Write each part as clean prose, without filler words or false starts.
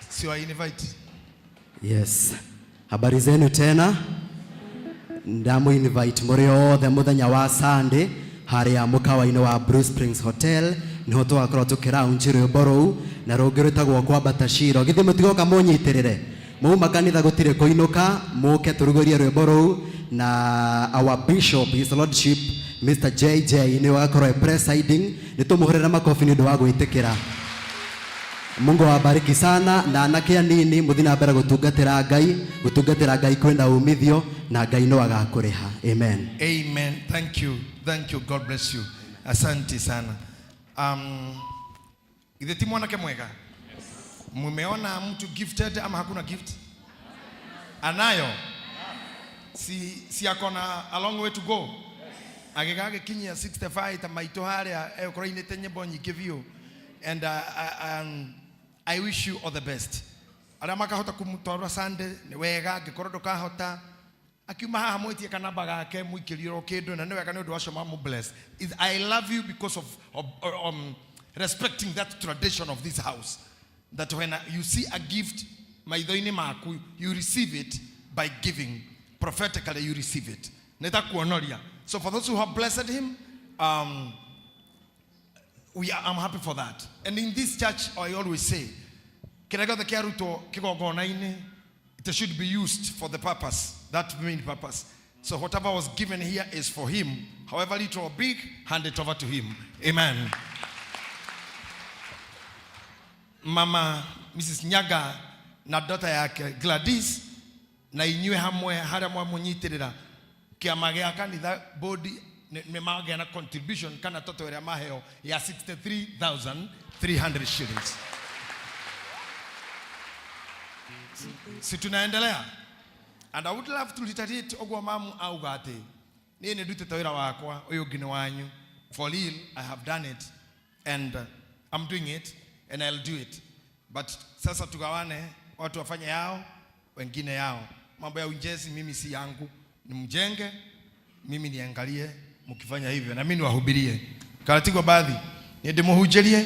Si wa invite. Yes. Habari zenu tena. Ndamu invite muri othe muthenya wa Sunday haria mukawa-inĩ wa Blue Springs Hotel niho tũgakorwo tũkĩraunji rwĩmbo rũu na rũngĩ rwĩtagwo kwambata Shilo. Githĩ mũtigoka mũnyitĩrĩre? Mauma kanitha gũtirĩ kũinũka, mũke tũrugũrie rwĩmbo rũu na our bishop, his lordship Mr. JJ nĩwe agakorwo e presiding. Nĩtũmũhũrĩre makobi nĩ ũndũ wa gwĩtĩkĩra. Mungu awabariki sana na anake anini muthi na mbere gutungatira Ngai, gutungatira Ngai kwina umithio na Ngai no agakuriha. Amen. Amen. Thank you. Thank you. God bless you. Asante sana. Ithe ti mwanake mwega? Mumeona mtu gifted ama hakuna gift? Anayo? Si ako na a long way to go? Agĩgagĩkinyia 65 ta maitũ harĩa egũkorwo ainĩte nyĩmbo nyingĩ biũ. And I wish you all the best. Arĩa makahota kũmũtwara Sunday nĩ wega, angĩkorwo ndũkahota akiuma haha mwĩtie kanamba gake mũikĩrie o kĩndũ na nĩ wega nĩ ũndũ wacio mamũ bless. I love you because of respecting that tradition of this house, that when you see a gift maitho-inĩ maku, you receive it by giving. Prophetically you receive it. Nĩ ta kuonoria. So for those who have blessed him, I'm happy for that. And in this church, I always say, kĩrĩa gĩothe kĩarutwo kĩgongona-inĩ, it should be used for the purpose, that main purpose. So whatever was given here is for him. However little or big, hand it over to him. Amen. Mama Mrs. Nyaga na daughter yake Gladys na inyuĩ hamwe harĩa mwamũnyitĩrĩra kĩama gĩa kanitha board nĩ magĩa na contribution kana toto ĩrĩa maheo ya 63,300 shillings. Si tunaendelea? And I would love to reiterate ũguo mamu auga atĩ niĩ nĩ ndutĩte wĩra wakwa, ũyũ ũngĩ nĩ wanyu. For real, I have done it and I'm doing it and I'll do it. But sasa tugawane, watu wafanye yao, wengine yao. Mambo ya ujenzi mimi si yangu, ni mjenge, mimi niangalie mkifanya hivyo na mimi niwahubirie. Karatigo baadhi ni ndimuhunjĩrie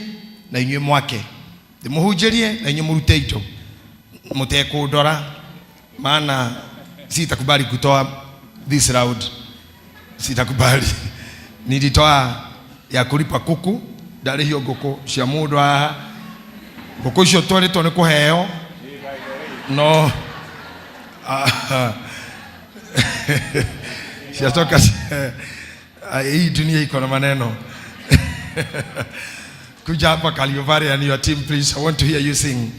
na inyuĩ mwake, ndimuhunjĩrie na inyuĩ mũrute indo, mũtekũndora, maana sitakubali kutoa this round, sitakubali. Nilitoa ya kulipa kuku, ndarĩhio ngũkũ cia mũndũ haha, ngũkũ icio twarĩtwo nĩ kũheo no ciacoka hii dunia iko na maneno. Kuja hapa Kaliobari and your team, please. I want to hear you sing.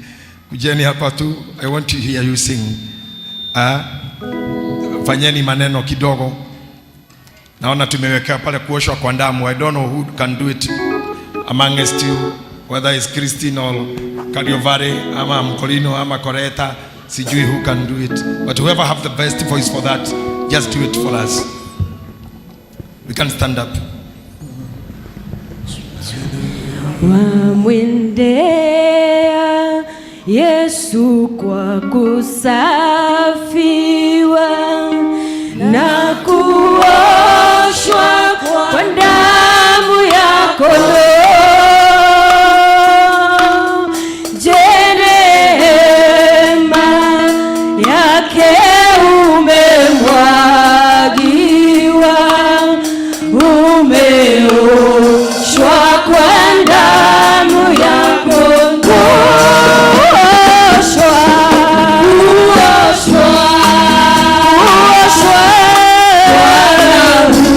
Kujeni hapa tu, I want to hear you sing. Fanyeni maneno kidogo. Naona tumewekea pale kuoshwa kwa damu. I don't know who can do it amongst you, whether it's Christine or Kaliobari ama Mkolino ama Koreta, sijui who can do it. But whoever have the best voice for that, just do it for us. We can stand up. Wamwendea Yesu kwa kusafiwa na kuoshwa kwa damu ya kondoo. Je, neema yake umemwagiwa, umeoshwa kwa damu ya kondoo. Kuoshwa, kuoshwa, kuoshwa kwa damu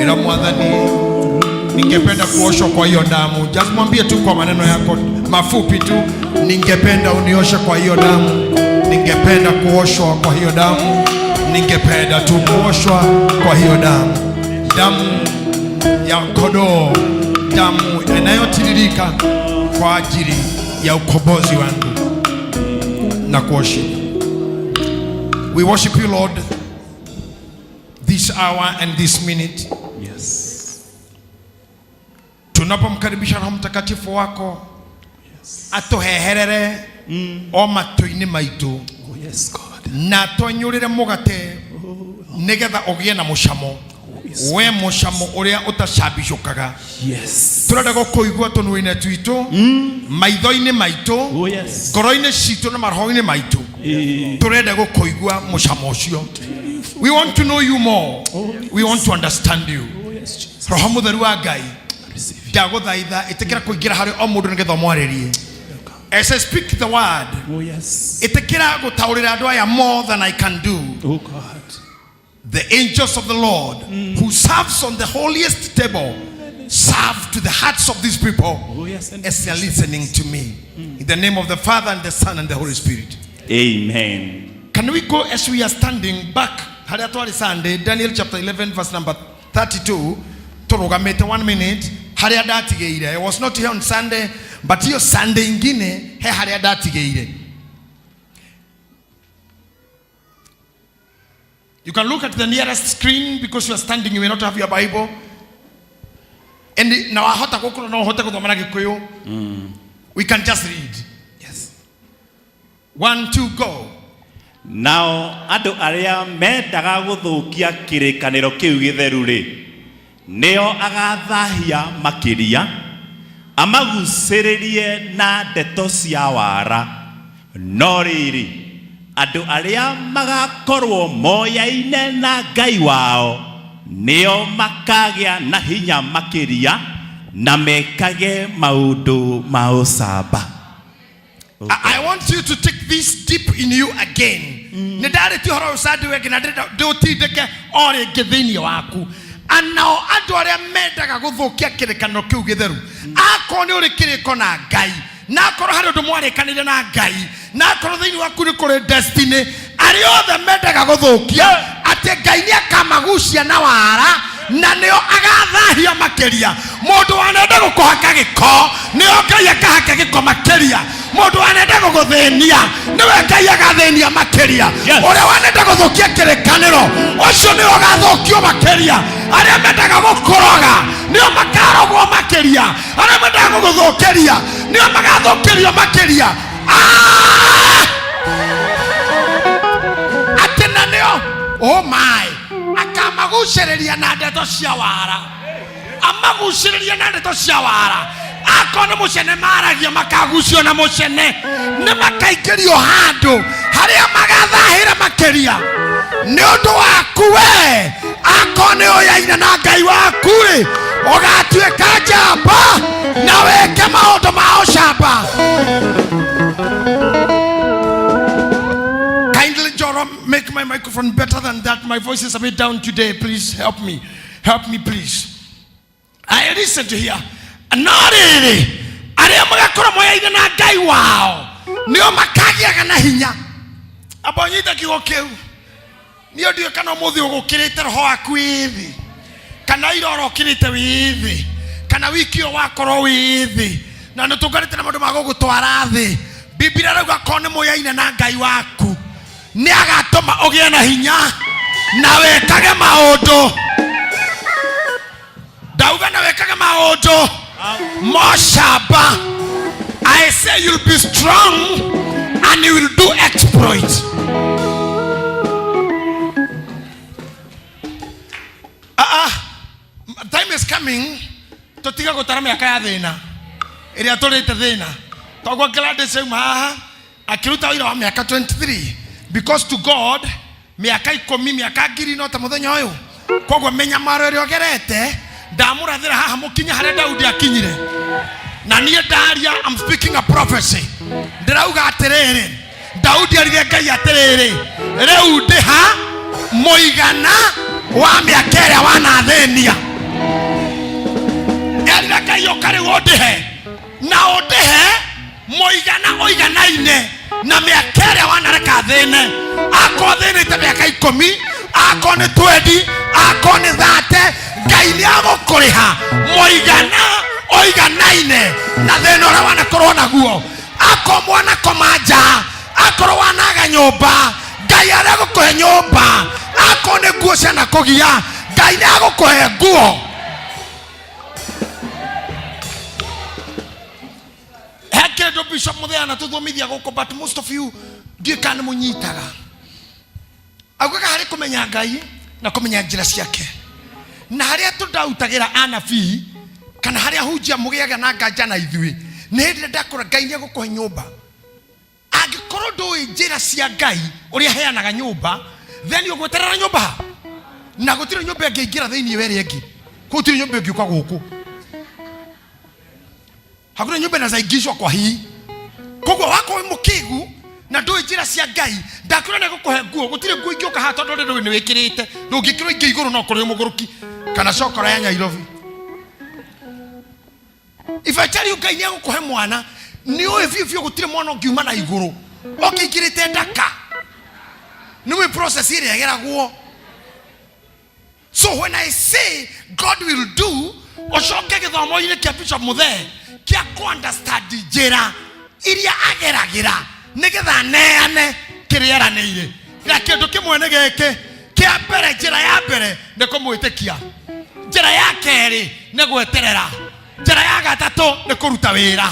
Ila Mwathani, ningependa kuoshwa kwa hiyo damu. Just mwambie tu kwa maneno yako mafupi tu, ningependa unioshe kwa hiyo damu, ningependa kuoshwa kwa hiyo damu, ningependa tu kuoshwa kwa hiyo damu, damu ya kondoo, damu inayotiririka kwa ajili ya ukombozi wangu na kuworship. We worship you, Lord, this hour and this minute. Yes. Tunapomkaribisha Roho Mtakatifu wako atuheherere o matũ-inĩ maitũ Oh, yes, God. Na atwenyũrĩre mũgate nĩgetha ũgĩe na mũcamo, we mũcamo ũrĩa ũtacambicũkaga. Yes. Tũrenda gũkũigua tũnua-inĩ twitũ, maitho-inĩ maitũ, Oh, yes. ngoro-inĩ citũ na maroho-inĩ maitũ. Tũrenda gũkũigua mũcamo ũcio. We want to know you more. We want to understand you. Oh, yes, Jesus. Roho Mũtheru wa Ngai, Receive you. ndagũthaitha ĩtĩkĩra kũingĩra harĩ o mũndũ nĩgetha ũmwarĩrie. As I speak the word, Oh, yes. ĩtĩkĩra gũtaũrĩra andũ aya more than I can do. Oh, God. The angels of the Lord who serves on the holiest table serve to the hearts of these people Oh, yes. And as they are listening to me. In the name of the Father and the Son and the Holy Spirit. Amen. Can we go, as we are standing, back harĩa twarĩ Sunday, Daniel chapter 11 verse number 32? Tũrũgamĩte one minute harĩa ndatigĩire. I was not here on Sunday, but hiyo Sunday ingine he harĩa ndatigĩire. You can look at the nearest screen because you are standing, you may not have your Bible. And na wahota gũkorwo no ũhote gũthoma na Gĩkũyũ. We can just read. Yes. One, two, go. Nao andũ arĩa mendaga gũthũkia kĩrĩkanĩro kĩu gĩtheru rĩ, nĩo agathahia makĩria, amagucĩrĩrie na ndeto cia wara. No rĩrĩ, andũ arĩa magakorwo moyaine na Ngai wao nĩo makagĩa na hinya makĩria na mekage maũndũ ma ũcamba. I want you to take this deep in you again. Nĩ ndarĩtie ũhoro ũyũ Sunday wengĩ na ndĩrenda ndĩũtindĩke o rĩngĩ thĩinĩ waku. Anao andũ arĩa mendaga gũthũkia kĩrĩkanĩro kĩu gĩtheru, akorwo nĩ ũrĩ kĩrĩko na Ngai, na akorwo harĩ ũndũ mwarĩkanĩire na Ngai, na akorwo thĩinĩ waku nĩ kũrĩ destiny, arĩa othe mendaga gũthũkia, atĩ Ngai nĩ akamagucia na wara na nĩo agathahia makĩria. Mũndũ wanenda gũkũhaka gĩko, nĩo Ngai akahaka gĩko makĩria. Mũndũ wanenda gũgũthĩnia, nĩwe Ngai agathĩnia makĩria. Ũrĩa wanenda gũthũkia kĩrĩkanĩro, ũcio nĩwe ũgathũkio makĩria. Arĩa mendaga gũkũroga, nĩo makarogwo makĩria. Arĩa mendaga gũgũthũkĩria, nĩo magathũkĩrio makĩria. Ah! Atĩ na nĩo, oh my, akamagucĩrĩria na ndeto cia wara, amagucĩrĩria na ndeto cia wara. Akorwo nĩ mũcene maragia, makagucio na mũcene, nĩ makaingĩrio handũ harĩa magathahĩra makĩria nĩ ũndũ waku we. Akorwo nĩ ũyaine na Ngai waku rĩ, ũgatuĩka njamba na wĩke maũndũ ma ũcamba. Kindly, Joro, make my microphone better than that. My voice is a bit down today. Please help me. Help me, please. I listen to here. No rĩrĩ, arĩa magakorwo moyaine na Ngai wao nĩo makagĩaga na hinya. Amba ũnyite kiugo kĩu. Niĩ ndiũĩ kana ũmũthĩ ũgũkĩrĩte roho waku wĩ thĩ, kana ira ũrokĩrĩte wĩ thĩ, kana wiki ĩyo wakorwo wĩ thĩ, na nĩ tũnganĩte na maũndũ ma gũgũtwara thĩ. Biblia rauga korwo nĩ mũyaine na Ngai waku, nĩ agatũma ũgĩe na hinya na wĩkage maũndũ. Ndauga na wĩkage maũndũ mocamba. I say you'll be strong and you will do exploit. Ah, ah, time is coming tũtige gũtara mĩaka ya thĩna ĩrĩa tũrĩte thĩna. Toguo Gladys auma haha akĩruta wĩra wa mĩaka 23, because to God mĩaka 10, mĩaka 1000 no ta mũthenya ũyũ. Koguo mĩnyamaro ĩrĩa ũgerete, ndamũrathĩra haha mũkinye harĩa Daudi akinyire. Na niĩ ndaria, I'm speaking a prophecy. Ndĩrauga atĩrĩrĩ, Daudi arire Ngai atĩrĩrĩ, rĩu ndĩ ha mũigana wa mĩaka ĩrĩa wanathĩnia. Ũndĩhe na ũndĩhe mũigana ũiganaine na mĩaka ĩrĩa wanareka thĩne. Akorwo thĩnĩte mĩaka 10, akorwo nĩ 20, akorwo nĩ 30, Ngai nĩ agũkũrĩha mũigana ũiganaine na thĩna ũrĩa wanakorwo naguo. Akorwo mwanakoma nja, akorwo wanaga nyũmba, Ngai arĩa gũkũhe nyũmba. Akorwo nĩ nguo cianakũgia, Ngai nĩ agũkũhe nguo. He kĩndũ Bishop Muthea na tũthomithia gũkũ, but most of you ndiũĩ kana nĩ mũnyitaga. Augaga harĩ kũmenya Ngai na kũmenya njĩra ciake, na harĩa tũndautagĩra anabii kana harĩa hunjia mũgĩaga na nganja na ithuĩ nĩ hĩndĩ ĩrĩa ndakũra Ngai nĩ egũkũhe nyũmba. Angĩkorwo ndũĩ njĩra cia Ngai ũrĩa aheanaga nyũmba, then ũgweterera nyũmba ha na gũtirĩ nyũmba ĩngĩingĩra thĩinĩ wa ĩrĩa ĩngĩ. Gũtirĩ nyũmba ĩngĩũka gũkũ, hakuna nyũmba inaweza ingishwa kwa hii. Koguo wakorwo wĩ mũkĩgu na ndũĩ njĩra cia Ngai, ndakwĩra nĩ gũkũhe nguo, gũtirĩ nguo ingĩũka haha tondũ ndũĩ nĩ wĩkĩrĩte. Ndũngĩkĩrwo ingĩ igũrũ, no kũrĩ mũgũrũki kana cokora ya Nairobi. If I tell you Ngai nĩ egũkũhe mwana, nĩ ũĩ biũ biũ gũtirĩ mwana ũngiuma na igũrũ ũkĩingĩrĩte ndaka. Nĩ ũĩ process ĩrĩa ĩgeragwo. So when I say God will do, ũcoke gĩthomo-inĩ kĩa Bishop Muthee kĩa kũ understand njĩra iria ageragĩra nĩgetha aneane kĩrĩa eranĩire. Na kĩndũ kĩmwe nĩ gĩkĩ kĩa mbere, njĩra ya mbere nĩ kũmwĩtĩkia, njĩra ya kerĩ nĩ gweterera, njĩra ya gatatũ nĩ kũruta wĩra.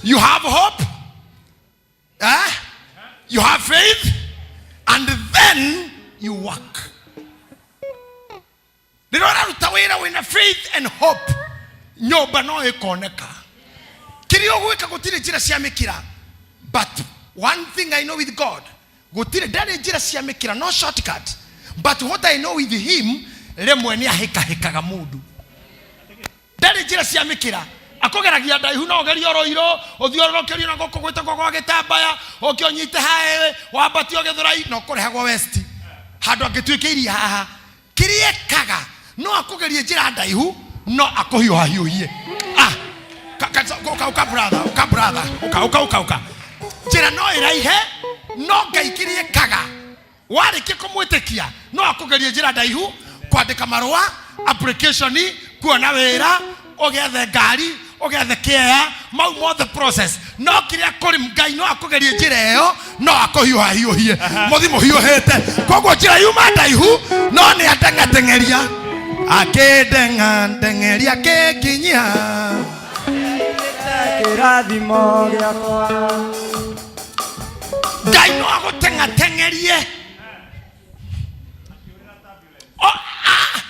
You have hope, eh? You have faith, and then you work. Rĩrĩa ũraruta wĩra wĩna faith and hope, nyũmba no ĩkoneka. Kĩrĩa ũgwĩka, gũtirĩ njĩra cia mĩkĩra, but one thing I know with God, gũtirĩ ndarĩ njĩra cia mĩkĩra, no shortcut, but what I know with him, rĩmwe nĩ ahĩkahĩkaga mũndũ. Ndarĩ njĩra cia mĩkĩra, akũgeragia ndaihu, no ũgerie oroiro ũthiũrũrũkĩrio na gũkũ gwĩtagwo gwa gĩtambaya, ũke ũnyite haĩ wambatio Gĩthũrai na ũkũrehagwo west handũ angĩtuĩkĩirie haha. Kĩrĩa ekaga, no akũgerie njĩra ndaihu, no akũhiũhahiũhie. Ah, ũka, ũka brother, ũka brother, ũka, ũka, ũka, ũka. Njĩra no ĩraihe, no Ngai kĩrĩa ekaga, warĩkia kũmwĩtĩkia, no akũgerie njĩra ndaihu, kwandĩka marũa application, kuona wĩra, ũgethe ngari, ũgethe kĩea, mau mothe process. No kĩrĩa kũrĩ, Ngai no akũgerie njĩra ĩyo, no akũhiũhahiũhie mũthi mũhiũhĩte. Koguo njĩra yuma ndaihu, no nĩ ateng'ateng'eria, akĩndeng'ateng'eria, akĩnginyia kĩrathimo gĩakwa. Ngai no agũteng'ateng'erie.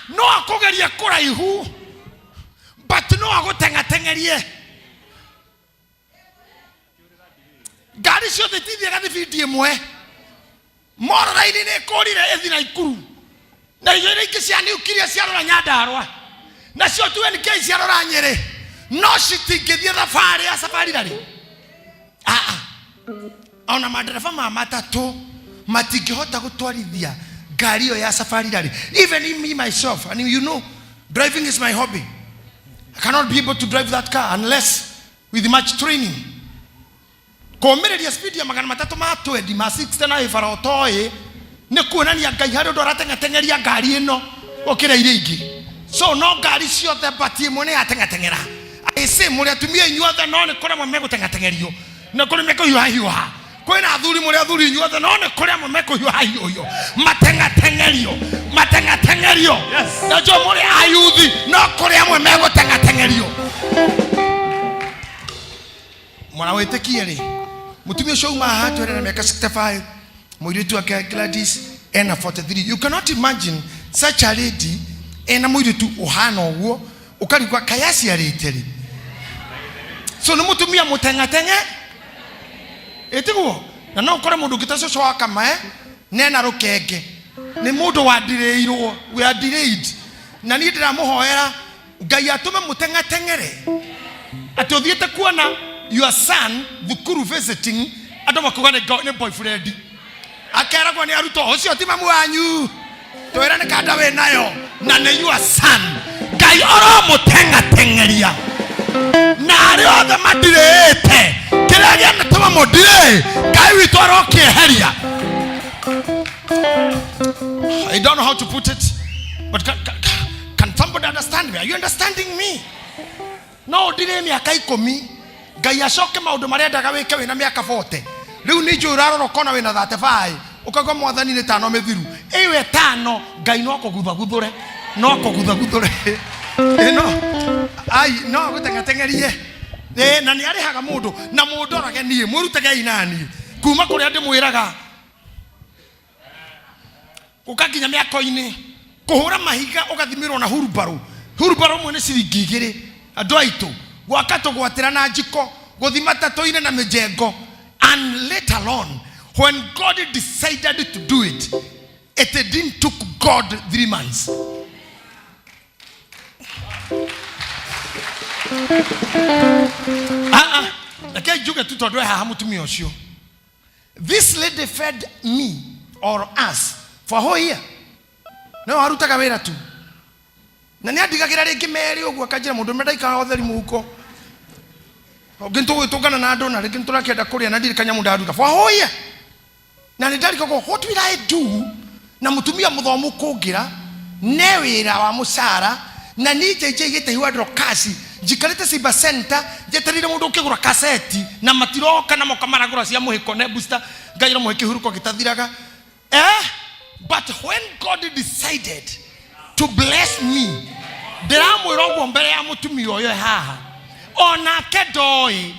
No akũgerie kũraihu, but no agũteng'ateng'erie. Ngari ciothe itithiaga thibindi ĩmwe. Mororaini nĩ ĩkũrire ĩthi na ikuru, na irio iria ingĩ cia niukiria ciarora Nyandarũa, nacio 2NK ciarora Nyĩrĩ, no citingĩthiĩ thabarĩ ya safari rarĩ. Ah, ona madereba ma matatũ matingĩhota gũtwarithia ngari ĩyo ya safari rarĩ. Even me myself, and you know driving is my hobby, I cannot be able to drive that car unless with much training. Kũmĩrĩria speed ya 320 ma 60 na ĩbara ũtoĩ nĩ kuonania Ngai harĩ ũndũ arateng'ateng'eria ngari ĩno gũkĩra iria ingĩ. So no ngari ciothe, but ĩmwe nĩ yateng'ateng'era. Ĩcĩ mũrĩ atumia inyuothe, no nĩ kũrĩ amwe megũteng'ateng'erio na kũrĩ mekũhiũhahiũha. Kwĩna athuri, mũrĩ athuri inyuothe, no nĩ kũrĩ amwe mekũhiũhahiũhio, mateng'ateng'erio, mateng'ateng'erio. Na njũĩ mũrĩ ayuthi, no kũrĩ amwe megũteng'ateng'erio. Mwana wĩtĩkie rĩ, mũtumia ũcio uma haha twĩrĩ na mĩaka 65, mũirĩtu wake Gladys ena 43. You cannot imagine such a lady ena mũirĩtu ũhana ũguo, ũkarigwa kaĩ aciarĩte rĩ. So nĩ mũtumia mũteng'ateng'e, ĩtiguo? Na no ũkore mũndũ ũngĩ ta cũcũ wa Kamae nena rũkenge, nĩ mũndũ wandirĩirwo. We are delayed, na niĩ ndĩramũhoera Ngai atũme mũteng'ateng'ere atĩ ũthiĩte kuona your son thukuru visiting, andũ makuga nĩ boyfriend, akeragwo nĩ arutwo, "Ũcio ti mamu wanyu, twĩre nĩ kanda wĩ nayo," na nĩ your son. Ngai oromũteng'ateng'eria na arĩa othe matirĩĩte kĩrĩa gĩanatũma mũndirĩĩ Ngai witũ arokĩeheria. I don't know how to put it, but can somebody understand me? Are you understanding me? No ũndirĩe mĩaka 10, Ngai acoke maũndũ marĩa endaga wĩke wĩna mĩaka 40. Rĩu nĩ njũĩ ũrarora ũkona wĩna 35, ũkaigua mwathani nĩ tano mĩthiru. Ĩyo ĩtano Ngai no akũguthaguthũre, no akũguthaguthũre. Ĩ no, ai, no agũteng'ateng'erie. Ĩ, na nĩ arĩhaga mũndũ, na mũndorage niĩ, mwĩrutage na niĩ. Kuma kũrĩa ndĩmwĩraga, gũka nginya mĩako-inĩ, kũhũra mahiga ũgathimirwo na hurumbarũ. Hurumbarũ ĩmwe nĩ ciringi 2. Andũ aitũ, gwaka tũgwatĩra na njiko, gũthi matatũ-inĩ na mĩjengo. And later on, when God decided to do it, it didn't took God 3 months. Ah, ah. Reke njuge tu tondũ e haha mũtumia ũcio. This lady fed me or us for a whole year. No arutaga wĩra tu. Na nĩ andigagĩra rĩngĩ merĩ ũguo akanjĩra mũndũ ũmwe ndaikaraga ũtheri mũhuko. Ũngĩ nĩtũgũgĩtũngana na andũ na rĩngĩ nĩtũrakĩenda kũrĩa na ndirĩ kanyamũ ndaruta for a whole year. Na nĩ ndarigagwo what will I do na mũtumia mũthomu kũngĩra ne wĩra wa mũcara na niĩ njenjeigĩte ihuandĩro kaci njikarĩte Simba Center njetereire mũndũ ũkĩgũra kaseti na matiroka na moka maragũra cia mũhĩko ne booster ngaira mũhe kĩhurũko gĩtathiraga. But when God decided to bless me, ndĩramwĩra ũguo mbere ya mũtumia ũyũ e haha, onake ndoĩ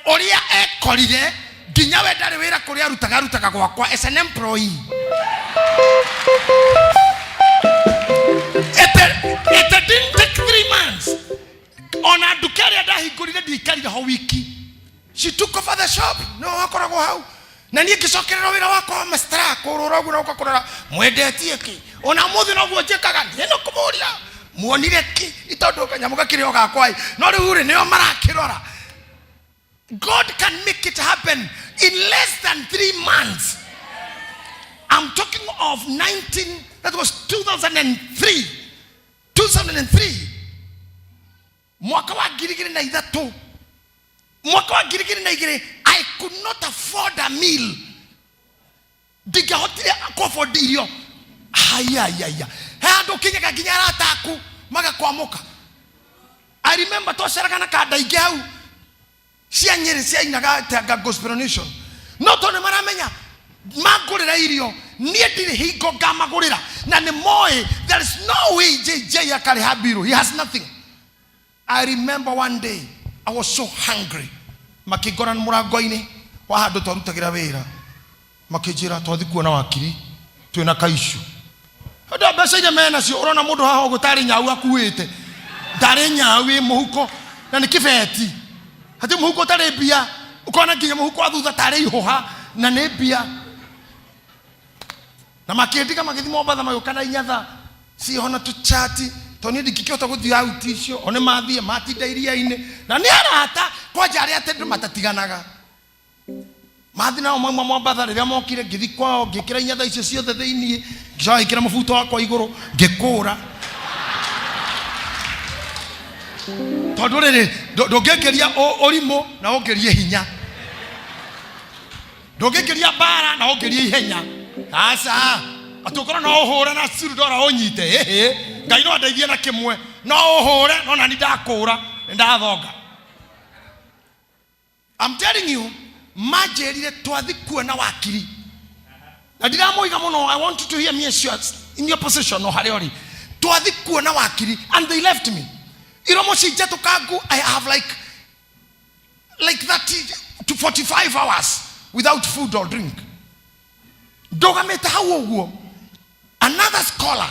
ũrĩa ekorire nginya we ndarĩ wĩra kũrĩa arutaga, arutaga gwakwa as an employee. It didn't take 3 months. Ona nduka ĩrĩa ndahingũrire ndiaikarire ho wiki. She took over the shop. No wakoragwo hau. Na niĩ ngĩcokerera wĩra wakwa wa mastra kũrũra ũguo na gũka kũrora mwendetie kĩ. Ona ũmũthĩ noguo njĩkaga, niĩ no kũmũria muonire kĩ, nĩ tondũ kanyamũ gakĩrĩ o gakwa ĩ. No rĩu rĩ, nĩo marakĩrora. God can make it happen in less than 3 months. I'm talking of 19, that was 2003. 2003. Mwaka wa ngiri igĩrĩ na ithatũ. Mwaka wa ngiri igĩrĩ na igĩrĩ, I could not afford a meal. Ndingĩahotire kũ afford irio. Haya, haya, haya. He handũ ũkinyaga nginya arata aku magakwamũka. I remember twaceraga na kanda ingĩ hau cia Nyĩrĩ ciainaga Tanga Gospel Nation. No tondũ nĩ maramenya mangũrĩra irio, niĩ ndirĩ hingo ngamagũrĩra. Na nĩ moĩ there is no way JJ akarĩha bill. He has nothing. I remember one day I was so hungry. Makĩngora mũrango-inĩ wa handũ twarutagĩra wĩra. Makĩnjĩra twathi kuona wakiri twĩna kaicu. Andũ mbeca iria menacio ũrona mũndũ haha ũguo tarĩ nyau akuĩte. Ndarĩ nyau ĩ mũhuko na nĩ kĩbeti. Hati mũhuko ũtarĩ mbia, ũkona nginya mũhuko wa thutha tarĩ ihũha na nĩ mbia. Na makĩndiga magĩthiĩ Mombatha magĩũka na inyatha ciĩho na tũchati tondũ niĩ ndingĩkĩhota gũthiĩ out icio. O nĩ mathiĩ matinda iria-inĩ na nĩ arata kwanja arĩa atĩ andũ matatiganaga. Mathiĩ nao mauma Mombatha rĩrĩa mokire ngĩthiĩ kwao ngĩkĩra inyatha icio ciothe thĩiniĩ ngĩcoka ngĩkĩra mũbuto wakwa igũrũ ngĩkũra. Tondũ rĩrĩ ndũngĩngĩria ũrimũ na ũngĩrie hinya. Ndũngĩngĩria mbara na ũngĩrie ihenya. Aca, atĩ ũkorwo no ũhũre na cirudora ũnyite. Ĩhĩ, Ngai no andeithie na kĩmwe. No ũhũre no nani ndakũra, nĩ ndathonga. I'm telling you, manjĩrire twathi kuona wakiri. Na ndiramũiga mũno, I want you to hear me as you are in your position o harĩa ũrĩ. Twathi kuona wakiri and they left me. Iromo ci njatũkangu, I have like 30 to 45 hours without food or drink. Ndũgamĩte hau ũguo. Another scholar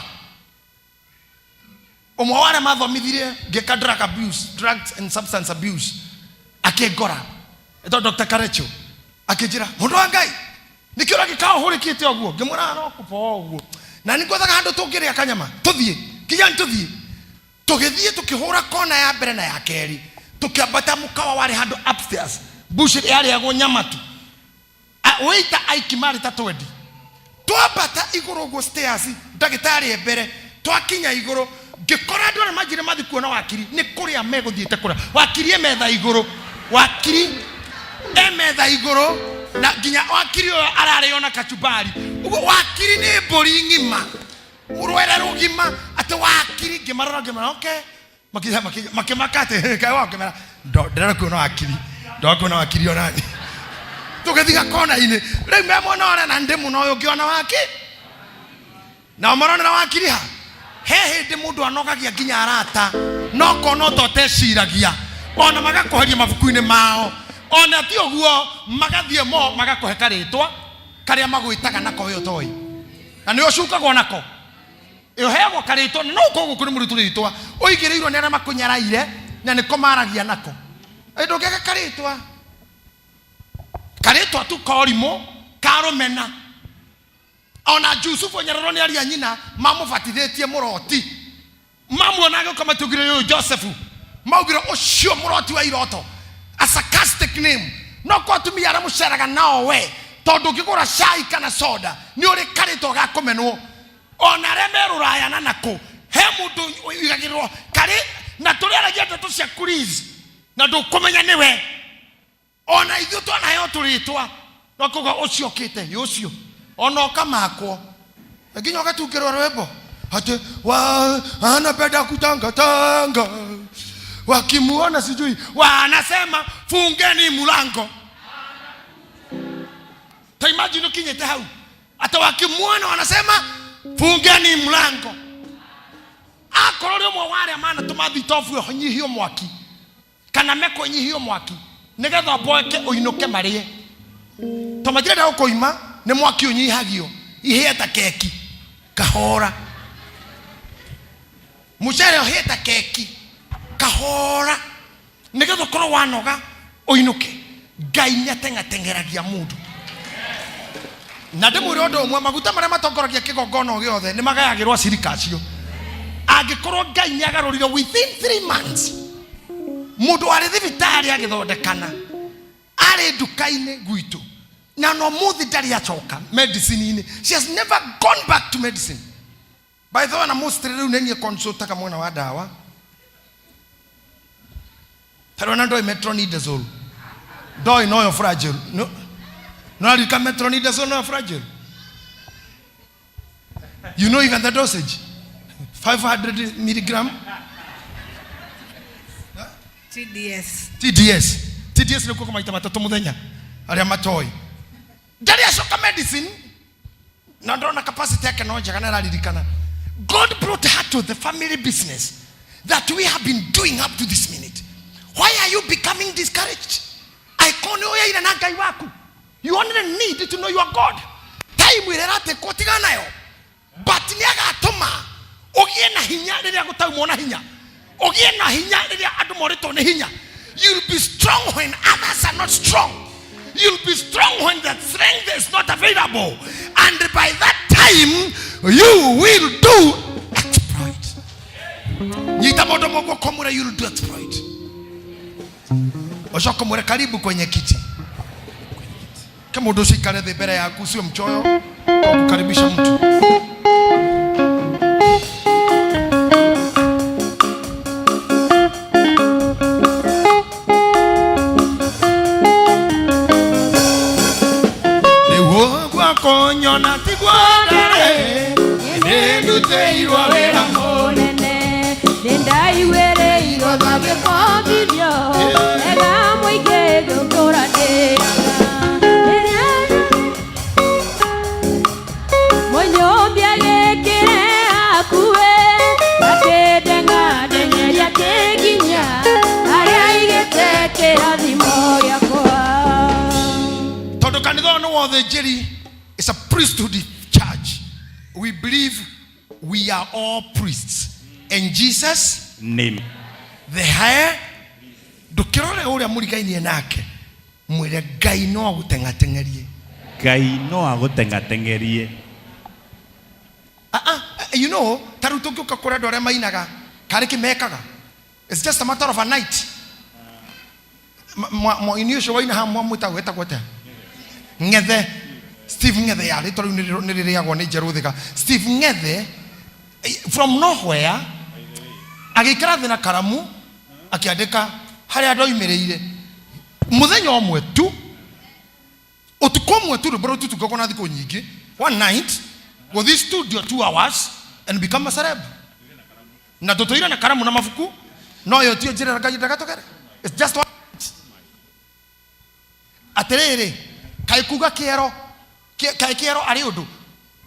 ũmwe wa arĩa mathomithirie ngĩka drug abuse, drugs and substance abuse, akĩngora etwo Dr. Karecho, akĩnjĩra mũndũ wa Ngai nĩkĩ ũragĩka ũhũrĩkĩte ũguo? Ngĩmwĩra no kũboa ũguo, na nĩ ngwethaga handũ tũngĩrĩa kanyama, tũthiĩ kijani, tũthiĩ. Tũgĩthiĩ tũkĩhũra kona ya mbere na ya kerĩ, tũkĩambata mũkawa warĩ handũ upstairs, bush yarĩagwo nyama tu. Waiter aiki marĩ ta 20. Twambata igũrũ ũguo stairs, ndagĩtarĩ e mbere, twakinya igũrũ Ngĩkora andũ arĩa manjire mathi kuona wakiri nĩ kũrĩa megũthiĩte kũrĩa. Wakiri e metha igũrũ, wakiri e metha igũrũ, na nginya wakiri ũyũ ararĩo na kachumbari. Ũguo wakiri nĩ mbũri ng'ima, rwere rũgima, atĩ wakiri. Ngĩmarora ngĩmera okay, makĩmaka atĩ kaĩ wao, ngĩmera ndĩrenda kuona wakiri, ndoka kuona wakiri onani. Tũgĩthiga kona-inĩ rĩu me mwena ũrĩa na ndĩ mũno ũyũ ngĩona waki nao maronera wakiri ha. He hĩndĩ mũndũ anogagia nginya arata no kona ũta ũteciragia, ona magakũheria mabuku-inĩ mao, ona ti ũguo magathiĩ mo magakũhe karĩtwa karĩa magwĩtaga nako we ũtoĩ, na nĩ ũcukagwo nako, ũheagwo karĩtwa no ũkorwo gũkũ nĩ mũritũ rĩtwa ũigĩrĩirwo nĩ arĩa makũnyaraire na nĩko maragia nako. Ĩ ndũngĩaga karĩtwa, karĩtwa tu korimũ karũmena. Ona Jusufu anyararwo nĩ aria nyina mamũbatithĩtie mũroti, mamuona agĩũka matiugire ũyũ Josefu, maugire ũcio mũroti wa iroto, a sarcastic name. No kwa atumia arĩa mũceraga nao we, tondũ ũngĩgũra cai kana soda nĩ ũrĩ karĩtwa ga kũmenwo. Ona arĩa me rũraya na nakũ he mũndũ ũigagĩrĩrwo karĩ na tũrĩaragia ndeto cia please na ndũkũmenya nĩwe. Ona ithuĩ twanaheo tũrĩtwa no kuga ũcio ũkĩte ĩ ũcio ona ũkamakwo nginya ũgatungĩrwo rwĩmbo atĩ wa anapenda kutangatanga, wakimuona sijui wanasema fungeni mlango. Ta imagine ukinyĩte hau atĩ wakimuona wanasema fungeni mlango. Akorwo rĩ ũmwe wa arĩa manatũma thitobu ĩyo nyihio mwaki kana meko nyihio mwaki nigetha mboeke ũinũke marĩe, to matirenda gũkũima, nĩ mwaki ũnyihagio ihĩe ta keki kahora, mũcere ũhĩe ta keki kahora, nigetha ũkorwo wanoga ũinũke. Ngai nĩ ateng'ateng'eragia mũndũ. Na ndĩmwĩre ũndũ ũmwe, maguta marĩa matongoragia kĩgongona o gĩothe nĩ magayagĩrwo acirika acio. Angĩkorwo Ngai nĩ agarũrire within 3 months mũndũ warĩ thibitarĩ agĩthondekana, arĩ nduka-inĩ gwitũ, na no mũthĩ ndarĩ acoka medicine-inĩ. She has never gone back to medicine. By the way, na mostly rĩu nĩ niĩ consultaga mwena wa ndawa. Tarĩ ona ndoĩ metronidazole, ndoĩ noyo Flagyl, no no metronidazole noyo Flagyl. You know even the dosage, 500 milligram. TDS. TDS. TDS nĩ kuoka maita matatũ mũthenya, arĩa matoĩ. Ndarĩ acoka medicine na ndona capacity yake no njega na araririkana. God brought her to the family business that we have been doing up to this minute. Why are you becoming discouraged? Aikoni ũyaire na Ngai waku. You only need to know your God. Time ĩrĩa ĩratekwo tigana nayo, but nĩ agatũma ũgĩe na hinya rĩrĩa gũtaumwo na hinya, ũgĩe na hinya rĩrĩa andũ morĩtwo nĩ hinya. You'll be strong when others are not strong. You'll be strong when the strength is not available, and by that time you will do exploit. Nyita mũndũ mũguoko mwĩre you'll do exploit, ũcoke mwĩre karibu kwenye kiti. Kama mũndũ ũcio ikare thĩ mbere yaku, usiwe mchoyo kwa kukaribisha mtu. Rĩu ũguo kũnyona tiguo ndarĩ, nĩndutĩirwo wĩra mũnene, nĩndaiguĩrĩirwo magĩkombithio ega mũingĩ ngũtũra ndĩaga mũnyũmbi agĩkĩre hakuhĩ akĩndengandengeria kĩnginya harĩa aigĩte kĩrathimo gĩakwa. Tondũ kanitha ũyũ nĩ wa ũthĩnjĩri, it's a priesthood church. We believe we are all priests and Jesus name the higher. Ndũkĩrore ũrĩa mũrigainie nake, mwĩre Ngai no agũteng'ateng'erie. Ngai no agũteng'ateng'erie. Ah, ah, you know, ta rĩu tũngĩũka kũrĩ andũ arĩa mainaga karĩ kĩ mekaga, it's just a matter of a night. Mũini ũcio waina haha mwamwĩtagwo etagwo atĩa? Ng'ethe. Steve Ng'ethe, ya rĩtwa rĩu nĩ rĩrĩagwo nĩ njerũ thĩka. Steve Ng'ethe, from nowhere. Agĩikara thĩ na karamu akĩandĩka harĩa ndoimĩrĩire mũthenya ũmwe tu, ũtukũ ũmwe tu, rwĩmbo rũu tũtungagwo na thikũ nyingĩ. One night, gũthiĩ studio 2 hours and become a celeb, na tũtũire na karamu na mabuku. No ĩyo tio njĩra Ngai endaga tũgere. It's just one night. Atĩrĩrĩ, kaĩ kuga kĩero, kaĩ kĩero arĩ ũndũ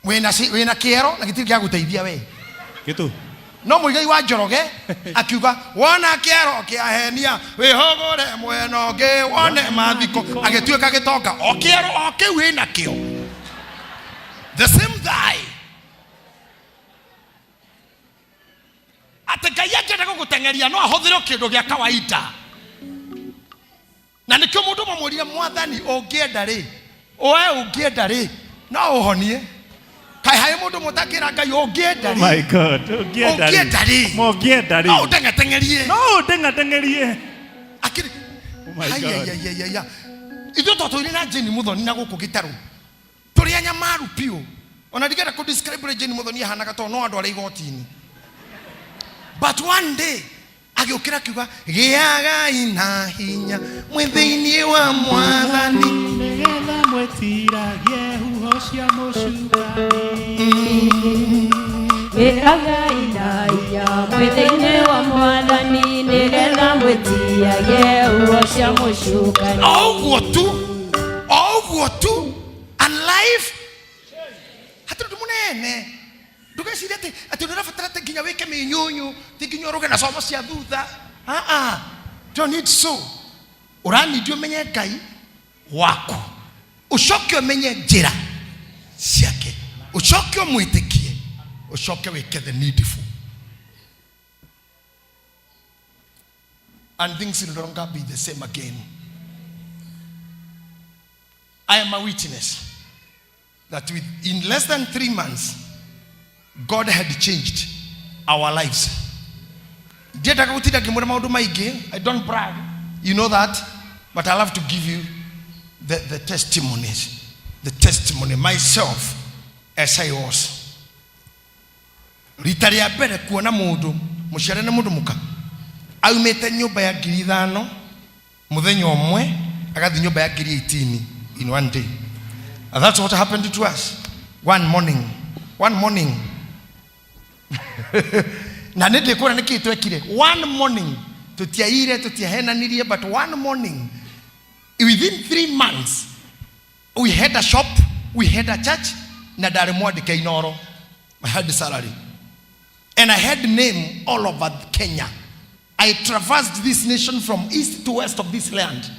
wĩna wĩna kĩero na gĩtirĩ gĩa gũteithia we? Gĩtũ. No Mũigai wa Njoroge akiuga, wona kĩero kĩahenia, wĩhũgũre mwena ũngĩ wone mathiko. Agĩtuĩka gĩtonga o kĩero o kĩu wĩnakĩo, the same thigh. Atĩ Ngai angĩenda gũgũteng'eria, no ahũthĩre o kĩndũ gĩa kawaida. Na nĩkĩo mũndũ mamwĩrire, "Mwathani, ũngĩenda rĩ, we ũngĩenda rĩ, no ũhonie." Kaĩ harĩ mũndũ mũtakĩra Ngai, "Ũngĩenda Oh rĩ"? my God, ũngĩenda rĩ. Ũngĩenda rĩ. Ũngĩenda rĩ. No ũndeng'eteng'erie. No ũndeng'ateng'erie. Akĩrĩ. Oh my God. Aiaiaiaia, ithuĩ twatũire na Jane Muthoni na gũkũ gĩtarũ tũrĩ anyamaru biũ. Ona ndigenda kũ describe ũrĩa Jane Muthoni ahanaga, tondũ no andũ arĩa igoti-inĩ. But one day agĩũkĩra akiuga, "Gĩagai na hinya mwĩ thĩinĩ wa Mwathani." Nĩgetha mwĩtiragie huho cia mũcukani. Gĩagai na hinya mwĩ thĩinĩ wa Mwathani, nĩgetha mwĩtiage huho cia mũcukani. O ũguo tu, o ũguo tu, and life hatirĩ ũndũ mũnene. Ndũgecirie atĩ ũrabatara atĩ nginya wĩke mĩnyũnyũ, ti nginya ũrũge na como cia thutha. Ah, don't need. So ũranindi ũmenye Ngai waku, ũcoke ũmenye njĩra ciake, ũcoke ũmwĩtĩkie, ũcoke wĩke the needful, and things will no longer be the same again. I am a witness that in less than 3 months, God had changed our lives. Ndiendaga gũtinda ngĩmwĩra maũndũ maingĩ. I don't brag, you know that, but I love to give you the testimonies, the testimony myself as I was. Rita rĩa mbere kuona mũndũ mũciare nĩ mũndũ mũka aumĩte nyũmba ya 5,000, mũthenya ũmwe agathiĩ nyũmba ya 18,000 in one day. And that's what happened to us one morning, one morning. Na nĩ ndĩkwĩra nĩkĩ twekire. One morning, tũtiaire, tũtiahenanirie, but one morning, within 3 months, we had a shop, we had a church, na ndarĩ mwandĩke Inoro. I had salary and I had name all over Kenya. I traversed this nation from east to west of this land.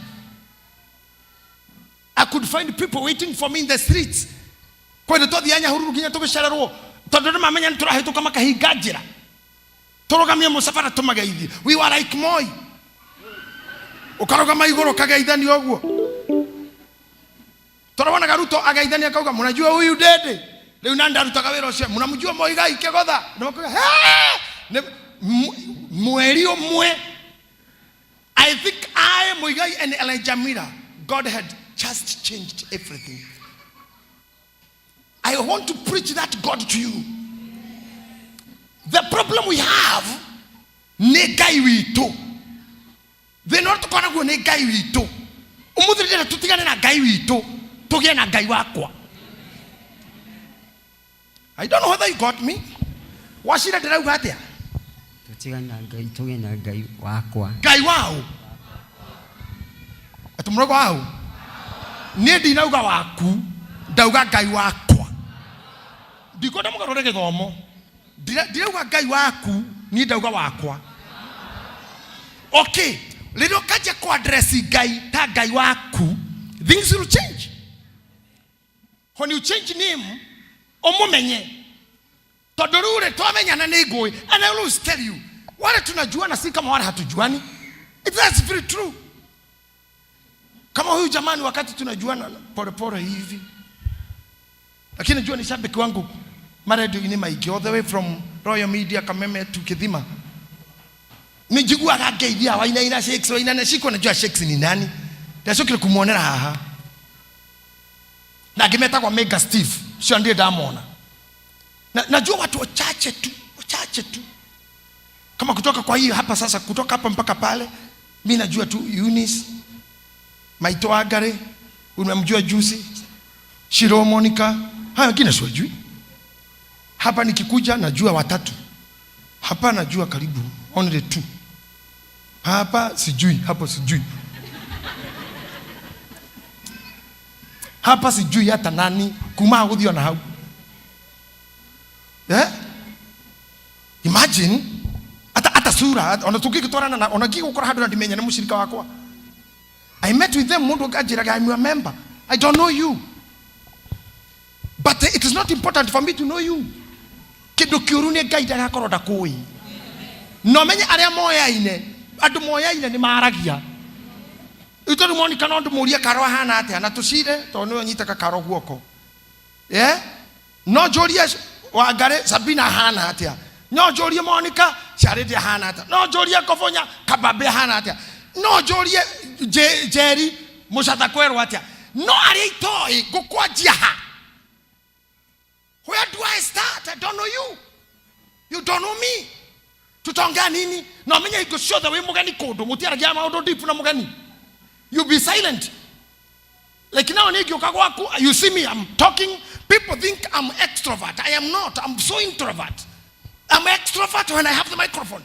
I could find people waiting for me in the streets. Kwenda twathiaga Nyahururu nginya tũgĩcererwo, tondũ nĩ mamenya nĩ tũrahĩtũka, makahinga njĩra tũrũgamie mũcabara tũmageithie. We were like Moi, ũkarũgama igũrũ ũkageithania ũguo. Tũrabonaga Ruto ageithania akauga, "Mnajua huyu dede?" Rĩu na ndarutaga wĩra ũcio, "Mnamjua Muigai Kĩgotha?" Na makauga, "Hey!" Mweri ũmwe, I think I, Muigai and Elijah Miller, God had just changed everything. I want to preach that God to you. The problem we have nĩ Ngai witũ. Thĩna ũrĩa tũkoragwo naguo nĩ Ngai witũ. Ũmũthĩ ndĩrenda tũtigane na Ngai witũ, tũgĩe na Ngai wakwa. I don't know whether you got me. Wacira ndĩrauga atĩa? Tũtigane na Ngai, tũgĩe na Ngai wakwa. Ngai waũ? Atĩ mũrogo waũ? Niĩ ndinauga waku, ndauga Ngai wakwa. Ndikwenda mũgarũre gĩthomo. Ndirauga Ngai waku, niĩ ndauga wakwa. Okay, rĩrĩa ũkanjia kũ address Ngai ta Ngai waku, things will change. When you change name, ũmũmenye, tondũ rĩu rĩ twamenyana nĩ ngũĩ. And I always tell you, wale tunajuana si kama wale hatujuani. That's very true. Kama huyu jamani, wakati tunajuana polepole hivi, lakini najua ni shabiki wangu maredio-inĩ maingĩ, all the way from Royal Media, Kameme to Kithima. Nijiguaga ngeithia wainaina Shakes, wainaina shiko. Najua Shakes ni nani, ndacokire kumuonera haha na angĩ metagwo Mega Steve, cio ndirĩ ndamona. Na, najua watu wachache tu, wachache tu, kama kutoka kwa Kwa hiyo hapa sasa, kutoka hapa mpaka pale, mi najua tu Eunice Maito Agare, unamjua juzi, Shiro Monica, haya wengine siwajui. Hapa nikikuja najua watatu, hapa najua karibu only two, hapa sijui, hapo sijui, hapa sijui hata nani kuma guthio na hau eh? Imagine hata hata sura ona tungigitwarana na ona ngigukora handu na ndimenya ni mushirika wakwa. I met with them mundu anjiraga, I'm your member, I don't know you, but it is not important for me to know you. Kindu kiuru ni Ngai ndagakorwo ndakũĩ. No menye aria moyaine, andu moyaine ni maragia. Rĩu tondũ Monica no ndĩmũrie Karo ahana atĩa na tũcire tondũ nĩwe ũnyitaga Karo guoko. Yeah? No njũrie Wangari Sabina ahana atĩa, no njũrie Monica Charity ahana atĩa, no njũrie Kobonya Kabambe ahana atĩa, no njũrie Njeri Mũcata kwerwo atĩa, no arĩa itoĩ ngũkwanjia ha? Where do I start? I don't know you. You don't know me. Tutaongea nini? Na menye hingo ciothe wĩ mũgeni kũndũ mũtiaragia maũndũ deep na mũgeni. You be silent. Like now ningĩũka gwaku, you see me, I'm talking. People think I'm extrovert. I am not. I'm so introvert. I'm extrovert when I have the microphone.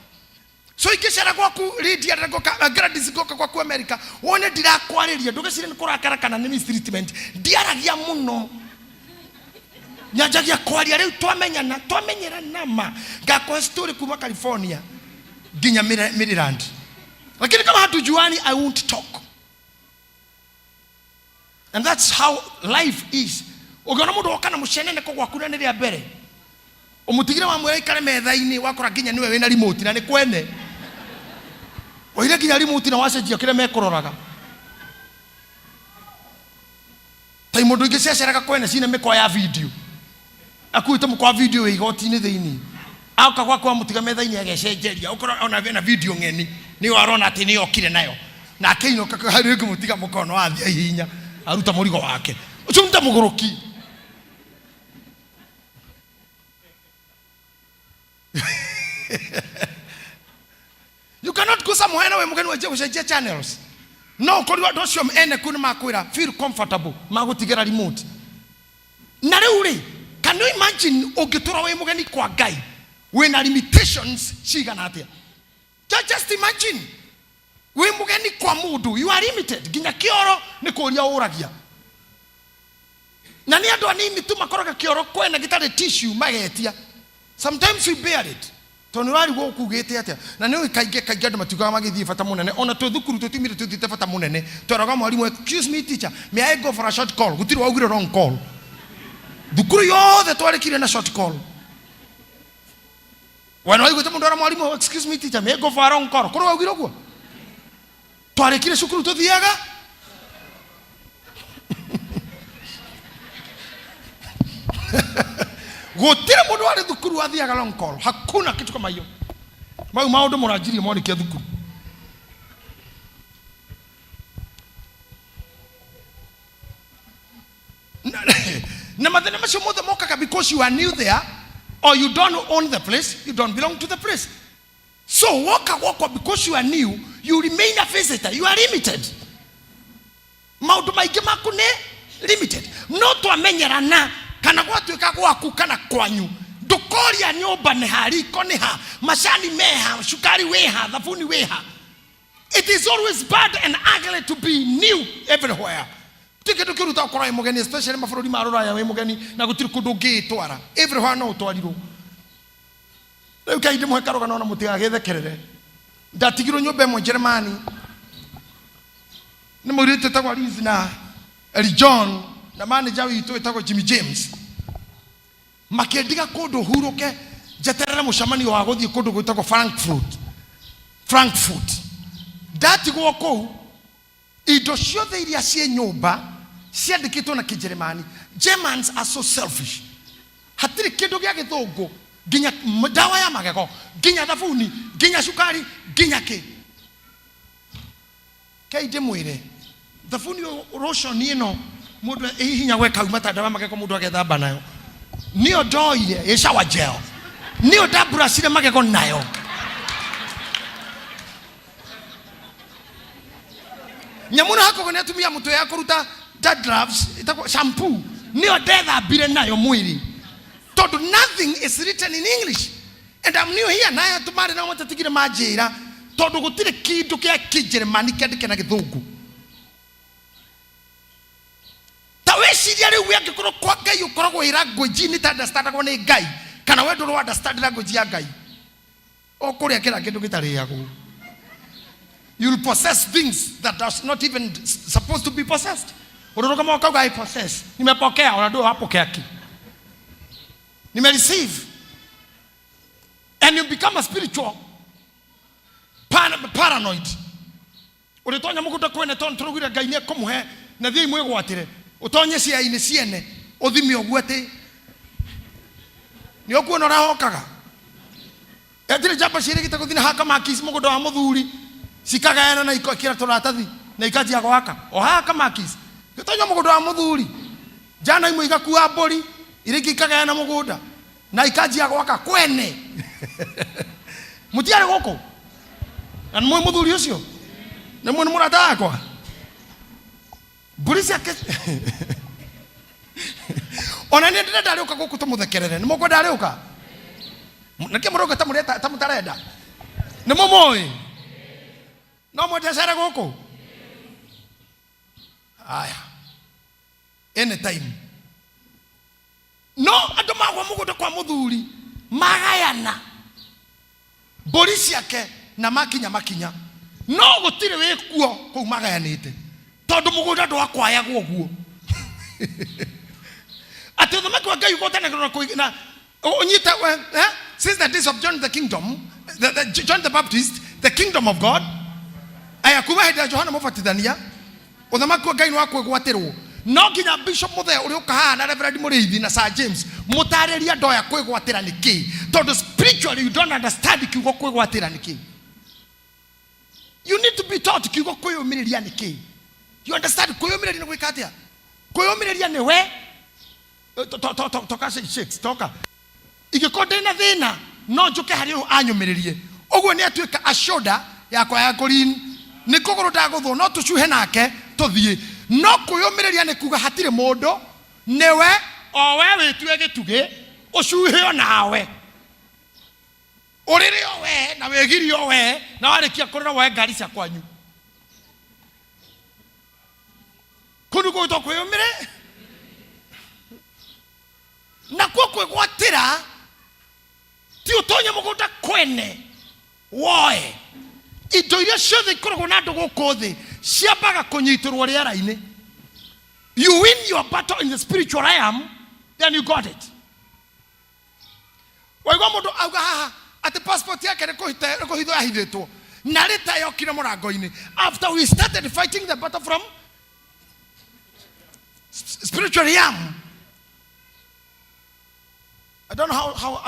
So ingĩcera gwaku Lydia ngoka Gladys ngoka gwaku America, wone ndirakwarĩria, ndũgecirie nĩ kũrakara kana nĩ mistreatment. Ndiaragia mũno. Nyanjagia kwaria rĩu twamenyana, twamenyerana ma. Ngakũhe story kuma California nginya Maryland. Lakini kama hatujuani, I won't talk. And that's how life is. Ũngĩona mũndũ woka na mũcenene kũ gwaku na nĩ rĩa mbere, ũmũtigire wamwĩra aikare metha-inĩ, wakora nginya nĩwe wĩna remote na nĩ kwene. Oire nginya remote na wacenjia kĩrĩa mekũroraga. Ta mũndũ ingĩ ciaceraga kwene cina mĩkwa ya video. Akuĩte mũkwa wa video wĩ igoti-inĩ thĩinĩ. Aoka gwaku amũtiga metha-inĩ agecenjeria. Ũkora ona ena video ng'eni. Nĩyo arona atĩ nĩyo okire nayo. Na akĩinũka harĩ ngũmũtiga mũkono wathiĩ hinya aruta mũrigo wake. Ũcio nĩ ta mũgũrũki. You cannot go somewhere na we mũgeni wanjie gũcenjia channels. No ũkorirwo andũ acio ene kuu nĩmakwĩra feel comfortable magũtigĩra remote. Na rĩu rĩ, can you imagine ũngĩtũra wĩ mũgeni kwa Ngai wĩna limitations cigana atĩa? Just imagine wĩ mũgeni kwa mũndũ, you are limited, nginya kĩoro nĩ kũria ũragia. Na nĩ andũ anini tu makoraga kĩoro kwene gĩtarĩ tissue magetia. Sometimes we bear it. Tondũ nĩ ũrarigwo ũkugĩte atĩa. Na nĩ ũĩ kaingĩ kaingĩ andũ matiugaga magĩthiĩ bata mũnene. Ona twĩ thukuru tũtiumire tũthiĩte bata mũnene. Tweraga mwarimũ, excuse me teacher, may I go for a short call? Gũtirĩ waugire long call. Thukuru yothe twarĩkire na short call. We nĩ waiguĩte mũndũ ara mwarimũ, excuse me teacher, may I go for a long call? Kũrĩ waugire ũguo? Twarĩkire cukuru tũthiaga gũtirĩ mũndũ warĩ thukuru athiaga long call. Hakuna kitu kama hiyo. Mau maũndũ mũranjirie mwarĩkia thukuru. Na mathĩna macio mothe mokaga because you are new there or you don't own the place, you don't belong to the place. So woka gwakwa because you are new, you remain a visitor, you are limited. Maũndũ maingĩ maku nĩ limited. No twamenyerana kana gwatuĩka gwaku kana kwanyu, ndũkoria nyũmba nĩ ha, riko nĩ ha, macani meha, cukari wĩha, thabuni wĩha. It is always bad and ugly to be new everywhere. Ti kĩndũ kĩũru ta gũkorwo wĩ mũgeni, especially mabũrũri ma rũraya wĩ mũgeni na gũtirĩ kũndũ ũngĩĩtwara. Everywhere no ũtwarirwo. Rĩu kai ndĩmũhe karũgano na mũtigagĩthekerere. Ndatigirwo nyũmba ĩmwe Jeremani nĩ mũirĩtu wĩtagwo Liz na Eli John na manager witũ wĩtagwo Jimmy James. Makĩndiga kũndũ hurũke njeterere mũcemanio wa gũthiĩ kũndũ gwĩtagwo Frankfurt. Frankfurt. Ndatigwo kũu indo ciothe iria ciĩ nyũmba ciandĩkĩtwo na Kĩnjeremani. Germans are so selfish. Hatirĩ kĩndũ gĩa gĩthũngũ nginya ndawa ya magego, nginya thabuni, nginya cukari, nginya kĩ. Kei ndĩmwĩre thabuni lotion ĩno mũndũ ĩhihinya gwe kauma ta ndawa magego mũndũ agethamba nayo. Nĩyo ndoire ĩ shower gel. Nĩyo ndamburacire magego nayo. Nyamũ no hakogwo nĩ atumia mũtwe ya kũruta dandruffs ĩtagwo shampoo nĩyo ndethambire nayo mwĩrĩ tondũ nothing is written in English and I'm new here nayo tũmarĩ nao matatigire manjĩra tondũ gũtirĩ kĩndũ kĩa kĩnjeremani kĩandĩke na gĩthũngũ. Ta wĩcirie rĩu we angĩkorwo kwa Ngai ũkoragwo ĩ language nĩ ta understandagwo nĩ Ngai kana we ndũrĩ understand language ya Ngai ũkũrĩa kĩra kĩndũ gĩtarĩagwo. You'll possess things that are not even supposed to be possessed. Ũrũrũgama ũkauga I possess, nimepokea, ona ndũĩ wapokea kĩ, nime receive, and you become a spiritual paranoid. Ũrĩtonya mũgũnda kwene tondũ tũraugire Ngai nĩ ekũmũhe na thiĩi mwĩgwatĩre, ũtonye ciainĩ ciene ũthime ũguo atĩ nĩ ũkuona ũrĩa hokaga. Etirĩ njamba ciĩrĩgĩte gũthiĩ na haka makis mũgũnda wa mũthuri cikagayana na ikekĩra tũratathi na ikanjia gwaka o haka makis. Gĩtonya mũgũnda wa mũthuri njana imwe igakua mbũri iria ingĩ ikagayana mũgũnda na ikanjia gwaka kwene. Mũtiarĩ gũkũ na nĩ mũĩ mũthuri ũcio nĩ mũĩ nĩ mũrata wakwa mbũri ciake ona nĩ ndĩrenda arĩũka gũkũ tũmũthekerere. Nĩ mũkwenda arĩũka nĩkĩ mũrauga ta mũreta ta mũtarenda? Nĩ mũmũĩ no mwende acere gũkũ aya anytime. No andũ magwa mũgũnda kwa mũthuri magayana mbũri ciake na makinya makinya no gũtirĩ wĩkuo kũu magayanĩte tondũ mũgũnda ndwakwayagwo ũguo atĩ ũthamaki wa Ngai ũgwatanagĩrwo na kũiga na ũnyite since the days of John the kingdom the John the Baptist, the kingdom of God aya kuma hĩndĩ ya Johana Mũbatithania ũthamaki wa Ngai nĩ wa kwĩgwatĩrwo. No nginya Bishop Mũthee ũrĩa ũka haha na Reverend Mũrĩithi na Sir James mũtarĩrie andũ aya kwĩgwatĩra nĩ kĩ tondũ spiritually you don't understand kiugo kwĩgwatĩra nĩ kĩ. You need to be taught kiugo kwĩyũmĩrĩria nĩ kĩ. You understand kwĩyũmĩrĩria nĩ gwĩka atĩa? Kwĩyũmĩrĩria nĩ we toka shakes toka ingĩkorwo ndĩna thĩna no njũke harĩ ũyũ anyũmĩrĩrie ũguo nĩ atuĩka a shoulder yakwa ya kũrin nĩ kũgũrũ ndagũthwo no tũcuhe nake tũthiĩ. No kwĩyũmĩrĩria nĩ kuga hatirĩ mũndũ nĩwe o we wĩtue gĩtugĩ ũcuhio nawe ũrĩrĩ o we na wĩgirie o we na warĩkia kũrĩra woe ngari cia kwanyu kũndũ gwĩtwo kwĩyũmĩrĩ nakuo kwĩgwatĩra ti ũtonye mũgũnda kwene woe indo iria ciothe ikoragwo na andũ gũkũ thĩ ciambaga kũnyitĩrwo rĩera-inĩ. You win your battle in the spiritual realm, then you got it. Waigua mũndũ auga haha atĩ passport yake nĩ kũhithwo yahithĩtwo na rĩta yokire mũrango-inĩ after we started fighting the battle from spiritual realm. I don't know how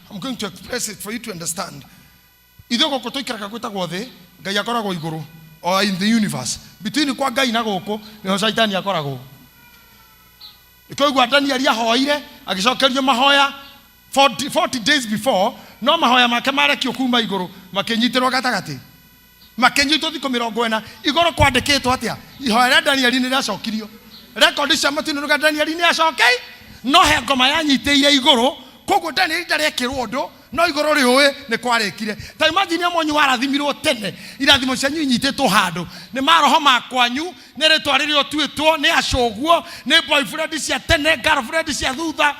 I'm going to express it for you to understand. Ithuĩ gũkũ tũikaraga gwĩtagwo thĩ, Ngai akoragwo igũrũ or in the universe. Between kwa Ngai na gũkũ nĩho Shaitani akoragwo. Nĩkĩo ũigua Danieli ahoire agĩcokerio mahoya 40 days before, no mahoya make marekio kuma igũrũ makĩnyitĩrwo gatagatĩ makĩnyitwo thikũ 40 igũrũ kwandĩkĩtwo atĩa ihoya rĩa Danieli nĩ rĩacokirio rekondi cia matu-inĩ Danieli nĩ acokei no he ngoma yanyitĩire igũrũ koguo Danieli ndarekĩrwo ũndũ no igũrũ rĩũĩ nĩ kwarĩkire. Ta imagine amwe anyu warathimirwo tene irathimo cianyu inyitĩtwo handũ nĩ maroho ma kwanyu nĩ rĩtwa rĩrĩa ũtuĩtwo nĩ acũguo nĩ boyfriend cia tene girlfriend cia thutha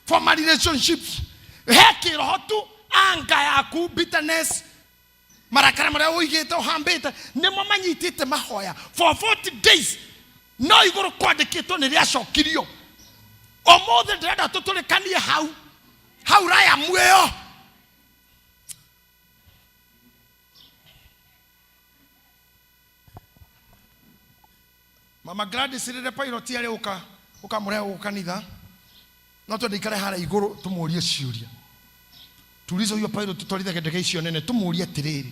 former relationships he kĩroho tu anga yaku bitterness marakara marĩa ũigĩte ũhambĩte nĩmo manyitĩte mahoya for 40 days no igũrũ kwandĩkĩtwo nĩ rĩacokirio. Ũmũthĩ ndĩrenda tũtũrĩkanie hau hau raya muoyo. Mama Gladys rĩrĩa pilot arĩ ũka ũkamũrehe gũkũ kanitha no twende ikare harĩa igũrũ tũmũrie ciũria tuulize huyo pilot tũtwarithagia ndege icio nene tũmũrie atĩrĩrĩ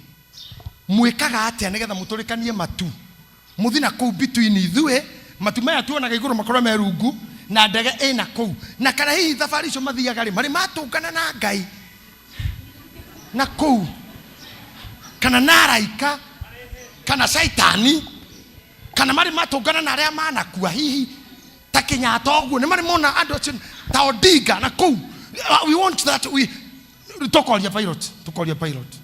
mwĩkaga atĩa nĩgetha mũtũrĩkanie matu mũthi na kũu between ithuĩ matu maya tuonaga igũrũ makorwo me rungu na ndege ĩna kũu na kana hihi thabarĩ icio mathiaga rĩ marĩ matũngana na Ngai na kũu. Kana na araika kana caitani kana marĩ matũngana na arĩa manakua hihi ta Kenyatta ũguo nĩ marĩ mona andũ acio ta Odinga na kũu. We want that we tũkoria pilot, tũkoria pilot,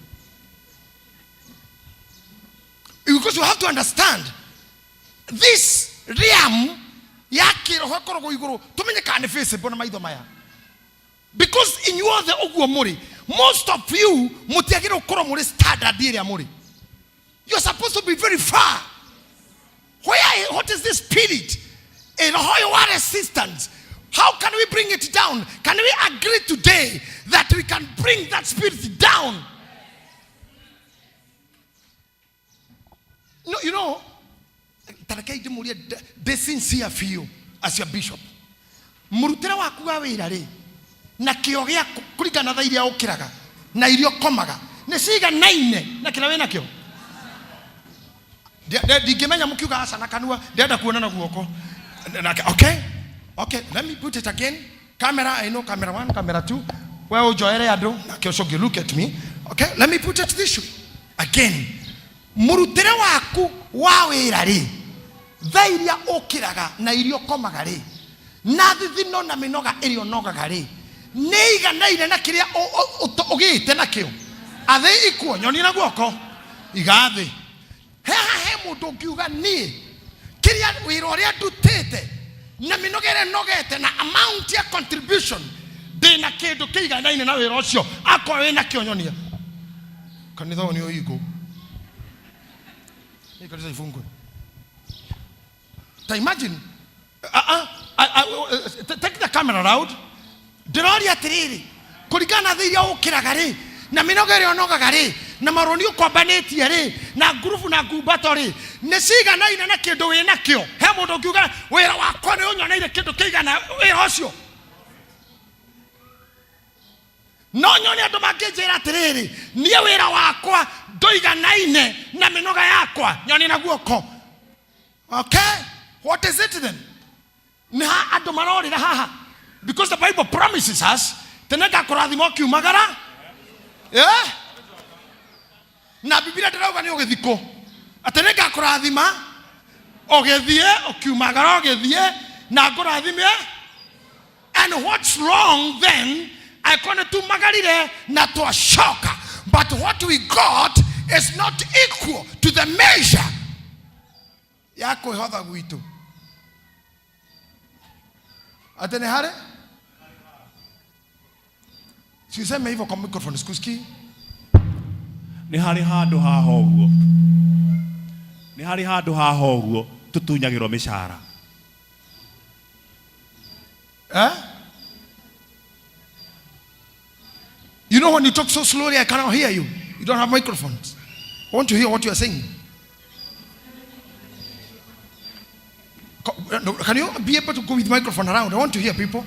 because you have to understand this realm ya kĩroho ĩkoragwo igũrũ, tũmenye kana nĩ visible na maitho maya, because inyuothe ũguo mũrĩ, most of you mũtiagĩrĩirwo gũkorwo mũrĩ standard ĩrĩa mũrĩ. You're supposed to be very far. Where, what is this spirit, a roho wa resistance? How can we bring it down? Can we agree today that we can bring that spirit down? No, tarekei ndĩmũrie ndĩ sincere biũ as your bishop. Mũrutĩre waku wa wĩra rĩ na kĩo gĩaku kũringana na thaa iria ũkĩraga na iria ũkomaga nĩ ciganaine na kĩrĩa wĩ nakĩo? Ndingĩmenya mũkiuga aca na kanua, ndĩrenda kuona na guoko. Okay, let me put it again. Camera, I know camera one, camera two. We ũnjoere andũ nake ũcio ũngĩ, look at me. Okay, let me put it this way again. Mũrutĩre waku wa wĩra rĩ, thaa iria ũkĩraga na iria ũkomaga rĩ, na thithino na mĩnoga ĩrĩa ũnogaga rĩ, nĩ iganaine na kĩrĩa ũgĩte nakĩo? Are they equal? Nyonie na guoko. Iga thĩ haha he mũndũ ũngiuga niĩ kĩrĩa wĩra ũrĩa ndutĩte na mĩnoga ĩrĩa nogete na amount ya contribution ndĩna kĩndũ kĩiganaine na wĩra ũcio? Akorwo wĩ nakĩo, nyonia. Kanitha ũyũ nĩ ũhingũ. Hii kanitha ifungwe. Ta imagine, take the camera round. Ndĩroria atĩrĩrĩ, kũringana na thĩ iria ũkĩraga rĩ, na mĩnoga ĩrĩa ũnogaga rĩ, na marũni ũkombanĩtie rĩ, na ngurubu na ngumbato rĩ, nĩ ciganaine na kĩndũ wĩ nakĩo? He mũndũ ũngiuga wĩra wakwa nĩ ũnyoneire kĩndũ kĩigana wĩra ũcio? No nyone andũ mangĩnjĩra atĩrĩrĩ, niĩ wĩra wakwa ndũiganaine na mĩnoga yakwa. Nyoni na guoko. Okay, what is it then? Nĩ ha andũ marorĩra haha? Because the Bible promises us tene ngakũrathima ũkiumagara, yeah? Na Bibilia ndĩrauga nĩ ũgĩthikũ, atĩ nĩ ngakũrathima ũgĩthiĩ, ũkiumagara ũgĩthiĩ, na ngũrathime. And what's wrong then angĩkorwo nĩ tumagarire na twacoka, but what we got is not equal to the measure ya kwĩhotha gwitũ? Atĩ nĩ harĩ siuseme hivyo kwa microphone, sikusikii. Nĩ harĩ handũ haha ũguo, nĩ harĩ handũ haha ũguo tũtunyagĩrwo mĩcara. Eh? You know, when you talk so slowly, I cannot hear you. You don't have microphones. I want to hear what you are saying. No, can you be able to go with microphone around? I want to hear people.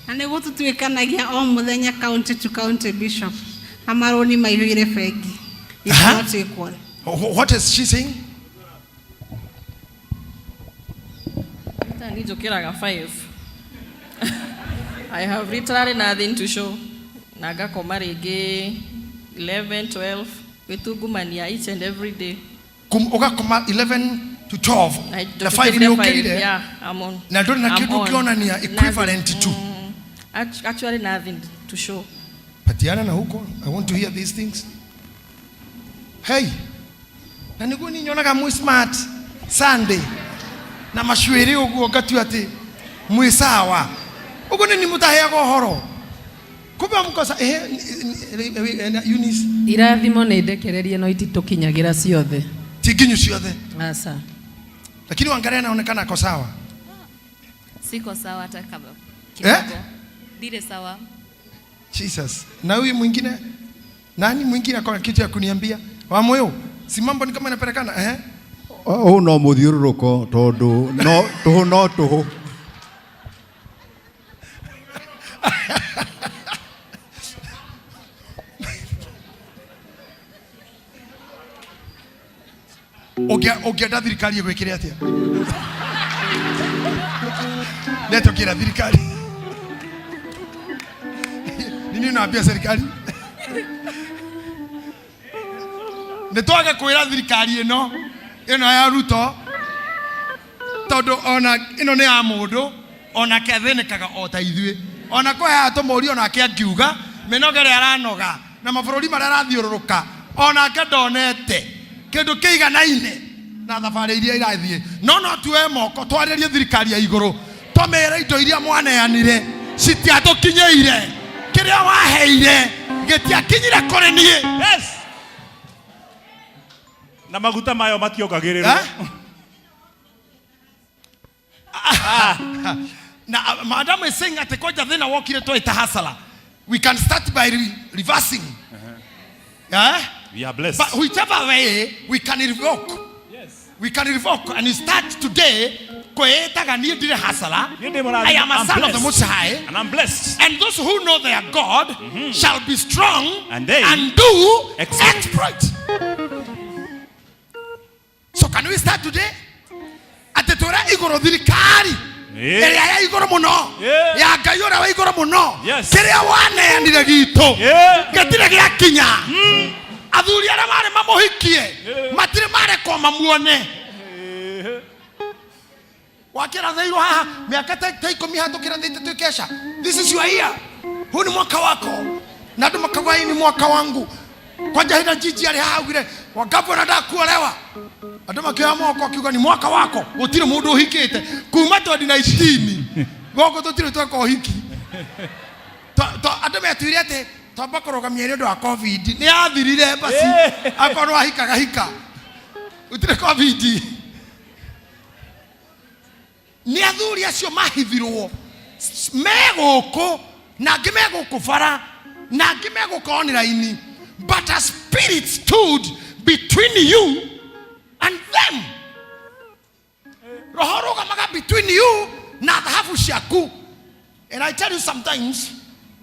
Na nä gå tå tuä kanagia o må thenya county to county, bishop, na marũni maihũire bengi. It's not equal. What is she saying? Niĩ njũkĩraga 5. I have literally nothing to show. Na ngakoma rĩngĩ 11, 12, gwĩtungumania each and every day. Ũgakoma 11 to 12 na 5 nĩ ũkĩrire. Yeah, I'm on. Na ndũrĩ na I'm kĩndũ on. ũkĩonania equivalent to. Actually nothing to show. Patiana na huko. I want to hear these things. Hey, na nĩguo niĩ nyonaga mwĩ smart Sunday na macuĩrĩ ũguo, ngatua atĩ mwĩ sawa ũguo. Nĩ ni mũtaheaga ũhoro, kumbe mkosa. Ehe, Eunice. Irathimo nĩ ndekererie no ititũkinyagĩra ciothe. Ti nginyu ciothe. Aca. Lakini wangalia anaonekana ako sawa. Siko sawa hata kama Eh? kidogo. Ndire sawa. Jesus. Na huyu mwingine, nani mwingine akona kitu ya kuniambia wa moyo? Si mambo ni kama inapelekana, eh? Ũũ no mũthiũrũrũko tondũ no tũhũ, no tũhũ. Ũngĩenda thirikari ĩgwĩkĩre atĩa? Netũkĩra thirikari nini? Unaambia serikali? Nĩ twage kwĩra thirikari ĩno ĩno ya Ruto tondũ ona ĩno nĩ ya mũndũ onake athĩnĩkaga o ta ithuĩ ona kũheaga tũmũri onake angiuga mĩnoga ĩrĩa aranoga na mabũrũri marĩa arathiũrũrũka onake ndonete kĩndũ kĩiganaine na thabarĩ iria irathiĩ no no tuoe moko twarĩrie thirikari ya igũrũ tũmĩre indo iria mwaneanire citiatũkinyĩire kĩrĩa waheire gĩtiakinyire kũrĩ niĩ. Yes. Na maguta mayo mationgagĩrĩrwo. Eh? Na madam is saying atĩ kwanja thĩna wokire twaita hasara. We can start by reversing. Eh? We are blessed. But whichever way we can revoke. Yes. We can revoke and start today kwĩĩtaga niĩ ndirĩ hasara. Niĩ ndĩ mũrathime. I am a I'm son of the blessed. Most High. And I'm blessed. And those who know their God shall be strong And they and do exploit. Exploit. So can we start today? Atĩ twĩre igũrũ thirikari ĩrĩa ya igũrũ mũno ya Ngai ũrĩa wa igũrũ mũno kĩrĩa waneanire gitũ gĩtirĩ gĩakinya. Athuri arĩa marĩ mamũhikie matirĩ marekwo mamuone. Wakĩrathĩirwo haha mĩaka ta 10 hatũkĩrathĩte twĩ kesha. This is your year. Huu ni mwaka wako na andũ makauga hii ni mwaka wangu. Kwanja hina jiji arĩ haha augire wagavana ndakuolewa. Andũ makĩoya moko akiuga ni mwaka wako. Gũtirĩ mũndũ ũhikĩte kuma 2019 gũkũ tũtirĩ tweka ũhiki. Andũ metuire atĩ twamba kũrũgamia nĩ ũndũ wa COVID. Nĩ yathirire basi akorwo ahikaga hika gũtirĩ COVID. Nĩ athuri acio mahithirwo me gũkũ na angĩ me gũkũ bara na angĩ me gũkũ online, but a spirit stood between you and them. Roho rũgamaga between you na thahabu ciaku. And I tell you sometimes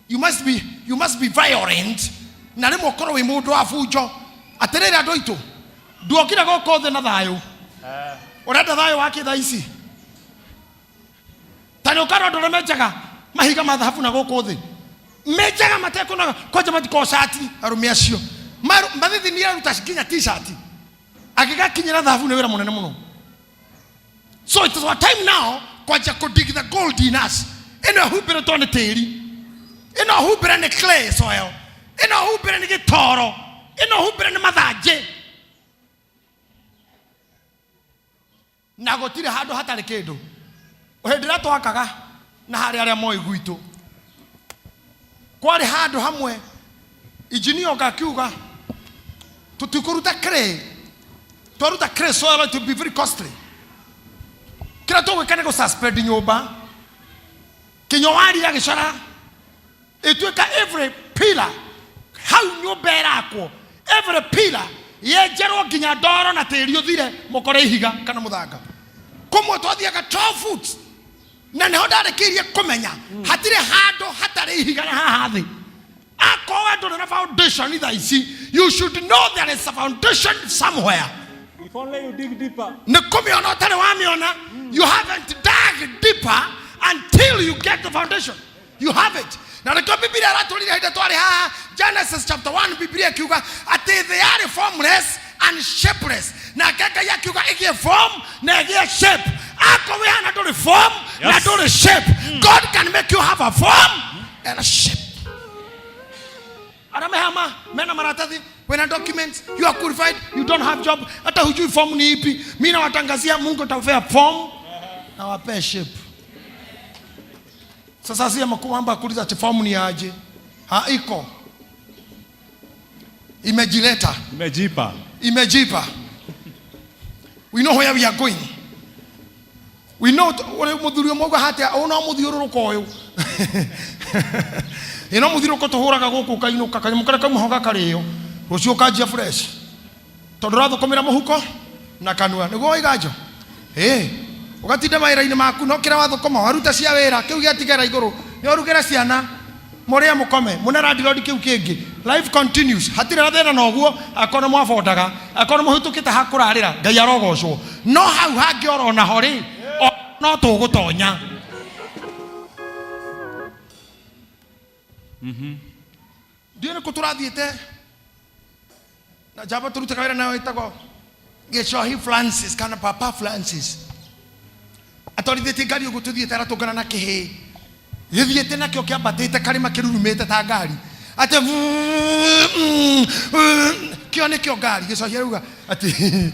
you must be violent na rĩmwe ũkorwo wĩ mũndũ wa bunjo. Atĩrĩrĩ andũ aitũ, nduokire gũkũ thĩ na thayũ. Ũrenda thayũ wake thaa ici? Ta nĩ ũkarora andũ arĩa menjaga mahiga ma thahabu na gũkũ thĩ menjaga matekũnoga kwanja matikoragwo cati arũme acio mathithi nĩ aruta nginya t-shirt agĩgakinyĩra thahabu nĩ wĩra mũnene mũno. So it is our time now kwanja kũ dig the gold in us. Ĩno ĩhumbĩrĩtwo nĩ tĩri, ĩno ĩhumbĩre nĩ clay soil, ĩno ĩhumbĩre nĩ gĩtoro, ĩno ĩhumbĩre nĩ mathanjĩ, na gũtirĩ handũ hatarĩ kĩndũ. Hĩndĩ ĩrĩa twakaga na harĩ arĩa moĩ gwitũ kwarĩ handũ hamwe engineer oka akiuga tũtikũruta clay, twaruta clay soil it will be very costly. Kĩrĩa tũgwĩka nĩ gũ-suspend nyũmba kinya wari agĩcora ĩtuĩka every pillar hau nyũmba ĩrakwo every pillar yenjerwo nginya ndoro na tĩri ũthire mũkore ihiga kana mũthanga. Kũmwe twathiaga 12 foot na nĩho ndarĩkĩirie kũmenya hatirĩ handũ hatarĩ ihiga na haha thĩ. Akorwo ndũrĩ na foundation thaa ici, you should know there is a foundation somewhere. If only you dig deeper. Nĩ kũmĩona ũtarĩ wamĩona. You haven't dug deeper until you get the foundation. You have it. Na nĩkĩo Bibilia ĩratwĩrire hĩndĩ twarĩ haha Genesis chapter 1 Bibilia ĩkiuga atĩ thĩ yarĩ formless and shapeless. Nake Ngai akiuga ĩgĩe form na ĩgĩe shape. Akorwo wĩ hana ndũrĩ form na Yes. ndũrĩ shape. God can make you have a form and a shape. Arĩa mehama mena maratathi, wena documents, you are qualified, you don't have job, hata hujui form ni ipi. Mimi nawatangazia Mungu atawapea form na wapee shape. Sasa si mambo ya kuuliza ati form ni aje. Ha, iko. Imejileta. Imejipa. Imejipa. We know where we are going. We know ule muthuri ũmwe auga hatia, ũyũ no mũthiũrũrũko ũyũ. Ĩno mũthiũrũrũko tũhũraga gũkũ ũkainũka, kanyamũ karĩa kauma ho gakarĩo, rũciũ ũkanjia fresh. Tondũ ũrathũkũmĩra mũhuko na kanua. Nĩguo waiga njo? Ĩĩ. Ũgatinda mawĩra-inĩ maku, no kĩrĩa wathũkũma, waruta cia wĩra, kĩu gĩatigara igũrũ, nĩ ũrugĩre ciana, mũrĩe mũkome, mũne landlord kĩu kĩngĩ. Life continues. Hatirĩ na thĩna na ũguo, akorwo nĩ mwabondaga, akorwo nĩ mũhĩtũkĩte ha kũrarĩra, Ngai arogocwo. No hau hangĩ oro naho rĩ, no tũgũtonya. Ndiũĩ nĩ kũ tũrathiĩte. Na njamba tũrutaga wĩra nayo ĩtagwo Gĩcohi Francis kana Papa Francis. Atwarithĩtie ngari ũguo tũthiĩte aratũngana na kĩhĩĩ gĩthiĩte nakĩo kĩambatĩte karĩma kĩrurumĩte ta ngari atĩ kĩo nĩkĩo ngari. Gĩcohi arauga atĩ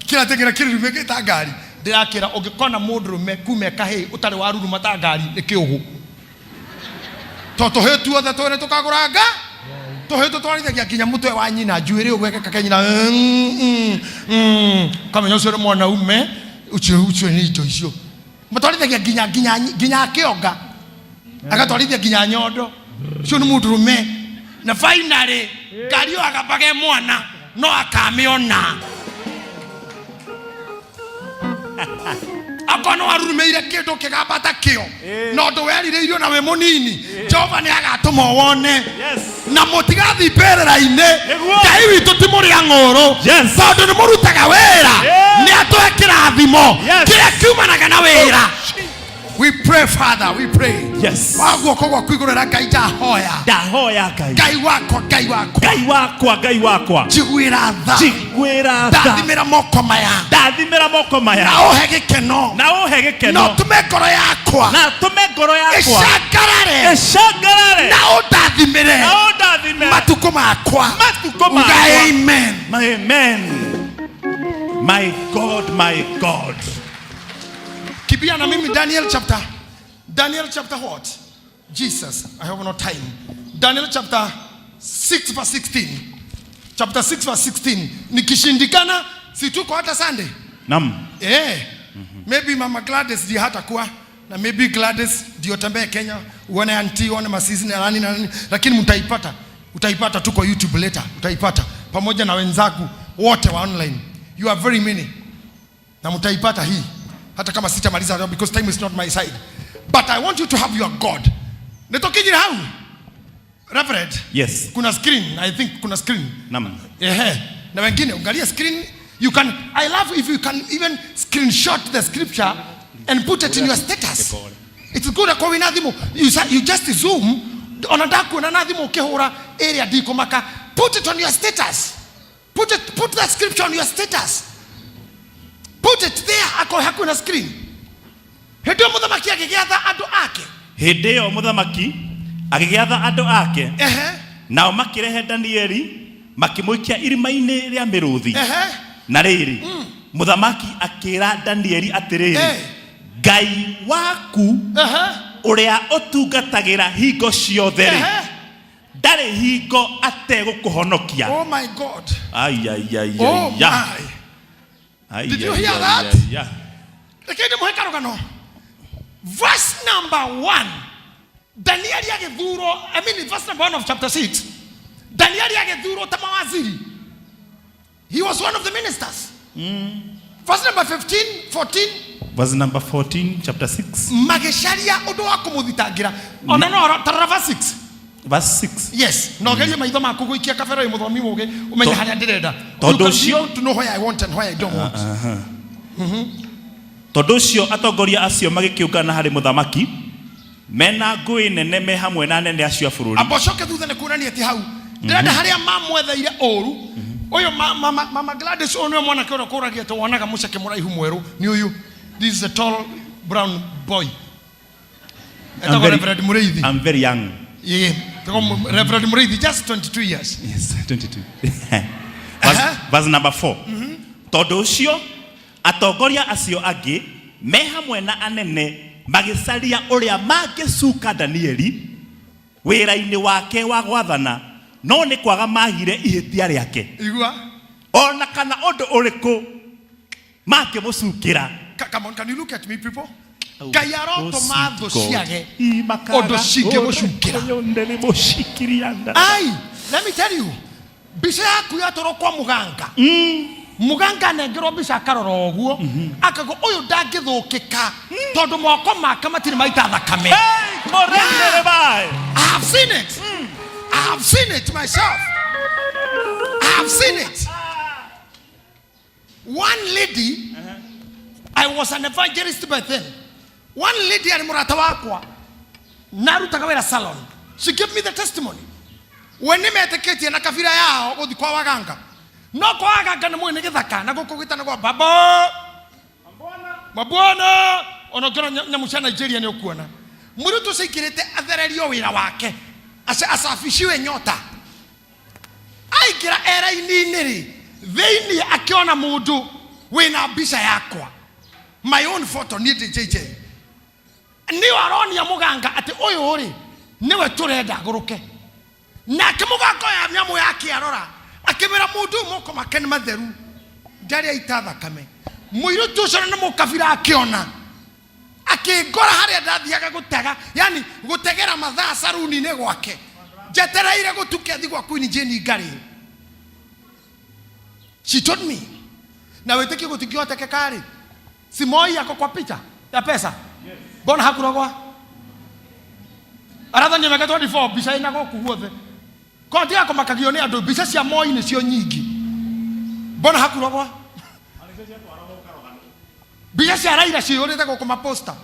kĩrateng'era kĩrurumĩte ta ngari. Ndĩrakĩra ũngĩkona mũndũrũme kuma e kahĩĩ ũtarĩ waruruma ta ngari nĩ kĩũgũ. To tũhĩĩ tuothe twĩrĩ tũkagũra nga tũhĩĩ tũtwarithagia nginya mũtwe wa nyina njuĩrĩ ũguo ĩgekake nyina kamenya ũcio nĩ mwanaume ũcio ũcio nĩ indo icio matwarithagia nginya nginya nginya kĩonga agatwarithia nginya nyondo ũcio nĩ mũndũrũme na finally ngari ĩyo agambage mwana no akamĩona akorwo nĩ warurumeire kĩndũ kĩgamba ta kĩo na ũndũ werirĩirio na wĩ mũnini, Jehova nĩ agatũma wone. Na mũtigathiĩ mbĩrĩra-inĩ. Nĩguo. Ngai witũ ti mũrĩa ng'ũrũ. Tondũ nĩ mũrutaga wĩra, nĩ atũhe kĩrathimo kĩrĩa kiumanaga na wĩra. We pray, Father, we pray. Wa guoko gwaku igũrũ rĩa Ngai ndahoya. Ndahoya Ngai. Ngai wakwa, Ngai wakwa. Ngai wakwa, Ngai wakwa. Njiguĩra tha. Njiguĩra tha. Ndathimĩra moko maya. Ndathimĩra moko maya. Na ũhe gĩkeno. Na ũhe gĩkeno. Na ũtũme ngoro yakwa. Na ũtũme ngoro yakwa. Ĩcangarare. Ĩcangarare. Na ũndathimĩre. Na ũndathimĩre. Matukũ makwa. Matukũ makwa. Uga amen. Amen. My God, my God. Kibia na mimi Daniel chapter. Daniel chapter what? Jesus, I have no time. Daniel chapter 6 verse 16. Chapter 6 verse 16. Nikishindikana si tuko hata Sunday. Naam. Maybe Mama Gladys ndiye hatakuwa na maybe Gladys ndio tembee Kenya uone auntie, uone masisi na nani na nani, lakini mtaipata. Utaipata tuko YouTube later. Utaipata pamoja na wenzangu wote wa online. You are very many. Na mtaipata hii hata kama sitamaliza leo because time is not my side. But I want you to have your God. Nitokijira hau? Reverend. Yes. Kuna screen, I think kuna screen. Naam. Ehe. Na wengine angalia screen. You can, I love if you can even screenshot the scripture and put it in your status. It's good kwa wina thimu. You you just zoom ona ndakuona na thimu ukihura area ndikumaka. Put it on your status. Put it, put that scripture on your status. Put it there ako hakuna screen. Hĩndĩ ĩyo mũthamaki agĩgĩatha andũ ake. Hĩndĩ ĩyo mũthamaki agĩgĩatha andũ ake. Nao makĩrehe Danieli makĩmũikia irima-inĩ rĩa mĩrũthi. Na rĩrĩ, mũthamaki akĩra Danieli atĩrĩrĩ, Ngai waku ũrĩa ũtungatagĩra hingo ciothe rĩ, ndarĩ hingo ategũkũhonokia. Oh my God. Ai, ai, ai, Oh ai, ai. my. Ai, Did you ai, hear ai, that? ai, ai. Reke ndĩmũhe karũgano. Verse number 1. Danieli agĩthurwo, I mean verse number 1 of chapter 6. Danieli agĩthurwo ta mawaziri. He was one of the ministers. Verse number 15, 14. Verse number 14, chapter 6. Magĩcaria ũndũ wa kũmũthitangira. Ona no tarora verse 6. Verse 6. Yes, no gerie maitho maku gũikia kabere wĩ mũthomi mũgĩ ũmenye harĩa ndĩrenda. Tondũ You can ũcio- be able to know where I want and where I don't want. Tondũ ũcio atongoria acio magĩkĩũngana harĩ mũthamaki mena ngũĩ nene me hamwe na anene acio a bũrũri. Amba ũcoke thutha nĩ kuonania atĩ hau ndĩrenda harĩa mamwetheire ũru ũyũ mama Gladys ũyũ nĩwe mwanake ũrĩa ũkũragia atĩ wonaga mũceke mũraihu mwerũ nĩ ũyũ. This is a tall brown boy. Etagwo Reverend Mũrĩithi. I'm very young. Yeah, etagwo Reverend Mũrĩithi, just 22 years. Yes, 22. Verse number 4. Tondũ ũcio atongoria acio angĩ me hamwe na anene magĩcaria ũrĩa mangĩcuka Danieli wĩra-inĩ wake wa gwathana, no nĩ kwaga magire ihĩtia rĩake. Igua. Ona kana ũndũ ũrĩkũ mangĩmũcukĩra. Come on, can you look at me, people? Ngai arotũma thũ Oh, sweet God. ciage Imakaga ũndũ cingĩmũcukĩra. Ai, let me tell you, mbica yaku yatwarwo kwa mũganga. Mũganga anengerwo mbica akarora ũguo, akauga ũyũ ndangĩthũkĩka tondũ moko make matirĩ maita thakame. Hey, korendere bae. I have seen it. I have seen it myself. I have seen it. One lady, I was an evangelist by then. One lady arĩ mũrata wakwa, na arutaga wĩra salon. She gave me the testimony. We nĩ metĩkĩtie na kabira yao gũthi kwa waganga, no kwa waganga nĩ mũĩ nĩ gĩthaka na gũkũ gwĩtanagwo baba mabwana. Ona ũngĩona nyamũ cia Nigeria nĩ ũkuona mũirĩtu ũcio aingĩrĩte athererio wĩra wake, acabiciwe nyota. Aingĩra eraini-inĩ rĩ, thĩinĩ akĩona mũndũ wĩna mbica yakwa, my own photo, niĩ ndĩ JJ. Nĩyo aronia mũganga atĩ ũyũ rĩ nĩwe tũrenda agũrũke. Nake mũganga oya nyamũ yake arora, akĩmwĩra mũndũ ũyũ moko make nĩ matheru, ndarĩ aita thakame. Mũirĩtu ũcio nĩ mũkabira, akĩona akĩngora harĩa ndathiaga gũtega, yani gũtegera mathaa saruni-inĩ gwake, njetereire gũtuke thi gwa Queen Jane ngarĩ. She told me na wĩtĩkio gũtingĩhotekeka rĩ, si Moi ako kwa picha ya pesa, mbona hakurogwa? Arathania mĩaka 24, mbica ĩna gũkũ guothe ko tiga kũmakagio nĩ andũ, mbica cia Moi nĩcio nyingĩ, mbona hakurogwa? Mbica cia Raila ciyũrĩte gũkũ maposta,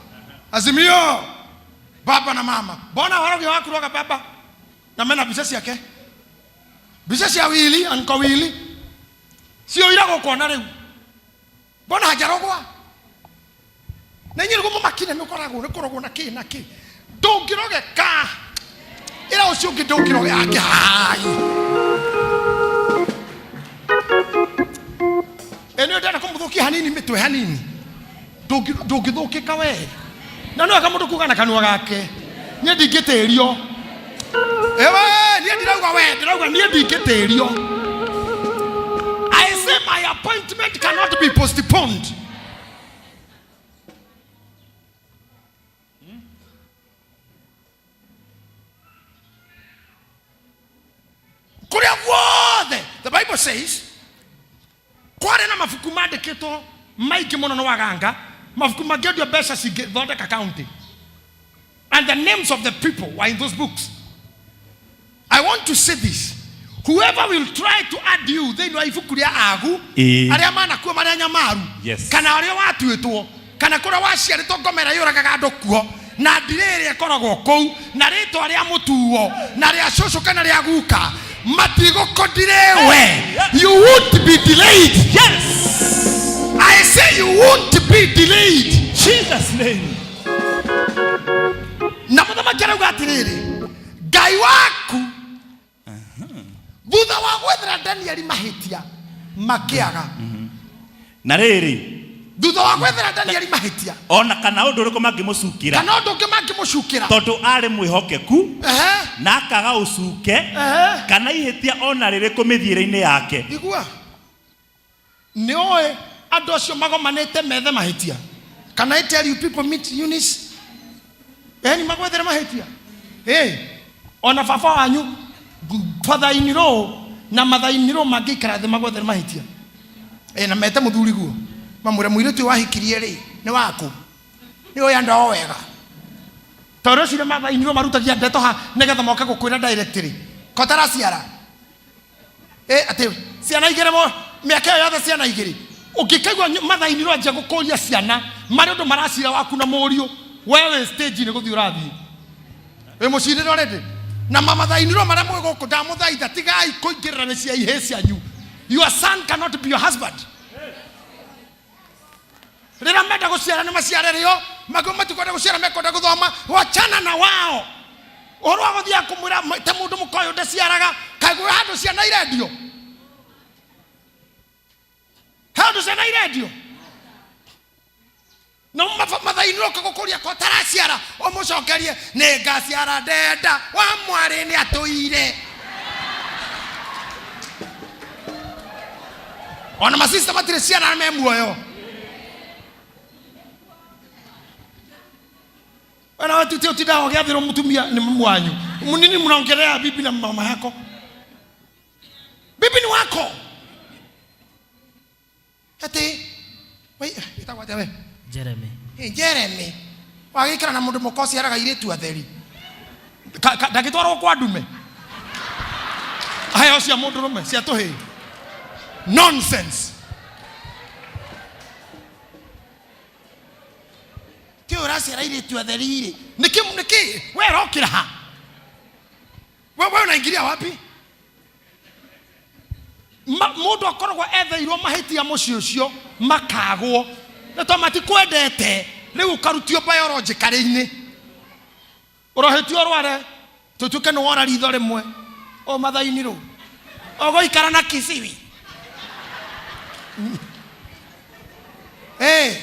Azimio, baba na mama, mbona warogio wakuroga baba na mena mbica ciake? Mbica cia Willy, Uncle Willy, ciyũire gũkũ ona rĩu, mbona hajarogwa? Na inyuĩ nĩguo mũmakire, nĩ ũkoragwo nĩ kũrogwo na kĩ na kĩ. Ndũngĩrogeka, ĩra ũcio ũngĩ ndũngĩrogeka. Hai, ĩ nĩ ndenda kũmũthũkia hanini mĩtwe hanini. Ndũngĩthũkĩka we, na nĩ wega mũndũ kuga na kanua gake, niĩ ndingĩtĩrio. Ewe, niĩ ndirauga we, ndĩrauga niĩ ndingĩtĩrio. I say my appointment cannot be postponed. Kũrĩa guothe the Bible says kwarĩ na mabuku mandĩkĩtwo maingĩ mũno nĩ waganga, mabuku mangĩendio mbeca cingĩthondeka county, and the names of the people were in those books. I want to say this: whoever will try to add you thĩinĩ wa ibuku rĩa agu arĩa manakua marĩa nyamaru, kana arĩa watuĩtwo, kana kũrĩa waciarĩtwo, ngomera yũragaga andũ kuo na ndirĩ ĩrĩa ĩkoragwo kũu, na rĩtwa rĩa mũtuo na rĩa cũcũ kana rĩa guka matigũkũndirĩ we, you won't be delayed. Yes. I say you won't be delayed. Jesus name. Na mũthamaki arauga atĩrĩrĩ, Ngai waku, thutha wa gwethera Danieli mahĩtia makĩaga. Na rĩrĩ, thutha wa gwethera Danieli mahĩtia, ona kana ũndũ ũrĩkũ mangĩmũcukĩra, kana ũndũ ũngĩ mangĩmũcukĩra, tondũ arĩ mwĩhokeku na akaga ũcuke kana ihĩtia ona rĩrĩkũ mĩthiĩre-inĩ yake. Igua, nĩ ũĩ andũ acio magomanĩte methe mahĩtia. Can I tell you, people meet Eunice eni magwethere mahĩtia. Hey, ona baba wanyu, father-in-law na mother-in-law mangĩikara thĩ magwethere mahĩtia, na mete mũthuri guo mamwĩre mũirĩtu ũyũ wahikirie rĩ nĩ waku, nĩ ũyũ andũ ao wega, tondũ ũcio mother-in-law marutagia ndeto ha nĩgetha moke gũkwĩra directly ko taraciara. Atĩ ciana igĩrĩ mo mĩaka ĩyo yothe, ciana igĩrĩ. Ũngĩkaigua mother-in-law anjia gũkũria ciana marĩ ũndũ maracira waku na mũriũ, we wĩ stage-inĩ gũthiĩ ũrathiĩ wĩ mũcirĩre already. Na mamather-in-law marĩa mwĩ gũkũ, ndamũthaitha, tigai kũingĩrĩra mĩciĩ ya ihĩĩ cianyu. Your son cannot be your husband. Rĩrĩa menda gũciara nĩ maciare rĩo, magwo matikwenda gũciara, mekwenda gũthoma, wachana na wao. Ũhoro wa gũthiaga kũmwĩra ta mũndũ mũkoyũ ndaciaraga, kaĩ gwĩ handũ ciana irendio? Handũ ciana irendio no mathainĩ ũka gũkũria ko taraciara, ũmũcokerie nĩ ngaciara, ndenda wa mwarĩ nĩ atũire. Ona masista matirĩ ciana me muoyo. Wena wetu utindaga ũgĩathĩrwo mũtumia nĩ mamu wanyu nini, mnaongelea bibi na mama yako. Bibi ni wako. Ati wai ĩtagwo atĩa we? Jeremy. Ĩ, Jeremy, wagĩikara na mũndũ mũka ũciaraga airĩtu atheri. Ndangĩtwarwo kwa ndume aheo cia mũndũrũme cia tũhĩĩ. Nonsense. Ti ũyũ ũraciara airĩtu atheri rĩ, nĩkĩ we ũrokĩra ha we? Wewe unaingilia wapi? Mũndũ akoragwo etheirwo mahĩtia mũciĩ ũcio makagwo nĩ to matikwendete rĩu ũkarutio biologically-inĩ ũrohĩtio ũrware tũtuĩke nĩ wora ritho rĩmwe o mathaini rũ ũgũikara na kisiwi. Hey.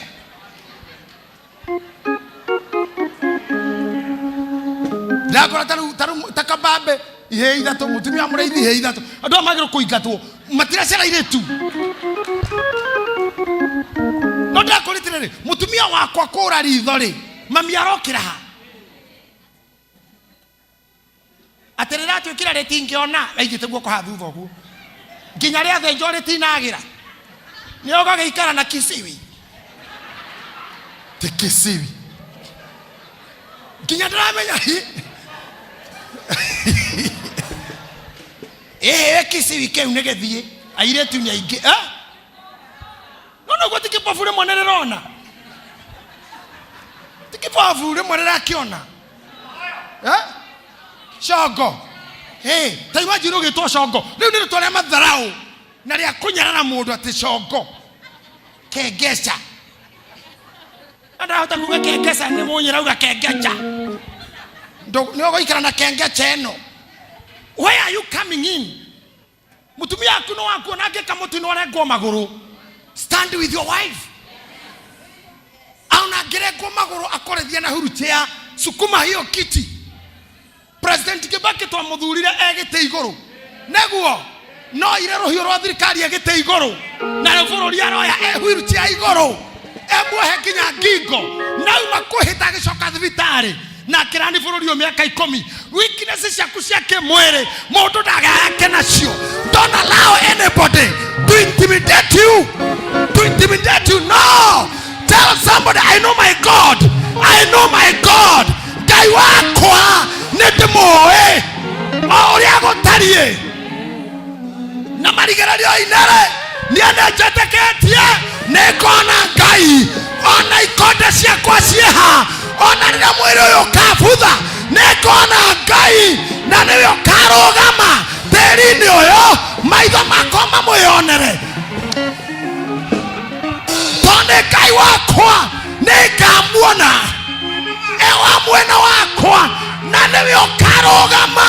Ndakora taru taru takabambe ihe ithatũ mũtumia wa mũrĩithi ihe ithatũ andũ aya magĩrĩirwo kũingatwo matiracera airĩtu no ndakũrĩte rĩrĩ mũtumia wakwa kũra ritho rĩ mami arokĩra ha atĩ rĩratuĩkire rĩtingĩona aigĩte guoko haha thutha ũguo nginya rĩathĩnjwo rĩtinagĩra nĩ ũgagĩikara na kisiwi ti kisiwi nginya ndĩramenya hi ĩhĩ kisiwi kĩu nĩ gĩthiĩ airĩtu nĩ aingĩ eh? No noguo ti kĩbobu rĩmwe nĩ rĩrona ti kĩbobu rĩmwe rĩrakĩona eh? Congo. Hey, ta imagine ũgĩtwo congo rĩu nĩ rĩtwa rĩa matharau na rĩa kũnyarara mũndũ atĩ congo kengeca na ndahota kuga kengeca nĩ mũnyĩra uga kengeca nĩ ũgũikara na kengeca ĩno. Where are you coming in? Mutumia waku no waku ona angĩka mũtino arengwo magũrũ, stand with your wife. Ona angĩrengwo magũrũ akorethia na wheelchair, sukuma hiyo kiti. President Kibaki twamũthurire e gĩtĩ igũrũ nĩguo no ire rũhiũ rwa thirikari e gĩtĩ igũrũ na rĩu bũrũri aroya e wheelchair igũrũ emuohe nginya ngingo nauma kwĩhĩta agĩcoka thibitarĩ na akĩrani bũrũri ũyũ mĩaka ikũmi. Weaknesses ciaku cia kĩmwĩrĩ mũndũ ndagayake nacio. Don't allow anybody to intimidate you, to intimidate you. No, tell somebody, I know my God, I know my God. Ngai wakwa nĩ ndĩmũĩ o ũrĩa gũtariĩ na marigererio-inĩ rĩ niĩ nĩ njĩtĩkĩtie nĩ ngona Ngai ona ikonde ciakwa ciĩha ona rĩrĩa mwĩrĩ ũyũ ũkabutha nĩ ngona Ngai na nĩwe ũkarũgama tĩri-inĩ ũyũ maitho makwa mamwĩyonere tondũ nĩ Ngai wakwa nĩ ngamuona ewa mwena wakwa na nĩwe ũkarũgama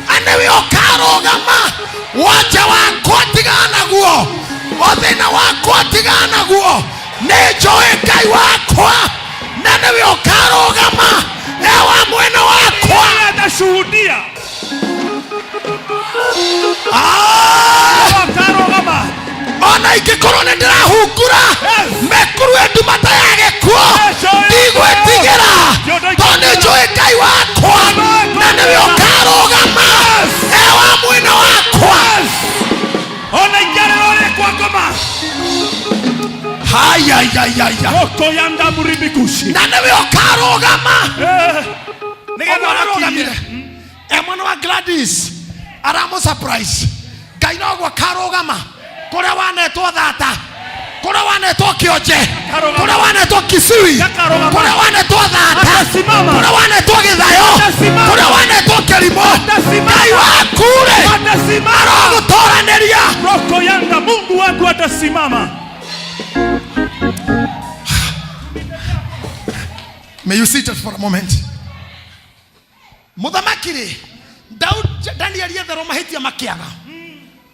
na nĩwe ũkarũgama wanja wakwa tigana naguo ũthĩna wakwa tigana naguo nĩ njũĩ Ngai wakwa na nĩwe ũkarũgama ewa mwena wakwa. Atashuhudia. Ah! Akarũgama. Ona ingĩkorwo nĩ ndĩrahungura mĩkuru ĩnduma ta ya gĩkuũ ndigwĩtigĩra tondũ nĩ njũĩ Ngai wakwa na nĩwe ũkarũgama ewa mwena wakwa. Ona ingĩarĩrwo rĩ kwa ngoma. Hayayayaya. Okoyanda muribikushi. Na nĩwe ũkarũgama. Nĩgetha Ũguo arũgamire. arũgamire. E mwana wa Gladys aramũ surprise Ngai noguo akarũgama kũrĩa wanetwo thata kũrĩa wanetwo kĩonje kũrĩa wanetwo kisiwi kũrĩa wanetwo thata Atasimama. kũrĩa wanetwo gĩthayo Atasimama. kũrĩa wanetwo kĩrimũ Atasimama. Ngai waku rĩ Atasimama. arogũtoranĩria. Rokoyanda Mungu wangu atasimama. May you sit for a moment. Mũthamaki rĩ Daud Danieli etherwo mahĩtia makĩaga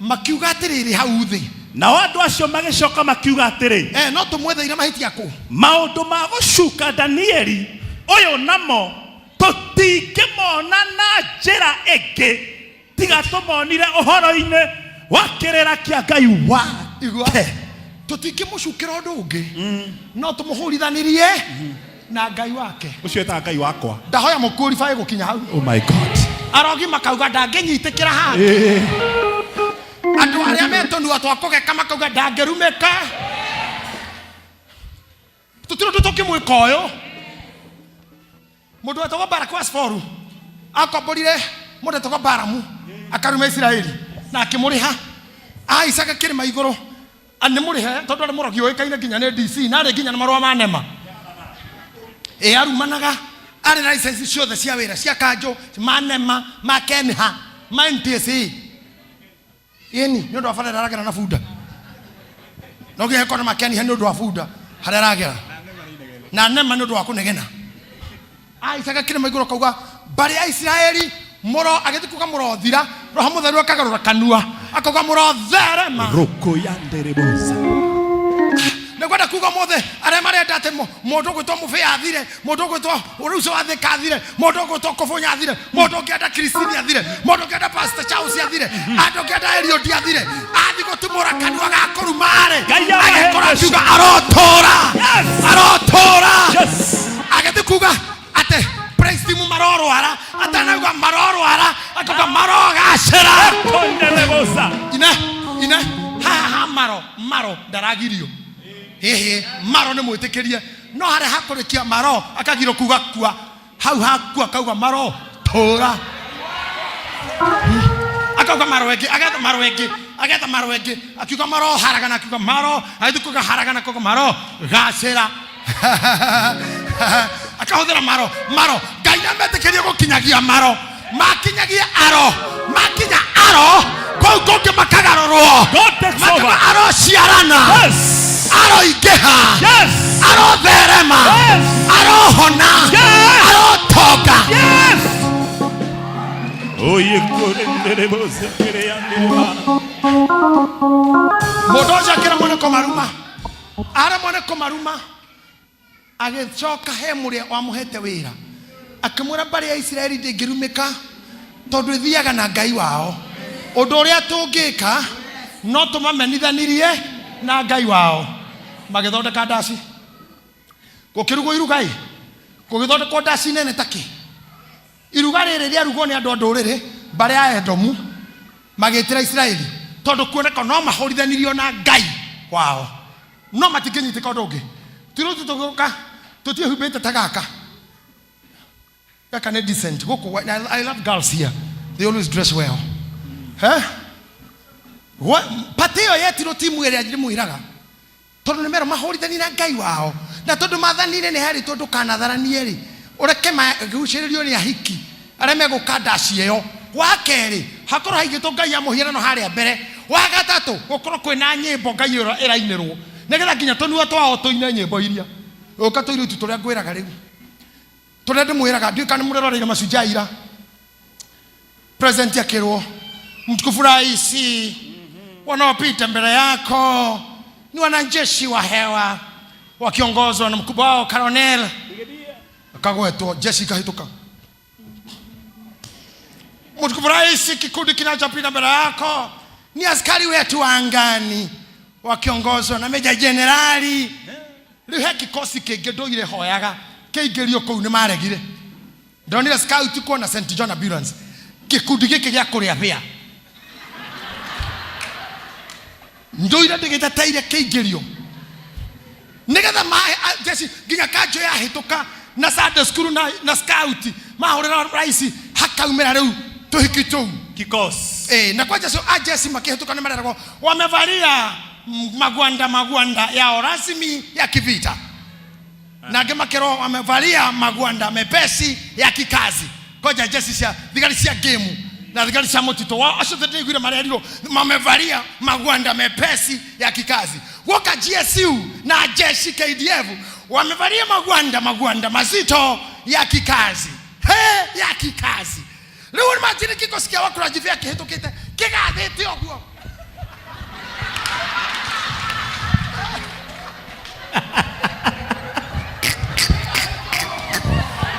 makiuga atĩrĩrĩ hau thĩ. Nao andũ acio magĩcoka makiuga atĩrĩ, No tũmwetheire mahĩtia kũ? Maũndũ ma gũcuka Danieli ũyũ namo tũtingĩmona na njĩra ĩngĩ tiga tũmonire ũhoro-inĩ wa kĩrĩra kĩa Ngai wake. Igua, tũtingĩmũcukĩra ũndũ ũngĩ no tũmũhũrithanirie na Ngai wake. Ũcio ĩtaga Ngai wakwa. Ndahoya mũqualify gũkinya hau. Oh my God. Arogi makauga ndangĩnyitĩkĩra haha. Andũ arĩa metũnua twa kũgeka makauga ndangĩrumĩka. Tũtirĩ ũndũ tũngĩmwĩka ũyũ. Mũndũ wetagwo Baraku Asforu akomborire mũndũ wetagwo Baramu akaruma Isiraeli na akĩmũrĩha ahaicaga kĩrĩma igũrũ nĩ mũrĩhe tondũ arĩ mũrogi ũĩkaine nginya nĩ DC na arĩ nginya na marũa ma nema. Ĩ arumanaga arĩ na license ciothe cia wĩra cia kanjũ ma nema ma Kenha. Ma NTSA ĩni nĩ ũndũ wa bara aragera na bunda no nginya ĩkorwo na makeni nĩ ũndũ wa bunda harĩa aragera na nema nĩ ũndũ wa kũnegena aicaga kĩrĩma igũrũ akauga mbarĩ ya Isiraeli mũro agĩthiĩ kuga mũrothira roho mũtheru akagarũra kanua akauga mũrotherema Roko yanderebosa. Nĩngwenda kuga mothe arĩa marenda atĩ mũndũ ũgwĩtwo mũbĩa athire, mũndũ ũgwĩtwo rũcio wa Thika athire, mũndũ ũgwĩtwo Kũbũnya athire, mũndũ ũngĩenda Christine athire, mũndũ ũngĩenda Pastor Charles athire, andũ ũngĩenda Eliud athire, athi gũtumũra kanua ga kũruma-rĩ, Ngai amahe agĩkora mbeca. akiuga arotũra, Yes. arotũra. Yes. Agĩthiĩ kuga atĩ praise team marorwara, atanauga marorwara, akauga marogacĩra. Konderebosa. Ine ine haha ha maro maro ndaragirio hihi maro nĩ mwĩtĩkĩrie no harĩa hakũrĩkia maro akagirwo kuga kua hau hakua akauga maro tũra akauga maro ĩngĩ agetha maro ĩngĩ agetha maro ĩngĩ akiuga maro haragana akiuga maro agĩthiĩ kuga haragana akauga maro gacĩra akahũthĩra maro maro Ngai nĩametĩkĩrie gũkinyagia maro makinyagie aro makinya aro kũu kũngĩ makagarũrwo God takes Makauga over. arociarana Yes. aroingĩha Yes. arotherema Yes. arohona Yes. arotonga Yes. Oye korenderebosa kereyandereba. Mũndũ ũcio akĩremwo nĩ kũmaruma aremwo nĩ kũmaruma agĩcoka he mũrĩa wamũhete wĩra akĩmwĩra mbarĩ ya Isiraeli ndĩngĩrumĩka tondũ ĩthiaga na Ngai wao ũndũ ũrĩa tũngĩka no tũmamenithanirie na Ngai wao magĩthondeka ndaci gũkĩrugwo iruga ĩ gũgĩthondekwo ndaci nene takĩ iruga rĩrĩ rĩarugwo nĩ andũ a ndũrĩrĩ mbarĩ ya Edomu magĩtĩra Isiraeli tondũ kuoneka no mahũrithanirio na Ngai wao no matingĩnyitĩka ũndũ ũngĩ tirũtu tũgĩũka tũtiĩhumbĩte ta gaka gaka nĩ decent gũkũ I love girls here, they always dress well. Eh? Pati ĩyo yetirwo timu ĩrĩa ndĩmwĩraga tondũ nĩ merwo mahũrithanie na Ngai wao na tondũ mathanire nĩ herĩtwo ndũkanatharanie rĩ ũreke magucĩrĩrio nĩ ahiki arĩa megũka ndaci ĩyo wa kerĩ hakorwo haigĩtwo Ngai ya mũhianano harĩa mbere wa gatatũ gũkorwo kwĩna nyĩmbo Ngai ĩyo ĩrainĩrwo nĩgetha nginya tũnua twao tũine nyĩmbo iria ũka tũirĩtu tũrĩa ngwĩraga rĩu tũrĩa ndĩmwĩraga ndiũĩ kana nĩmũreroreire Mashujaa ira president akĩrwo mtukufu rais wanaopita mbele yako ni wanajeshi wa hewa wakiongozwa na mkubwa wao Colonel akagwetwo jeshi ikahĩtũka mtukufu rais kikundi kinachopita mbele yako ni askari wetu wa angani wakiongozwa na meja jenerali rĩu he kikosi kĩngĩ ndũire hoyaga kĩingĩrio kũu nĩ maregire ndonire scout kuona St John Ambulance gĩkundi gĩkĩ gĩa kũrĩa bĩa ndũire ndĩgĩteteire kĩingĩrio nĩgetha jeshi nginya kanjũ yahĩtũka na Sunday school na scout mahũrĩra raisi hakaumĩra rĩu tũhiki tũu Kikosi. Na kwa jeshi a jeshi makĩhĩtũka nĩ mareragwo wamevalia magwanda magwanda yao rasmi ya kivita na angĩ makĩrwo wamevalia magwanda mepesi ya kikazi koja jeshi cia thigari cia ngĩmu na thigari cia mũtitũ wao acio ndĩiguire marerirwo mamevalia magwanda mepesi ya kikazi woka GSU na jeshi KDF wamevalia magwanda magwanda mazito ya kikazi he ya kikazi rĩu imagine kikosi kĩa wakũrajivia kĩhĩtũkĩte kĩgathĩte ũguo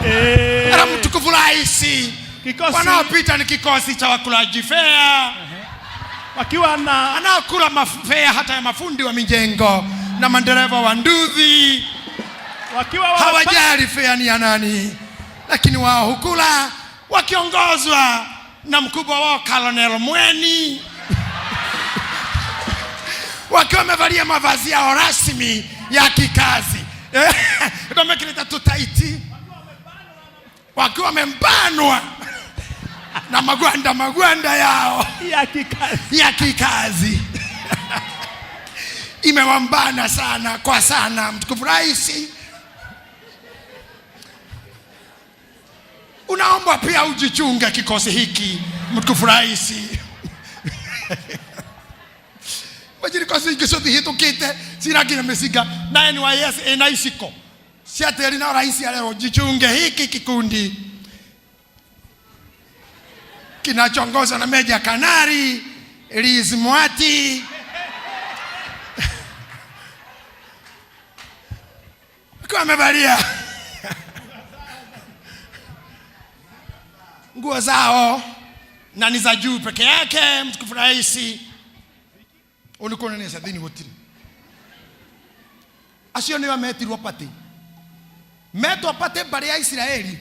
Era mtukufu raisi Kikosi. wanaopita ni kikosi cha wakulaji fea Wakiwa na anaokula mafea hata ya mafundi wa mijengo na madereva wa nduthi wakiwa hawajali fea ni ya nani, lakini wao hukula wakiongozwa na mkubwa wao Colonel Mweni wakiwa wamevalia mavazi yao rasmi ya kikazi ndio mekileta tutaiti wakiwa wamembanwa na magwanda magwanda yao ya kikazi ya kikazi imewambana sana kwa sana. Mtukufu rais, unaombwa pia ujichunge kikosi hiki Mtukufu rais majiriko ingĩ ciothe ihĩtũkĩte cira nginya mĩcinga na NYS ĩna iciko cia tĩri na rais arerwo jichunge hiki kikundi kinachoongozwa na Meja Kanari Liz Mwati akiwa amevalia nguo zao na ni za juu peke yake. Mtukufu rais ulikuonania thĩinĩ gũtirĩ acio nĩo metirwo pati metwo pati mbarĩ ya Isiraeli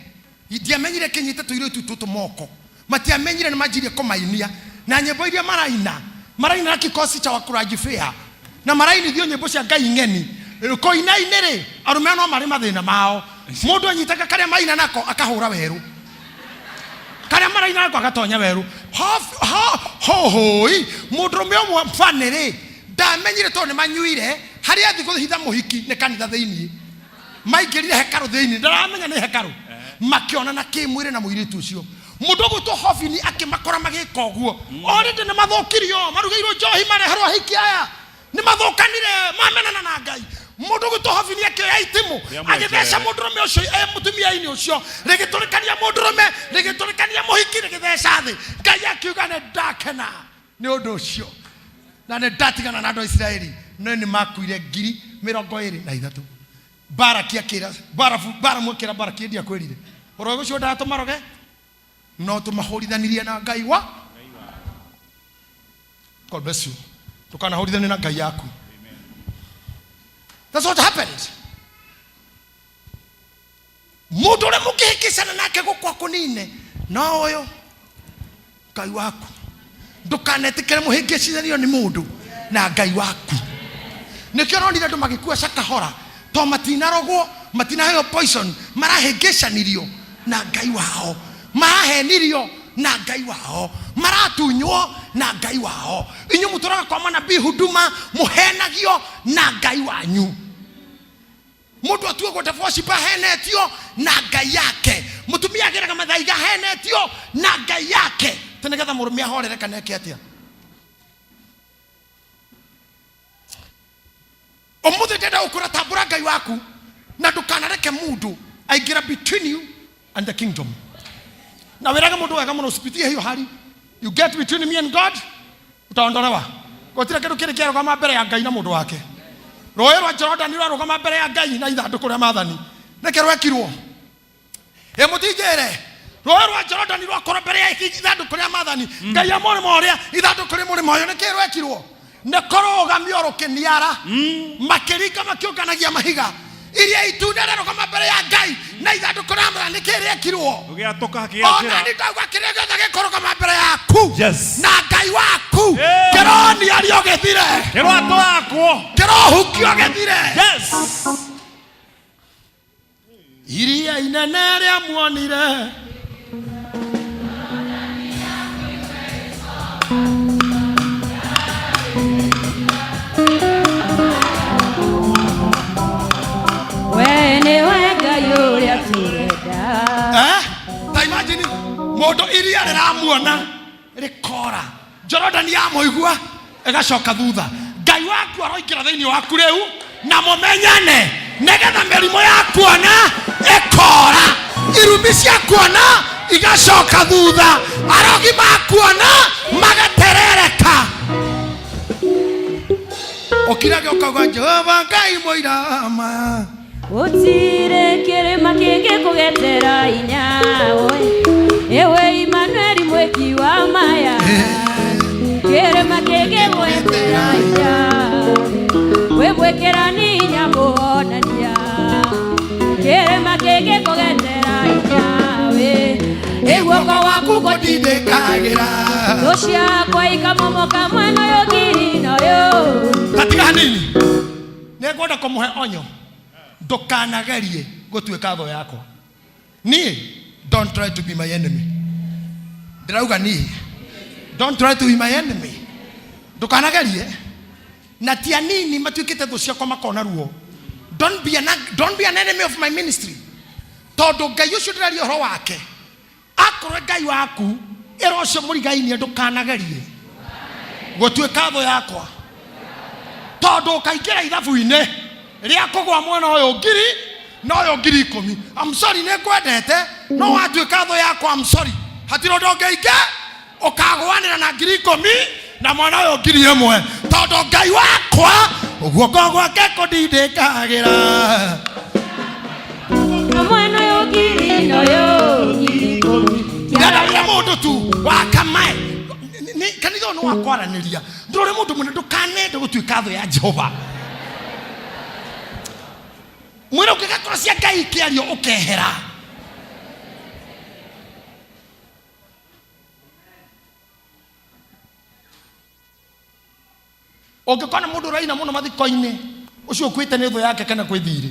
ndiamenyire kĩnyite tũirĩtu tũtũ moko matiamenyire nĩ manjirie kũmainia na nyĩmbo iria maraina maraina na kikosi cha wakuraji fair na marainithio nyĩmbo cia ngai ng'eni koina-inĩ rĩ arũme no marĩ mathĩna mao mũndũ anyitaga karĩa maina nako akahũra werũ karĩa maraina nako agatonya werũ hohoi mũndũrũme ũmwe banĩrĩ ndamenyire tondũ nĩ manyuire harĩa athiĩ kũhitha mũhiki nĩ kanitha thĩiniĩ maingĩrire hekarũ thĩiniĩ ndaramenya nĩ hekarũ makĩonana kĩmwĩrĩ na mũirĩtu ũcio mũndũ ũgwĩtwo Hofini akĩmakora magĩka ũguo already nĩ mathũkirio marugĩirwo njohi mareherwo ahiki aya nĩ mathũkanire mamenana na Ngai mũndũ ũgwĩtwo Hofini akĩoya itimũ agĩtheca mũndũrũme ũcio e mũtumia-inĩ ũcio rĩgĩtũrĩkania mũndũrũme rĩgĩtũrĩkania mũhiki rĩgĩtheca thĩ Ngai akiuga nĩ ndakena nĩ ũndũ ũcio na nĩ ndatigana na andũ a Isiraeli no nĩ makuire 23,000 Baraki akĩra Baramu akĩra Baraki ndiakwĩrire ũroge ũcio ndatũmaroge no tũmahũrithanirie na Ngai wa God bless you ndũkanahũrithanie na Ngai yaku. That's what happened. Mũndũ ũrĩa mũkĩhĩkĩcana nake gũkwa kũnine no ũyũ Ngai waku ndũkanetĩkĩre mũhĩngĩcithanio nĩ mũndũ na Ngai waku nĩkĩo ũronire andũ magĩkua cakahora to matinarogwo matinaheo poison marahĩngĩcanirio na Ngai wao marahenirio na Ngai wao maratunywo na Ngai wao inyuĩ mũtũraga kwa manabii huduma mũhenagio na Ngai wanyu mũndũ atuagwo divorce ahenetio na Ngai yake mũtumia agĩraga mathaiga ahenetio na Ngai yake tĩ nĩgetha mũrũme ahorere kana eke atĩa ũmũthĩ ndĩrenda gũkwĩra tambũra Ngai waku na ndũkanareke mũndũ aingĩra between you and the kingdom na wĩrage mũndũ wega mũno usipitie hiyo hali you get between me and God utaondolewa gũtirĩ kĩndũ kĩrĩ kĩarũgama mbere ya Ngai na mũndũ wake rũĩ rwa Jorodani rwarũgama mbere ya Ngai na ithandũkũ rĩa maathani nĩkĩ rwekirwo ĩ mũtinjĩre rũĩ rwa Jorodani rwakorwo mbere ya ithandũkũ rĩa maathani Ngai e mũrĩmo ũrĩa ithandũkũ rĩ mũrĩmo ũyũ nĩkĩ rwekirwo nĩ kũrũgamio rũkĩniara makĩringa makĩũnganagia mahiga iria itunda rĩarũgama mbere ya Ngai na ithandũkũ rĩa maathani nĩkĩ rĩekirwo Rũgĩatũka ona kĩgĩatĩra. nĩ ndauga kĩrĩa gĩothe gĩkũrũgama mbere yaku Yes. na Ngai waku kĩroniario gĩthire Kĩrwatũrakwo. kĩrohukio gĩthire Yes. iria inene rĩamuonire We nĩwe Ngai ũrĩa tũrenda. Eh? Ta imagine mũndũ iria rĩramuona rĩkora Jorodani yamũigua ĩgacoka thutha Ngai waku aroingĩra thĩinĩ waku rĩu na mũmenyane nĩgetha mĩrimũ ya kuona ĩkora irumi cia kuona igacoka thutha arogi ma kuona magaterereka ũkirage ũkauga Jehova Ngai mũirama Gũtirĩ kĩrĩma kĩngĩkũgetera hinya we ĩwe Imanueli mwĩki wa maya kĩrĩma kĩngĩgwetera hinya wĩ mwĩkĩrani hinya mũhonania kĩrĩma kĩngĩkũgetera hinya we ĩ guoko waku gũtindĩkagĩra thũ ciakwa ikamomoka mwena ũyũ ngiri na ũyũ tatiga hanini nĩ ngwenda kũmũhe onyo ndũkanagerie gũtuĩka thũ yakwa niĩ don't try to be my enemy ndĩrauga niĩ don't try to be my enemy ndũkanagerie na ti anini matuĩkĩte thũ ciakwa makona ruo don't be an enemy of my ministry tondũ Ngai ũcio ndĩraria ũhoro wake akorwo Ngai waku Ĩra ũcio mũrigainie ndũkanagerie gũtuĩka thũ yakwa, tondũ ũkaingĩra ithabu-inĩ rĩa kũgwa mwena ũyũ ngiri na ũyũ 10,000. I'm sorry, nĩ ngwendete, no watuĩka thũ yakwa, I'm sorry, hatirĩ ũndũ ũngĩingĩ ũkagũanĩra na 10,000 na mwana ũyũ 1,000, tondũ Ngai wakwa guoko gwake kũndindĩkagĩra. Mwana ũyũ ngiri na ũyũ 10,000. Ndĩrenda mũndũ tu wakamae kanitha ũyũ nĩ wa kwaranĩria. Ndũrĩ mũndũ mũnene, ndũkanende gũtuĩka thũ ya Jehova. Mwĩra ũngĩgakorwo cia Ngai ikĩario ũkehera. Ũngĩkona mũndũ ũraina mũno mathiko-inĩ, ũcio ũkuĩte nĩ thũ yake kana kwĩ thirĩ,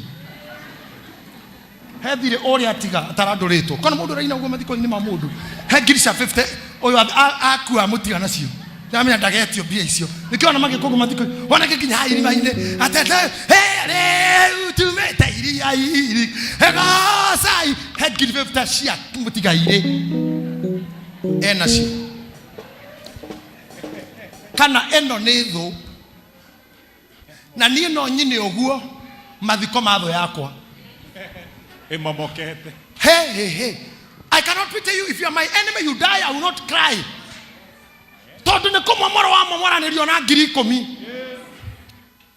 he thirĩ ũrĩa atiga atarandũrĩtwo. Kona mũndũ ũraina ũguo mathiko-inĩ ma mũndũ, he ngiri cia 50 ũyũ akua mũtiga nacio, ndamenya ndagetio mbia icio. Nĩkĩo ona magĩkwo mathiko ona gĩkinya haha irima-inĩ atete rĩu tumĩte iria iri gocai, he ngiri 50 cia mũtigairĩ enacio, kana ĩno nĩ thũ. Na niĩ no nyine ũguo mathiko ma thũ yakwa ĩmomokete. Hey, hey, hey. I cannot pity you. If you are my enemy, you die, I will not cry. Tondũ nĩ kũmomora wamomoranĩrio na 10,000.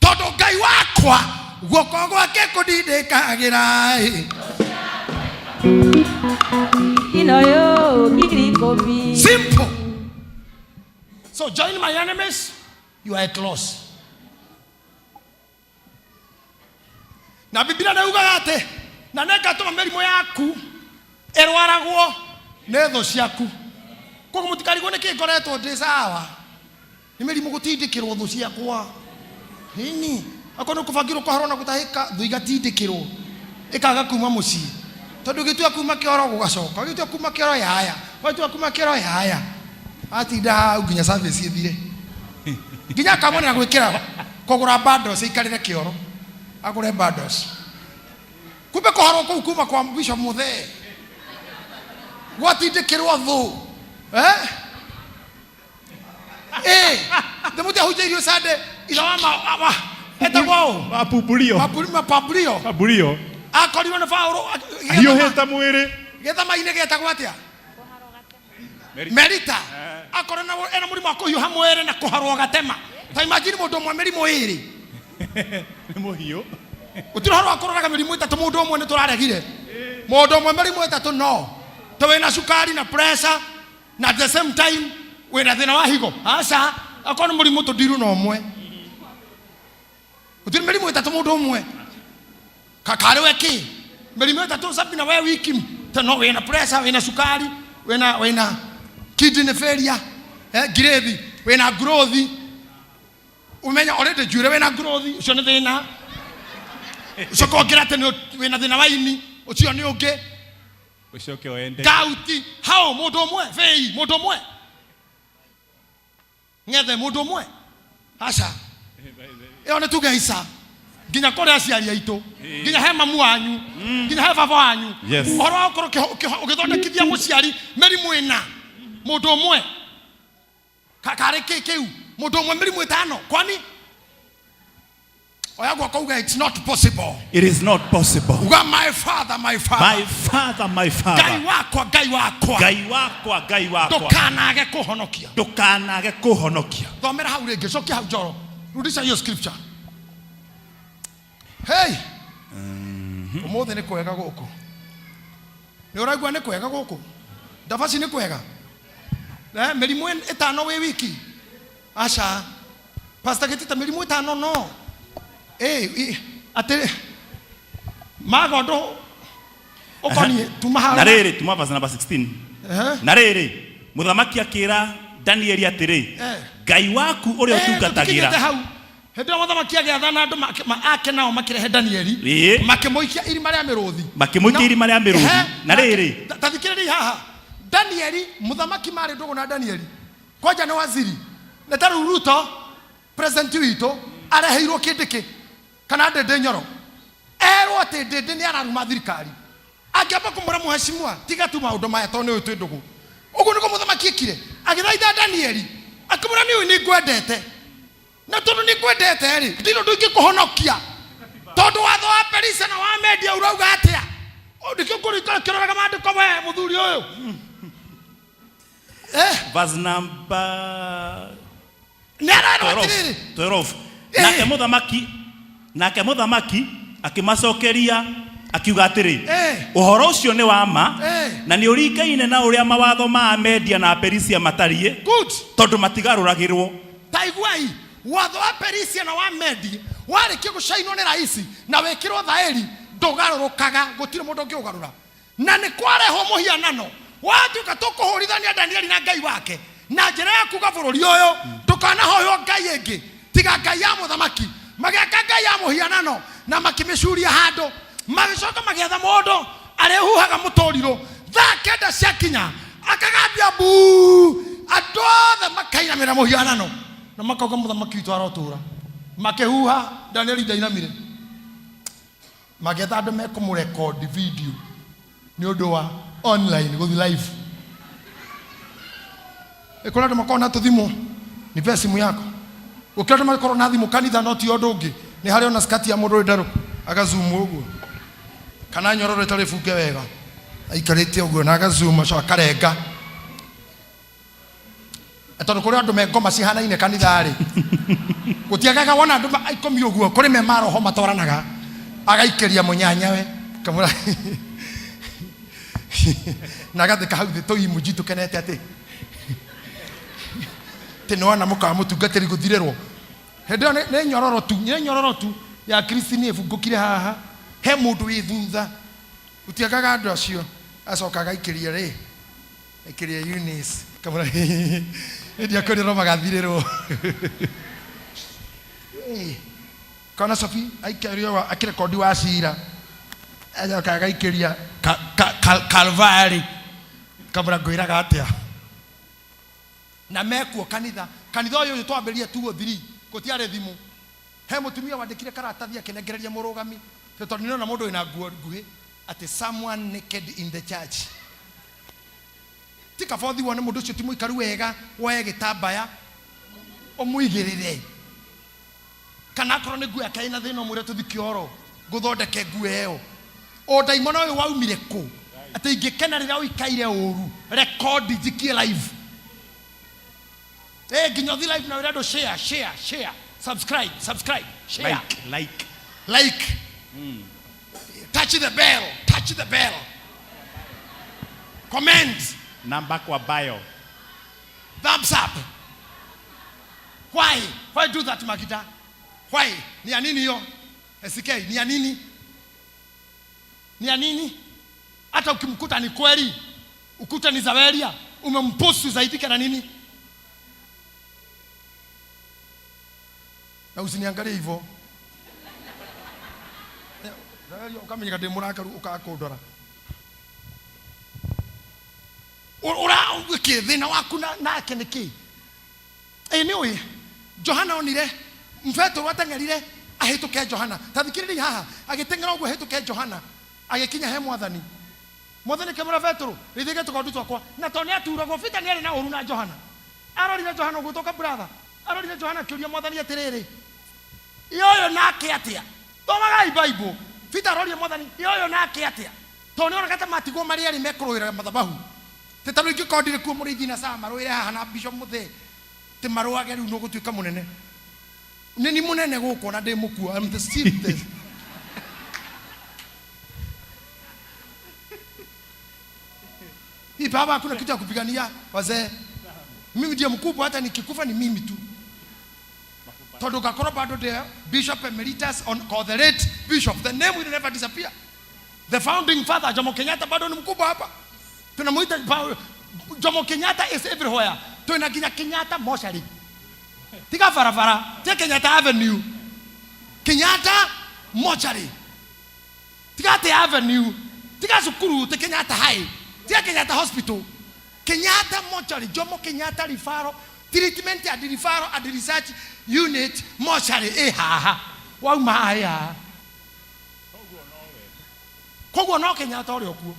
Tondũ Ngai wakwa guoko gwake kũndindĩkagĩra. Ino yo 10,000. Simple. So join my enemies, you are at loss. Na Biblia nĩ yugaga atĩ na nĩngatũma mĩrimũ yaku ĩrwaragwo nĩ thũ ciaku. Koguo mũtikarigwo nĩkĩ ngoretwo ndĩ sawa, nĩ mĩrimũ gũtindĩkĩrwo thũ ciakwa nini. Akorwo nĩ kũbangirwo kũharwo na gũtahĩka, thũ igatindĩkĩrwo ĩkaga kuma mũciĩ, tondũ gĩtua kuma kĩoro gũgacoka, gĩtua kuma kĩoro yaya, gĩtua kuma kĩoro yaya, atinda hau nginya service ĩthire, nginya akamonera gwĩkĩra kũgũra bundles aikarĩre kĩoro, agũre bundles. Kumbe kũharwo kũu kuma kwa Bishop Muthee gwatindĩkĩrwo thũ, eh? Eh, ndĩmũtia hunjĩirio Sunday ithe wa ma etagwo ũ? Wa Publio. Mapabulio. Publio. Akorirwo nĩ Paũlũ ahiũhĩte mwĩrĩ gĩthama-inĩ gĩetagwo atĩa? Merita. Akorwo na ena mũrimũ wa kũhiũha mwĩrĩ na kũharwo gatema. Ta imagine mũndũ ũmwe mĩrimũ ĩrĩ. Nĩ mũhiũ. Gũtirĩ ũhoro wa kũroraga mĩrimũ ĩtatũ mũndũ ũmwe, nĩ tũraregire mũndũ ũmwe mĩrimũ ĩtatũ. No ta wĩna cukari na pressure na at the same time wĩna thĩna wa higo, aca. Akorwo nĩ mũrimũ tũndiru na ũmwe, gũtirĩ mĩrimũ ĩtatũ mũndũ ũmwe. Kakarĩ we kĩ mĩrimũ ĩtatũ, Sabina, we wiki ta no wĩna pressure, wĩna cukari, wĩna kidney failure, ngirĩthi, wĩna growth, umenya already njuĩrĩ, wĩna growth, ũcio nĩ thĩna. Ũcoka wongerera atĩ wĩna thĩna wa ini, ũcio nĩ ũngĩ. Ũcoke ũende gauti hau mũndũ ũmwe, bĩi mũndũ ũmwe, ng'ethe mũndũ ũmwe, aca. Ĩyo nĩ tuge ica nginya kũrĩ aciari aitũ, nginya he mamu wanyu, nginya he baba wanyu. Ũhoro wa gũkorwo ũgĩthondekithia mũciari mĩrimũ ĩna mũndũ ũmwe, karĩ kĩ kĩu mũndũ ũmwe mĩrimũ ĩtano? Kwani oya guoko uge, "It's not possible." It is not possible. Uga, "My father, my father." My father, my father. Ngai wakwa, Ngai wakwa. Ngai wakwa, Ngai wakwa. Ndũkanage kũhonokia. Ndũkanage kũhonokia. Thomera hau rĩngĩ, cokia hau njoro, rudisha hiyo scripture. Hey, ũmũthĩ nĩ kwega gũkũ, nĩ ũraigua nĩ kwega gũkũ ndabaci, nĩ kwega. Mĩrimũ ĩtano wĩ wiki, aca. Pastor Gĩtita, mĩrimũ ĩtano no atĩ magondo ũkoniĩ tuma hau. Na rĩrĩ, tuma verse number 16. Na rĩrĩ, mũthamaki akĩra Danieli atĩrĩ, Ngai waku ũrĩa tũkinyĩte ũtungatagĩra hau. Hĩndĩ ĩyo mũthamaki agĩathana andũ ake nao makĩrehe Danieli, makĩmũikia irima rĩa mĩrũthi. Makĩmũikia irima rĩa mĩrũthi. Na rĩrĩ, Ta thikĩrĩria haha. Danieli, mũthamaki marĩ ndũgũ na Danieli kwanja nĩ waziri, nĩ ta rĩu Ruto president witũ areheirwo kĩndĩkĩ kana Ndĩndĩ Nyoro, erwo atĩ Ndĩndĩ nĩ araruma thirikari, angĩamba kũmwĩra, "Mheshimiwa, tiga tu maũndũ maya tondũ nĩ ũyũ twĩ ndũgũ." Ũguo nĩguo mũthamaki. Gwĩkire agĩthaitha Danieli akĩmwĩra nĩ ũĩ nĩ ngwendete na tondũ nĩ ngwendete rĩ ndirĩ ũndũ ingĩkũhonokia tondũ watho wa Perisia na wa Media ũrauga atĩa Ũũ nĩkĩo ngũrikara kĩroraga maandĩko we mũthuri ũyũ. Verse number Nĩ arerwo 12. atĩrĩrĩ 12. Nake mũthamaki nake mũthamaki akĩmacokeria akiuga atĩrĩ, ũhoro ũcio nĩ wa ma na nĩ ũringaine na ũrĩa mawatho ma Amedia na Aperisia matariĩ, Good. tondũ matigarũragĩrwo. Ta iguai watho wa Perisia na wa Medi warĩkia gũcainwo nĩ raisi na wĩkĩrwo thaĩri ndũgarũrũkaga gũtirĩ mũndũ ũngĩũgarũra na nĩ kwarehwo mũhianano watuĩka tũkũhũrithania Danieli na Ngai wake na njĩra ya kuga bũrũri ũyũ ndũkanahoywo Ngai ĩngĩ tiga Ngai ya mũthamaki. Magĩaka Ngai ya mũhianano na makĩmĩcuria handũ, magĩcoka magĩetha mũndũ arĩhuhaga mũtũrirũ. Thaa 9 ciakinya akagambia mbuu, andũ othe makainamĩra mũhianano na makauga mũthamaki witũ arotũra. Makĩhuha, Danieli ndainamire. Magĩetha andũ mekũmũrekondi video nĩ ũndũ wa online gũthiĩ live. Kũrĩ andũ makoragwo na tũthimũ, nipe simu yako. Gũkĩra andũ makoragwo na thimũ kanitha no ti ũndũ ũngĩ. Nĩ harĩ ona skati ya mũndũ ĩ ndarũku agazoom ũguo kana nyororo ĩtarĩ bunge wega aikarĩte ũguo na agazoom acoka akarenga. Tondũ kũrĩ andũ me ngoma cihanaine kanitha rĩ, gũtiagaga wona andũ 10 ũguo, kũrĩ me maroho matwaranaga, agaikĩria mũnyanyawe kamũra na agathika hau thĩ tũimunji tũkenete atĩ atĩ nĩwona mũkawa mũtungatĩri gũthirĩrwo. Hĩndĩ ĩyo nĩ nyororo tu, nĩ nyororo tu ya Kristi nĩ ĩbungũkire haha, he mũndũ wĩ thutha gũtiagaga andũ acio, acoka agaikĩria rĩ aikĩria Eunice kamũra hĩndĩ akwĩrĩrwo magathirĩrwo. Kana Sophie aikĩrio akĩrekondi wa cira acoka agaikĩria Calvary kamũra ngwĩraga atĩa na mekuo kanitha kanitha ũyũ twambĩrĩria 203 gũtiarĩ thimũ. He mũtumia wandĩkire karatathi akĩnengereria mũrũgami tondũ nĩona mũndũ wĩna nguo nguhĩ atĩ someone naked in the church. Ti kaba ũthiĩ wone mũndũ ũcio ti mũikaru wega woe gĩtambaya ũmũigĩrĩre kana akorwo nĩ nguo yake ĩna thĩna ũmwĩre tũthiĩ kĩoro ngũthondeke nguo ĩyo. O ndaimono ũyũ waumire kũ atĩ ingĩkena rĩrĩa ũikaire ũru rekondi njikie live. Nginya ũthiĩ live na wĩre andũ share, share, share, subscribe, subscribe, share. Like, like. Like. Touch the bell, touch the bell. Comment. Namba kwa bio. Thumbs up. Why? Why do that, Magida? Why? Ni ya nini hiyo? SK, ni ya nini? Ni ya nini? Hata ukimkuta ni kweli, ukuta ni Zaweria, umempost zaidi kana nini? Na usiniangalie hivyo. Zaweria ukamenyeka ndi murakaru ukakundora. Ura ki thina waku nake nĩ kĩ? Nĩ ũĩ Johana onire Petero ateng'erire ahĩtũke Johana. Ta thikĩrĩria haha, agĩteng'era ũguo ahĩtũke Johana, agĩkinya he Mwathani. Mwathani akĩmwĩra Petero, rĩithĩke tũgondu twakwa. Na tondũ nĩaturagwo, Peter nĩarĩ na ũru na Johana. Arorire Johana ũguo toka brother. Arorire Johana akĩũria Mwathani atĩrĩrĩ, ĩ ũyũ nake atĩa? Thomagai Bible. Peter arorire Mwathani, ĩ ũyũ nake atĩa? Tondũ nĩonaga ta matigwo marĩ erĩ mekũrũĩra mathabahu. Tĩ tondũ ingĩkorwo ndirĩ kuo mũrĩithi na Sama rũĩre haha na Bishop Mũthee, tĩ marũage rĩu nĩũgũtuĩka mũnene. Nĩ ni mũnene gũkũ ona ndĩ mũkuo. I'm the still the Hii baba hakuna kitu ya kupigania wazee. Mimi ndiye mkubwa, hata nikikufa ni mimi tu. Tondu ngakorwo bado the Bishop Emeritus on call the late Bishop, the name will never disappear. The founding father Jomo Kenyatta bado ni mkubwa hapa. Tunamuita Jomo Kenyatta is everywhere. Tuna nginya Kenyatta mochari. Tiga barabara, tiga Kenyatta Avenue. Kenyatta mochari. Tiga ati Avenue, tiga cukuru, ti Kenyatta High, tiga Kenyatta Hospital. Kenyatta mochari, Jomo Kenyatta referral, treatment and referral and research unit mochari ĩ haha. Wauma haha ĩ haha. Koguo no Kenyatta ũrĩa ũkuo.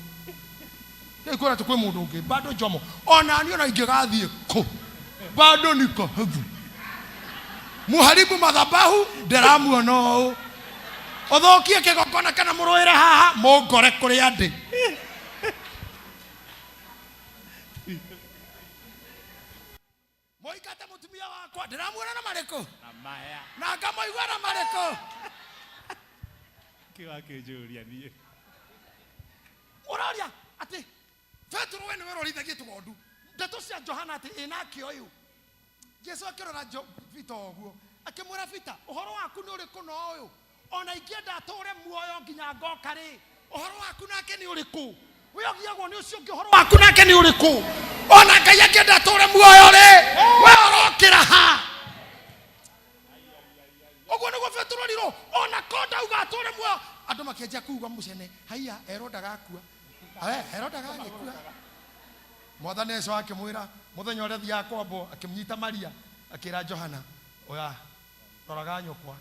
Rĩu kwĩra atĩ kwĩ mũndũ ũngĩ bado Jomo ona niĩ ona ingĩgathiĩ kũ bado niko heaven muharibu madhabahu ndĩramuona ũũ ũthũkie kĩgongona kana mũrũĩre haha mũngore kũrĩa ndĩ. Mũingate mũtumia wakwa ndĩramuona na marĩkũ Na maya. Na ngamũigua na marĩkũ. Kĩ wakĩnjũria niĩ? Ũroria atĩ Petero we nĩwe ũrorithagia tũgondu ndeto cia Johana atĩ ĩ nake ũyũ. Jesu akĩrora Peter ũguo akĩmwĩra, Peter, ũhoro waku nĩ ũrĩkũ na ũyũ? Ona ingĩenda atũũre muoyo nginya ngoka rĩ, ũhoro waku nake nĩ ũrĩkũ? We ũgiagwo nĩ ũcio ũngĩ, ũhoro waku nake nĩ ũrĩkũ? Ona Ngai angĩenda atũũre muoyo rĩ, we ũrokĩra ha? Ũguo nĩguo Petero erirwo, ona ko ndauga atũũre muoyo. Andũ makĩanjia kuuga mũcene, haiya, erwo ndagakua. We, erwo ndagagĩkua. Mwathani Jesu akĩmwĩra, mũthenya ũrĩa athiaga kwambwo, akĩmũnyita Maria, akĩra Johana, oya, roraga nyũkwa.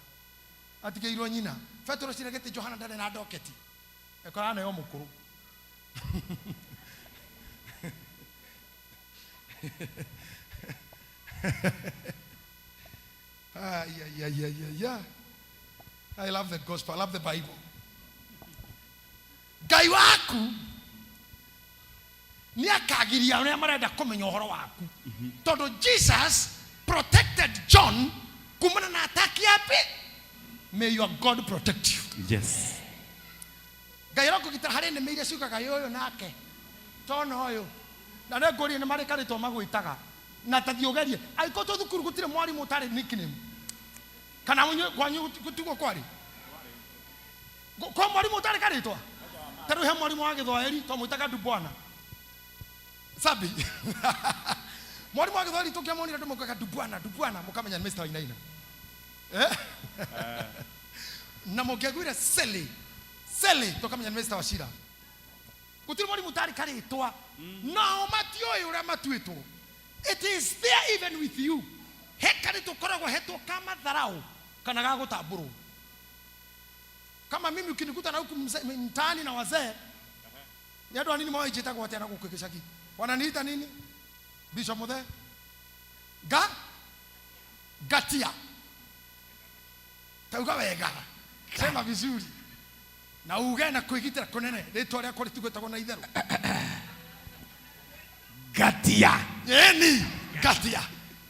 Atigĩirwo nyina. Petero cira gĩtĩ Johana ndarĩ na ndoketi. Ekoraga nĩwe mũkũrũ. Ay, ay, ay, ay, ay, ay. I love the gospel. I love the Bible. Ngai waku nĩ akagiria arĩa marenda kũmenya ũhoro waku tondũ Jesus protected John kumana na ataki ya pi. May your God protect you. Yes. Ngai arokũgitĩra harĩ nĩmĩ iria ciugaga ĩ ũyũ nake tona ũyũ na nĩ ngũrie nĩ marĩ karĩtwa magwĩtaga na tathiĩ ũgerie angĩkorwo twĩ thukuru gũtirĩ mwarimũ ũtarĩ nickname kana kwanyu gũtigwo kwarĩ Kwa mwalimu ũtarĩ karĩtwa ta rĩu he mwalimu wa gĩthwaĩri twamwĩtaga Dubwana Sabi. Mwalimu wa gĩthwaĩri tũkĩamonire andũ maugaga Dubwana Dubwana, mũkamenya nĩ Mr. Wainaina. Eh? Na mũngĩaiguire Sele Sele tũkamenya nĩ Mr. Wachira. Gũtirĩ mwalimu ũtarĩ karĩtwa, nao matiũĩ ũrĩa matuĩtwo. It is there even with you. He karĩtwa ũkoragwo hetwo ka matharau kana ga gũtambũrwo. Kama mimi ukinikuta na huku mtaani na wazee, ni andũ anini moĩ njĩtagwo atĩa na gũkũ gĩcagi. Wananiita nini? Bishop Muthe? Ga? Gatia. Tauga wega. Sema vizuri. Na uge na kwĩgitĩra kũnene rĩtwa rĩakwa rĩtigwĩtagwo na itherũ. Gatia. Ĩni, Gatia.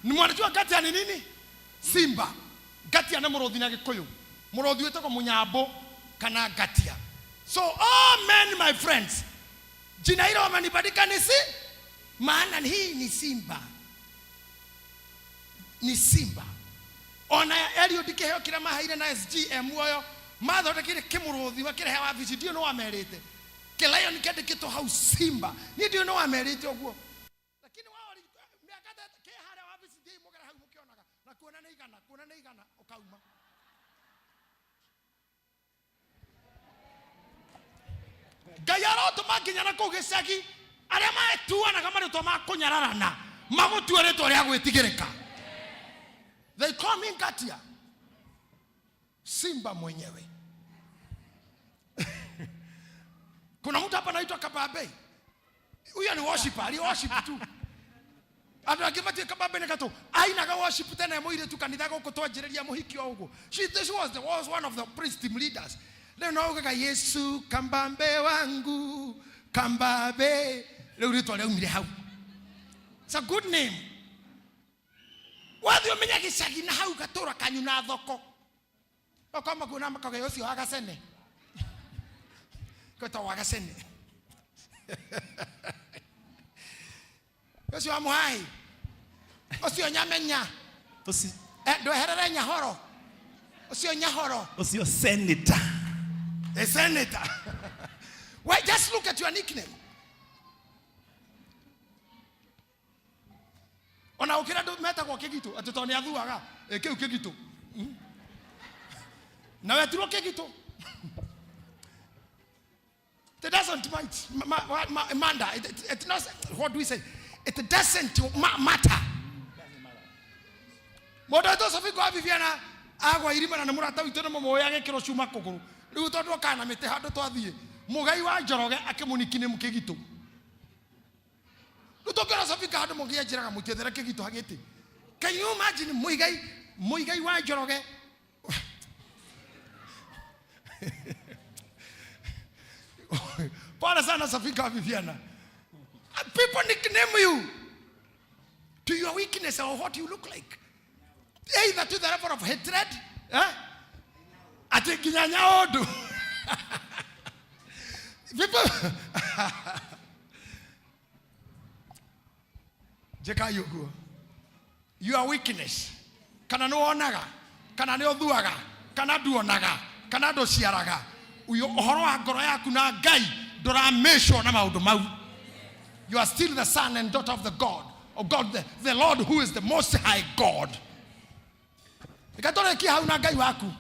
Ni mwanajua Gatia ni nini? Simba. Ngatia nĩ mũrũthi na Gĩkũyũ. Mũrũthi wĩtagwo mũnyambũ kana ngatia. So all men my friends, jina hilo wamenibandika ni si maana hii ni simba, ni simba. Ona Eliud kĩheo kĩrĩa maheire na SG e muoyo mathondekire kĩmũrũthi makĩrehe wabici, ndiũĩ nĩ wamerĩte kĩlion kĩandĩkĩtwo hau simba, niĩ ndiũĩ nĩ wamerĩte ũguo. Lakini wao wali miaka ta ke harĩa wabici thiĩi mũgere hau mũkĩonaga na kuona nĩ igana kuona nĩ igana ũkauma. Ngai arotũma nginya na kũu gĩcagi arĩa maetuanaga marĩtwa ma kũnyararana magũtue rĩtwa rĩa gwĩtigĩrĩka. They call me Ngatia, simba mwenyewe. Kuna mtu hapa anaitwa Kababe. Huyo ni worship, ali worship tu. Andũ angĩ matiĩ Kababe nĩ gatũ. Ainaga worship tene mũirĩtu kanitha gũkũ twanjĩrĩria mũhiki o ũguo. She, this was, the, was one of the praise team leaders. Rĩu no ugaga Yesu kambambe wangu kambabe. Rĩu rĩtwa rĩaumire hau. It's a good name. Wathiĩ ũmenye gĩcagi na hau gatũra kanyu na thoko. Okorwo makuona makauga ũcio wa gacene. Gwetwo wa gacene. Ũcio wa mũhaĩ. Ũcio nyamenya. Ũcio Eh, ndweherere nyahoro. Ũcio nyahoro. Ũcio senator. A senator. Well, just look at your nickname. Ona gũkĩra andũ metagwo kĩgitũ atĩ tondũ nĩ athuaga ĩ kĩu kĩgitũ. Na wetirwo kĩgitũ. It doesn't might, ma, ma, ma, matter. It, it not, what do we say? It doesn't matter. Mũndũ wĩtwo Sophie kwa Viviana agwa irima na nĩ mũrata witũ nĩ mũmũĩ agĩkĩrwo cuma kũgũrũ. Rĩu tondũ okana mĩtĩ handũ twathiĩ. Mũgai wa Njoroge akĩmũniki nĩ kĩgitũ. Rĩu tũngĩona Sofika handũ mũngĩanjĩraga mũtiethere kĩgito hagĩtĩ. Can you imagine Muigai Muigai wa Njoroge Pole sana Safika wa Viviana. People nickname you to your weakness or what you look like. Either to the level of hatred, eh? Ati nginya nyaũndũ. People njĩkai ũguo your weakness kana nĩ wonaga kana nĩ ũthuaga kana nduonaga kana ndũciaraga uyo ũhoro wa ngoro yaku na ngai ndũramĩcwo na maũndũ mau. You are still the son and daughter of the God, of God the Lord who is the most high God. Reke tũrĩkie hau na Ngai waku.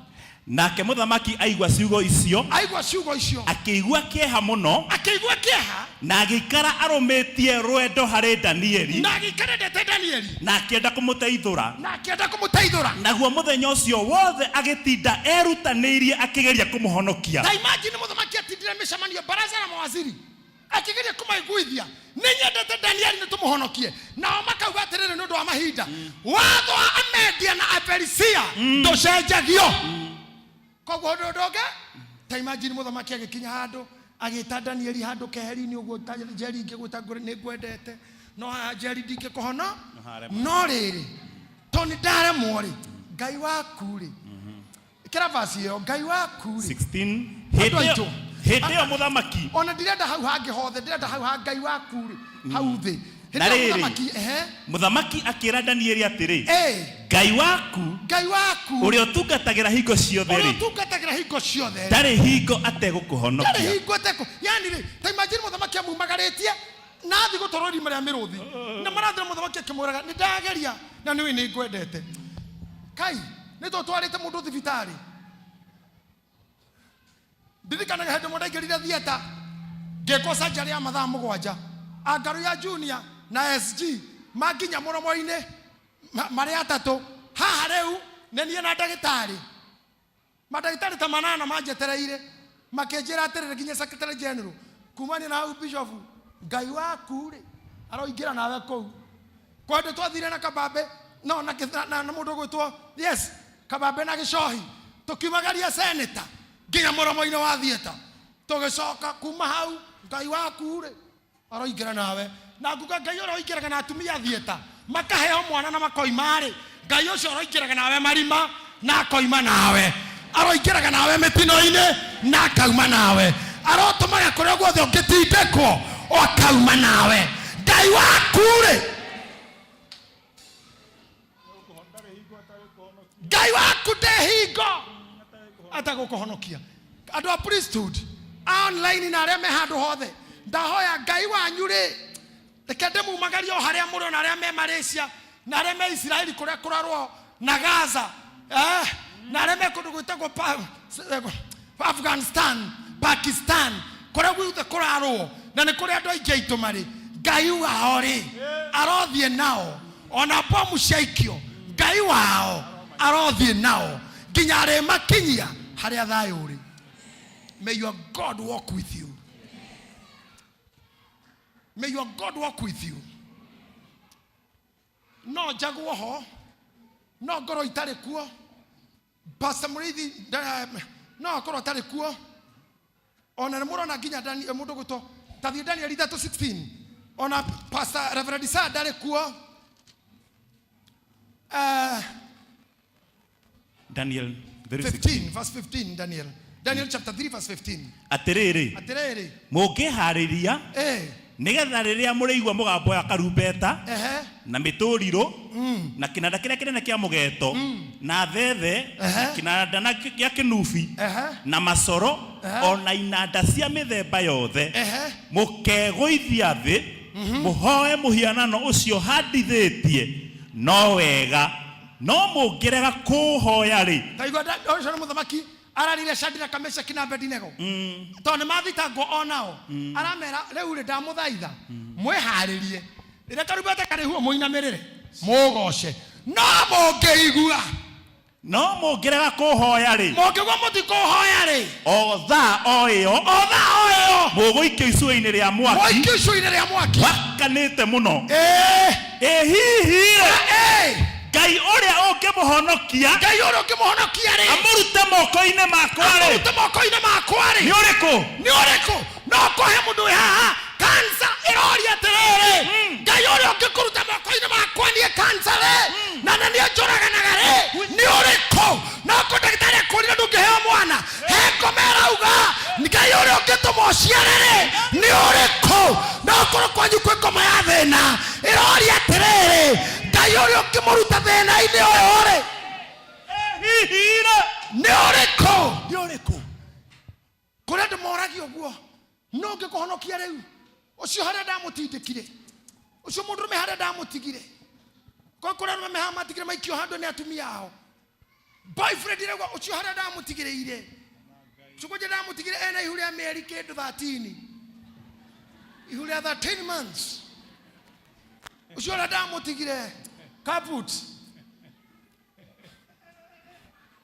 Nake mũthamaki aigua ciugo icio, Aigua ciugo icio, akĩigua kĩeha mũno, akĩigua kĩeha, na agĩikara arũmĩtie rwendo harĩ Danieli, na agĩikara endete Danieli, na akĩenda kũmũteithũra. Na akĩenda kũmũteithũra. Naguo mũthenya ũcio wothe agĩtinda erutanĩirie akĩgeria kũmũhonokia. Ta imagine mũthamaki atindire mĩcemanio baraza la mawaziri akĩgeria kũmaiguithia nĩ nyendete Danieli nĩ tũmũhonokie, nao makauga atĩrĩrĩ nĩ ũndũ wa mahinda watho wa Amedia na Aperisia ndũcenjagio. Koguo ũndũ ũndũ ũngĩ ta imagine mũthamaki agĩkinya handũ agĩta Danieli handũ keheri-inĩ ũguo ta Njeri ingĩgwĩta nĩ ngwendete no haha Njeri ndingĩkũhono no rĩrĩ tondũ nĩ ndaremwo rĩ Ngai waku rĩ ĩkĩra verse ĩyo Ngai waku rĩ 16 Andũ hĩndĩ ĩyo aitũ. hĩndĩ ĩyo mũthamaki ona ndirenda hau hangĩ hothe ndĩrenda hau ha Ngai waku rĩ hau thĩ. Hĩndĩ Na ĩyo rĩrĩ. mũthamaki ehe Mũthamaki akĩra Danieli atĩrĩ, ĩ Ngai waku Ngai waku ũrĩa ũtungatagĩra hingo ciothe ũrĩa rĩ ũtungatagĩra hingo ciothe ndarĩ hingo ndarĩ ategũkũhonokia. hingo atekũ yani rĩ ta imagine mũthamaki amumagarĩtie na athi gũtwarwo irima rĩa mĩrũthi na marathira mũthamaki akĩmwĩraga nĩ ndageria na nĩũĩ nĩ ngwendete kai nĩ tũtwarĩte mũndũ thibitarĩ. Ndirikanaga hĩndĩ ĩmwe ndaingĩrire theatre ngĩkwo surgery ya mathaa 7 angaru ya junior na SG manginya mũromo-inĩ marĩ atatũ haha rĩu nĩ niĩ na ndagĩtarĩ mandagĩtarĩ ta manana manjetereire makĩnjĩra atĩrĩrĩ nginya secretary general kumania na hau bishop Ngai waku rĩ aroingĩra nawe kũu kwa hĩndĩ twathire na kabambe no na, na, na, na mũndũ ũgwĩtwo yes kabambe na gĩcohi tũkiumagaria senator nginya mũromo-inĩ wa theatre tũgĩcoka kuma hau Ngai waku rĩ aroingĩra nawe na nguga Ngai ũroingĩraga na atumia theatre makaheo mwana na makoima rĩ Ngai ũcio ũroingĩraga nawe marima na akoima nawe aroingĩraga nawe mĩtino-inĩ na akauma nawe arotũmaga kũrĩa guothe ũngĩtindĩkwo akauma nawe Ngai waku rĩ Ngai waku ndĩ hingo atagũkũhonokia. Andũ a priesthood online na arĩa me handũ hothe ndahoya Ngai wanyu rĩ reke ndĩmumagarie o harĩa mũrĩ ona arĩa me Malaysia na arĩa me Israeli kũrĩa kũrarwo na Gaza na arĩa me kũndũ gwĩtagwo Afghanistan, Pakistan kũrĩa guothe kũrarwo na nĩ kũrĩ andũ aingĩ aitũ marĩ Ngai wao rĩ arothiĩ nao ona bomu ciaikio Ngai wao arothiĩ nao nginya arĩmakinyia harĩa thayũ ũrĩ. May your God walk with you. May your God walk with you. No njagwo ho no ngorwo itarĩ kuo Pastor Mũrĩithi no akorwo atarĩ kuo ona nĩ mũrona nginya mũndũ gwĩtwo ta thiĩ Daniel 3:16 ona Pastor Reverend Isaiah ndarĩ kuo Daniel 15 verse 15 Daniel Daniel chapter 3 verse 15 Atĩrĩrĩ Atĩrĩrĩ mũngĩharĩria nĩgetha rĩrĩa mũrĩigua mũgambo wa karumbeta na mĩtũrirũ na kĩnanda kĩrĩa kĩnene kĩa mũgeto na thethe na kĩnanda na gĩa kĩnubi na macoro ona inanda cia mĩthemba yothe mũkegũithia thĩ mũhoe mũhianano ũcio handithĩtie no wega no mũngĩrega kũũhoya rĩ taigua ũcio nĩ mũthamaki ararire Shadraka Meshaki na Abednego tondũ nĩ mathitangwo onao aramera rĩu rĩ ndamũthaitha mwĩharĩrie rĩrĩa karumbeta karĩhuo mũinamĩrĩre mũgoce no mũngĩigua no mũngĩrega kũhoya rĩ mũngĩigua mũtikũhoya rĩ o thaa o ĩyo o thaa o ĩyo Muoyo. Mũgũikio icua-inĩ rĩa mwaki. Mũikio icua-inĩ rĩa mwaki. Wakanĩte mũno. Ĩĩ. Ĩ hihi rĩ, Ĩĩ. Ngai ũrĩa ũngĩmũhonokia. Ngai ũrĩa ũngĩmũhonokia rĩ. Amũrute moko-inĩ makwa rĩ. Amũrute moko-inĩ makwa rĩ. Nĩ ũrĩkũ? Nĩ ũrĩkũ? No kũhe mũndũ wĩ haha kansa ĩroria atĩrĩrĩ, Ngai ũrĩa ũngĩkũruta moko-inĩ makwa niĩ kansa rĩ, na nĩ niĩ njũraganaga rĩ, nĩ ũrĩkũ? No kũ ndagĩtarĩ akũrire ndũngĩheo mwana, he ngoma ĩrauga Ngai ũrĩa ũngĩtũma ũciare rĩ, nĩ ũrĩkũ? No korwo kwanyu kwĩ ngoma ya thĩna ĩroria atĩrĩrĩ, Ngai ũrĩa ũngĩmũruta thĩna-inĩ ũyũ rĩ, Hihi rĩ, nĩ ũrĩkũ? Nĩ ũrĩkũ? Kũrĩ andũ moragia ũguo, no ngĩkũhonokia rĩu, ũcio harĩa ndamũtindĩkire, ũcio mũndũrũme harĩa ndamũtigire. Kwa kũrĩ arũme me haha matigire maikio handũ nĩ atumia ao. Boyfriend ĩrauga ũcio harĩa ndamũtigĩrĩire, ũcio kwanja ndamũtigire ena ihu rĩa mĩeri kĩndũ 13, ihu rĩa 13 months, ũcio harĩa ndamũtigire kaput,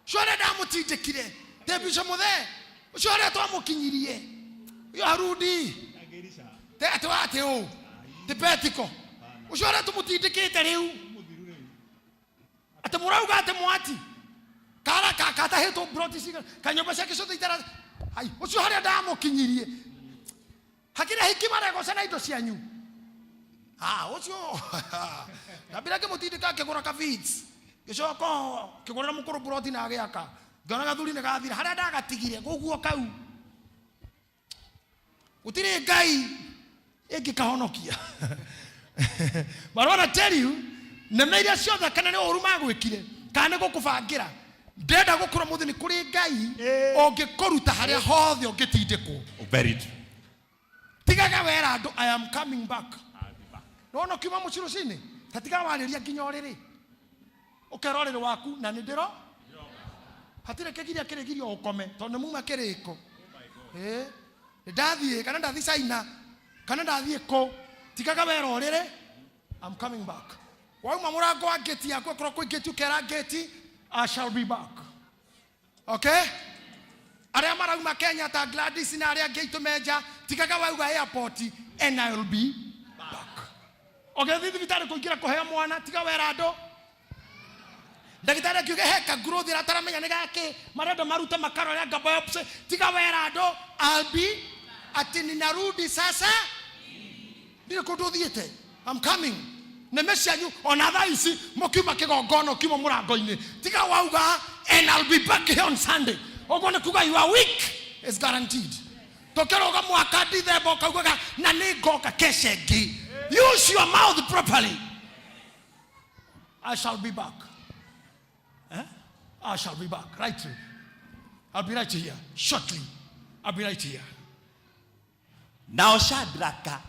ũcio harĩa ndamũtindĩkire tembisha mũthee, ũcio harĩa twamũkinyirie yo harudi te atĩ wa atĩ ũ ti petiko, ũcio harĩa tũmũtindĩkĩte rĩu atĩ mũrauga atĩ mwati kara katahĩtwo broti cigana kanyũmba ciake ciothe itara ai ũcio harĩa ndamũkinyirie hakĩrĩ ahiki maregoca na indo cianyu. Ah, ũcio ndambire ngĩmũtindĩka ngĩgũra ka Vitz, ngĩcoka ngĩgũrĩra mũkũrũ broti na agĩaka, ngĩona gathuri nĩ gathira harĩa ndagatigire gũguo kau gũtirĩ Ngai ĩngĩkahonokia. But I wanna tell you, nĩme iria ciothe kana nĩ ũru magwĩkire kana nĩ gũkũbangĩra, ndĩrenda gũkũra mũthĩ nĩ kũrĩ Ngai ũngĩkũruta harĩa hothe ũngĩtindĩkwo. Very true. Tigaga wera andũ, I am coming back. Nĩwona ũkiuma mũciĩ rũcinĩ, ta tiga warĩria nginya ũrĩrĩ, ũkera ũrĩrĩ waku na nĩ ndĩro hatirĩ kĩgiria kĩrĩgirio ũkome tondũ nĩ muma kĩrĩko. Ĩĩ, nĩ ndathiĩ kana ndathiĩ China kana ndathiĩ kũ, tigaga wera ũrĩrĩ, I'm coming back. Wauma mũrango wa ngĩti yaku, akorwo kwĩ ngĩti ũkera ngĩti, I shall be back. Okay? Arĩa marauma Kenya ta Gladys na arĩa angĩ aitũ menja, tigaga wauga airport and I will be back. Ũgĩthiĩ thibitarĩ kũingĩra kũheo mwana, tiga wera andũ. Ndagĩtarĩ akiuga he ka growth ĩrataramenya nĩ gakĩ, marenda marute makarore anga biopsy, tiga wera andũ, I'll be ati ninarudi sasa. Ndirĩ kũndũ ũthiĩte, I'm coming. Nĩme cianyu ona thaa ici mũkiuma kĩgongona ũkiuma mũrango-inĩ, tiga wauga and I'll be back here on Sunday. Ũguo nĩ kuga your week is guaranteed. Tũkĩrũga mwaka Dithemba ũkaugaga na nĩ ngoka kesha ĩngĩ. Use your mouth properly. I shall be back. Eh? I shall be back. Right. I'll be right here. Shortly. I'll be right here. Nao Shadraka.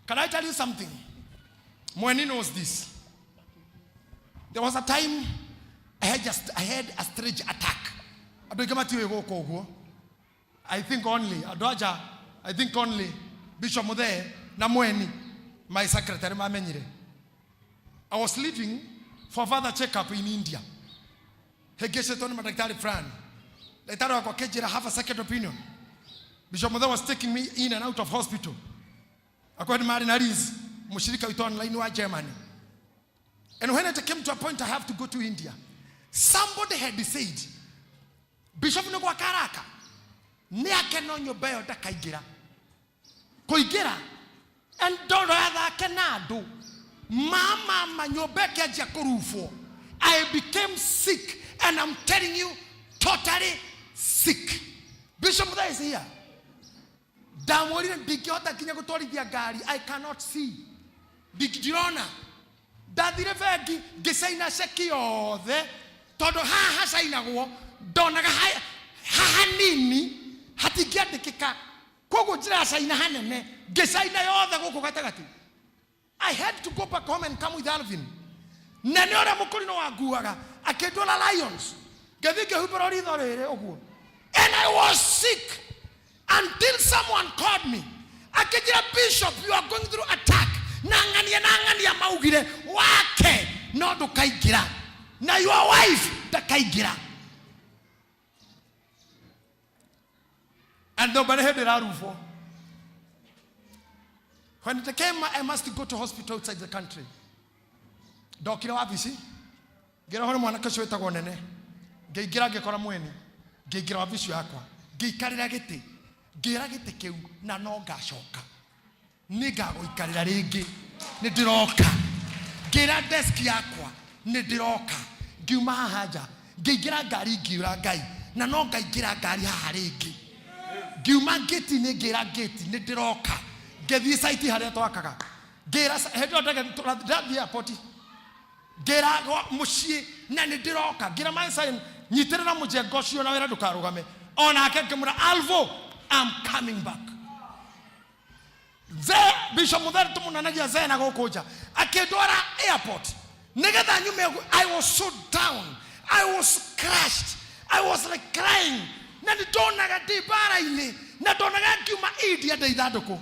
Can I tell you something? Mweni knows this. There was a time I had a strange attack. Andũ aingĩ matiũĩ gũkũ ũguo. I think only andũ anja, I think only Bishop Muthee na Mweni, my secretary, mamenyire. I was leaving for further checkup in India. Hĩngĩcĩtwo nĩ mandagĩtarĩ fulani. Ndagĩtarĩ wakwa akĩnjĩra have a second opinion. Bishop Muthee was taking me in and out of hospital. Akwa nĩ marĩ na Liz, mũshirika witũ online wa Germany. And when it came to a point I have to go to India, somebody had said, Bishop nĩ gwaka araka, nĩ ake no nyũmba ĩyo ndakaingĩra. Kũingĩra, and ndoro athake na andũ. Mama, ma nyũmba ĩkĩanjia kũrubwo. I became sick, and I'm telling you, totally sick. Bishop Muthee is here. Ndamwĩrire ndingĩhota nginya gũtwarithia ngari, I cannot see. Ndirona. Ndathire bengi ngĩcaina ceki yothe tondũ haha hacainagwo ndonaga haha nini hatingĩandĩkĩka, koguo njĩra ya caina hanene ngĩcaina yothe gũkũ gatagatĩ. I had to go back home and come with Alvin. Na nĩ ũrĩa mũkũrinũ wanguaga akĩndwara Lions, ngĩthiĩ ngĩhumbĩrwo ritho rĩrĩ ũguo, and I was sick until someone called me akĩnjĩra, Bishop, you are going through attack. Na ng'ania na ng'ania maugire wake no ndũkaingĩra na your wife ndakaingĩra. And nyũmba nĩ hĩndĩ ĩrarubwo. When it came, I must go to hospital outside the country. Ndokire wabici, ngĩrehwo nĩ mwanake ũcio wĩtagwo Nene. Ngĩingĩra ngĩkora mweni, ngĩingĩra wabici yakwa, ngĩikarĩra gĩtĩ, ngĩra gĩtĩ kĩu na no ngacoka. Nĩ ngagũikarĩra rĩngĩ, nĩ ndĩroka. Ngĩra desk yakwa, nĩ ndĩroka. Ngiuma haha nja, ngĩingĩra ngari ngiũra Ngai, na no ngaingĩra ngari haha rĩngĩ. Ngiuma ngĩti-inĩ ngĩra ngĩti nĩ ndĩroka. Ngĩthiĩ site harĩa twakaga. Ngĩra hĩndĩ ĩyo ndege ndathiĩ airport. Ngĩra mũciĩ na nĩ ndĩroka. Ngĩra my son nyitĩrĩra mũjengo ũcio na wĩra ndũkarũgame. Onake ngĩmwĩra Alvo, I'm coming back. Mzee Bishop Mutheri tũmunanagia zee na gũkũ nja akĩndwara airport nĩgetha nyume ũguo. I was so down, I was crushed, I was like crying, na nĩ ndonaga ndĩ mbara-inĩ na ndonaga ngiuma India ndĩ ithandũkũ.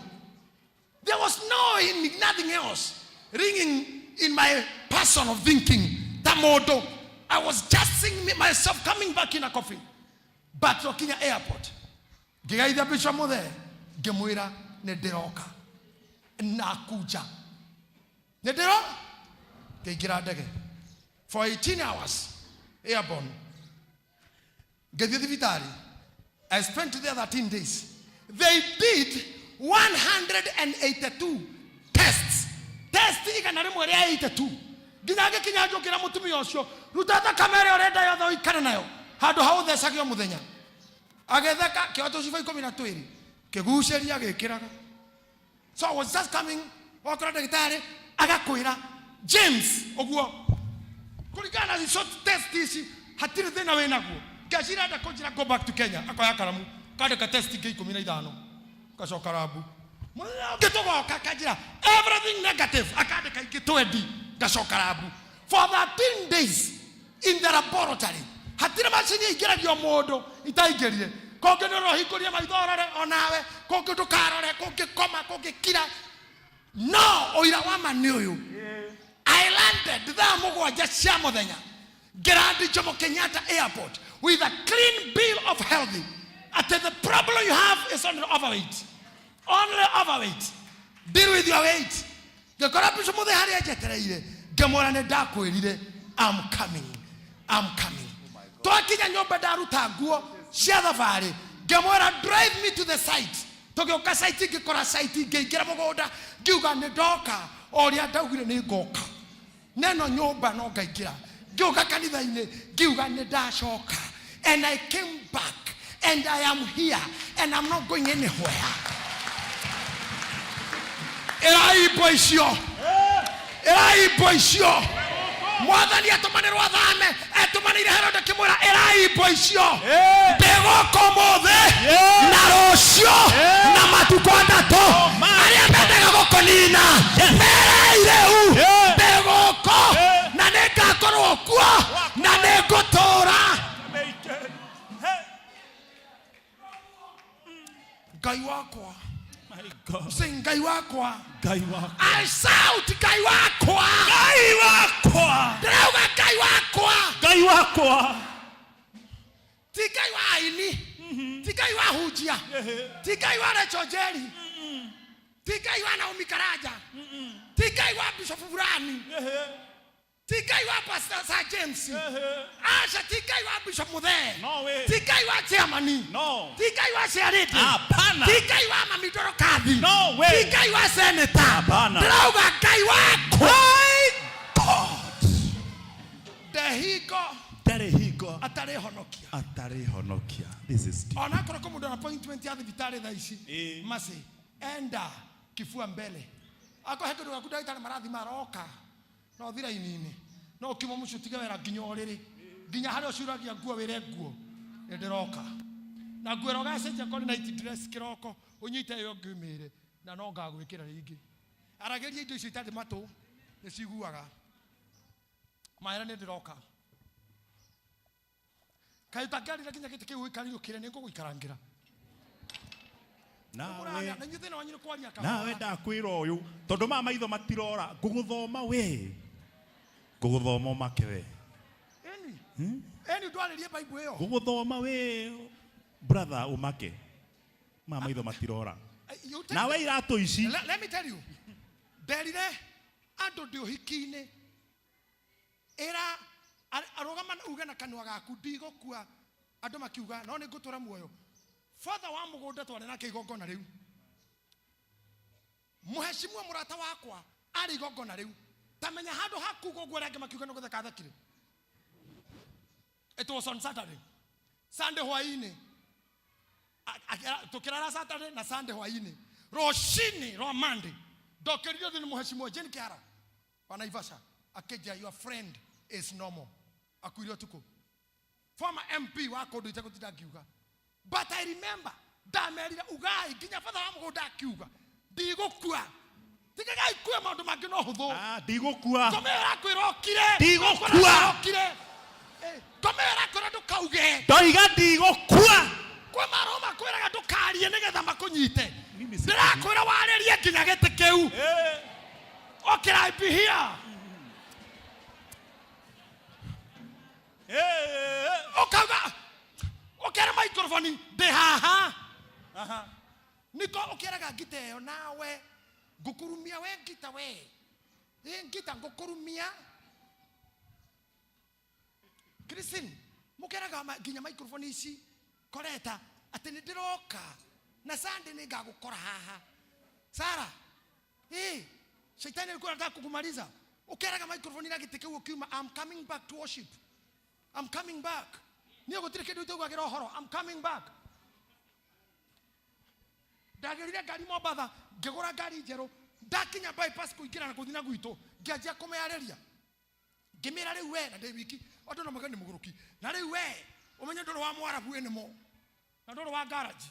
There was no nothing else ringing in my person of thinking ta mũndũ. I was just seeing myself coming back in a coffin. But twakinya airport ngĩgeithia Bishop Muthee ngĩmwĩra nĩ ndĩroka nakuja nĩ ndĩro ngĩingĩra ndege for 18 hours airborne ngĩthiĩ thibitarĩ. I spent there 13 days. They did 182 tests, test 182 nginya ngĩkinya njũkĩra mũtumia ũcio ruta thakame ĩrĩa ũrenda yothe ũikare nayo handũ ha ũthecage o mũthenya. Agĩtheka kĩoya tũcuba 12 kĩgucĩria gĩkĩraga. So I was just coming, wakora ndagĩtarĩ agakwĩra James ũguo kũringana na short test ici hatirĩ thĩna wĩ naguo. Ngeciria enda kũnjĩra go back to Kenya, akoya karamu kandĩka test ingĩ 15 gacoka rabu. Mũthenya ũngĩ tũgoka akanjĩra everything negative, akandĩka ingĩ 20 gacoka rabu. For 13 days in the laboratory hatirĩ macini ĩingĩragio mũndũ itaingĩrire. Kũngĩ nĩ ũrohingũria maitho ũrore onawe, kũngĩ ndũkarore, kũngĩ koma, kũngĩ kira. No ũira wa ma nĩ ũyũ, I landed thaa mũgwanja cia mũthenya ngĩrandi Jomo Kenyatta Airport with a clean bill of healthy. At the problem you have is only overweight, only overweight, deal with your weight. Ngĩkora Bishop Muthee harĩa njetereire, ngĩmwĩra nĩ ndakwĩrire I'm coming, I'm coming. Twakinya nyũmba ndaruta nguo cia thabarĩ, ngĩmwĩra drive me to the site. Tũgĩũka site, ngĩkora site, ngĩingĩra mũgũnda ngiuga nĩ ndoka o ũrĩa ndaugire nĩ ngoka neno nyũmba no ngaingĩra. Ngĩũka kanitha-inĩ ngiuga nĩ ndacoka, and I came back and I am here and I'm not going anywhere. Ĩrai imbo icio, ĩrai imbo icio, mwathani atũmanĩrwo athame, etũmanĩire Herode akĩmwĩra ĩrai imbo icio ndĩgũka ũmũthĩ na rũciũ na matukũ atatũ. Arĩa mendaga gũkũnina merai rĩu ndĩgũkũ na nĩngakorwo kuo na nĩngũtũũra. Ngai wakwa, say Ngai wakwa. Ngai wakwa. I shout Ngai wakwa. Ngai wakwa. Ndĩrauga Ngai wakwa. Ngai wakwa. Ti Ngai wa aini, ti Ngai wa hunjia, ti Ngai wa Rachel Njeri, ti Ngai wa Naomi Karanja, ti Ngai wa Bishop Fulani, ti Ngai wa Pastor Sir James, aca, ti Ngai wa Bishop Muthee, No way. ti Ngai wa chairman, No. ti Ngai wa chairlady, Hapana. ti Ngai wa Mami Dorokathi, No way. ti Ngai wa senator. Hapana. Ndĩrauga Ngai wakwa. My God. Ndehingo Ndarĩ hingo atarĩ honokia. Atarĩ honokia. This is deep. Onakorwo kũ mũndũ na appointment ya thibitarĩ thaa ici, Ĩĩ. masi enda kifua mbele, akorwo he kĩndũ gaku ndagĩtarĩ marathima aroka no ũthi raini-inĩ, no ũkiuma mũciĩ ũtige wĩra nginya ũrĩrĩ nginya harĩa ũcuragia nguo wĩre nguo nĩ ndĩroka na nguo ĩrĩa ũgacenjia korwo nĩ night dress kĩroko ũnyite ĩyo ũngĩ ũmĩre na no ngagwĩkĩra rĩngĩ. Aragĩria indo icio itarĩ matũ nĩ ciguaga maĩra nĩ ndĩroka. Kaĩ ũtangĩarire nginya gĩtĩ kĩu ũikarire ũkĩre nĩ ngũgũikarangĩra. Nawe Mũraria, na inyuĩ thĩna wanyu nĩ kwaria kahora. Nawe ndakwĩra ũyũ tondũ maya maitho matirora ngũgũthoma we ngũgũthoma ũmake we. Ĩni. Ĩni ndwarĩrie Bible ĩyo. Ngũgũthoma we brother ũmake. Ma maitho matirora. You take Nawe iratũ ici. Let me tell you, nderire andũ ndĩ ũhiki-inĩ, ĩra arũgama uge na kanua gaku ndigũkua, andũ makiuga no nĩ ngũtũra muoyo. Father wa mũgũnda twarĩ nake igongona rĩu, mũhecimua mũrata wakwa arĩ igongona rĩu, tamenya handũ hakuga ũguo arĩa angĩ makiuga nĩ gũtheka thekire. It was on Saturday, Sunday hwaĩ-inĩ. Tukirara Saturday na Sunday hwaĩ-inĩ, rũcinĩ rwa Monday ndokĩririo thĩ nĩ mũhecimua Jane Kĩara wa Naivasha, akĩnjĩra your friend is normal, akuire ũtukũ, former MP wa kũndũ itegũtinda ngiuga. But I remember ndamerire ugai nginya batha wa mũgũnda akiuga ndigũkua, tigagai kue maũndũ mangĩ no hũthũ. Ah, ndigũkua. Ngoma ĩyo ĩrakwĩra ũkire. Ndigũkua. Ũkire. Ngoma ĩyo ĩrakwĩra ndũkauge. Ndoiga ndigũkua. Kwĩ maroho makwĩraga ndũkarie nĩgetha makũnyite. Mimi si- Ndĩrakwĩra warĩrie nginya gĩtĩ kĩu. Ũkĩra be here. Ũkauga ũkera microphone ndĩ haha. Niko ũkĩraga ngita ĩyo nawe ngũkũrumia we ngita we. Ĩ ngita ngũkũrumia. Christine, mũkeraga nginya microphone ici koreta atĩ nĩ ndĩroka na Sunday nĩ ngagũkora haha. Sara, ĩ shaitani alikuwa anataka kukumaliza. Ũkeraga microphone na gĩtĩ kĩu ũkiuma, I'm coming back to worship. I'm coming back. Niĩ gũtirĩ kĩndũ itaugagĩra ũhoro. I'm coming back. Ndagĩrire ngari Mombatha, ngĩgũra ngari njerũ, ndakinya bypass kũingĩra na gũthiĩ na gwitũ, ngĩanjia kũmĩarĩria. Ngĩmĩra rĩu we na ndĩ wiki, andũ no mauge nĩ mũgũrũki. Na rĩu we, ũmenye ndũrĩ wa Mwarabu anymore. Na ndũrĩ wa garage.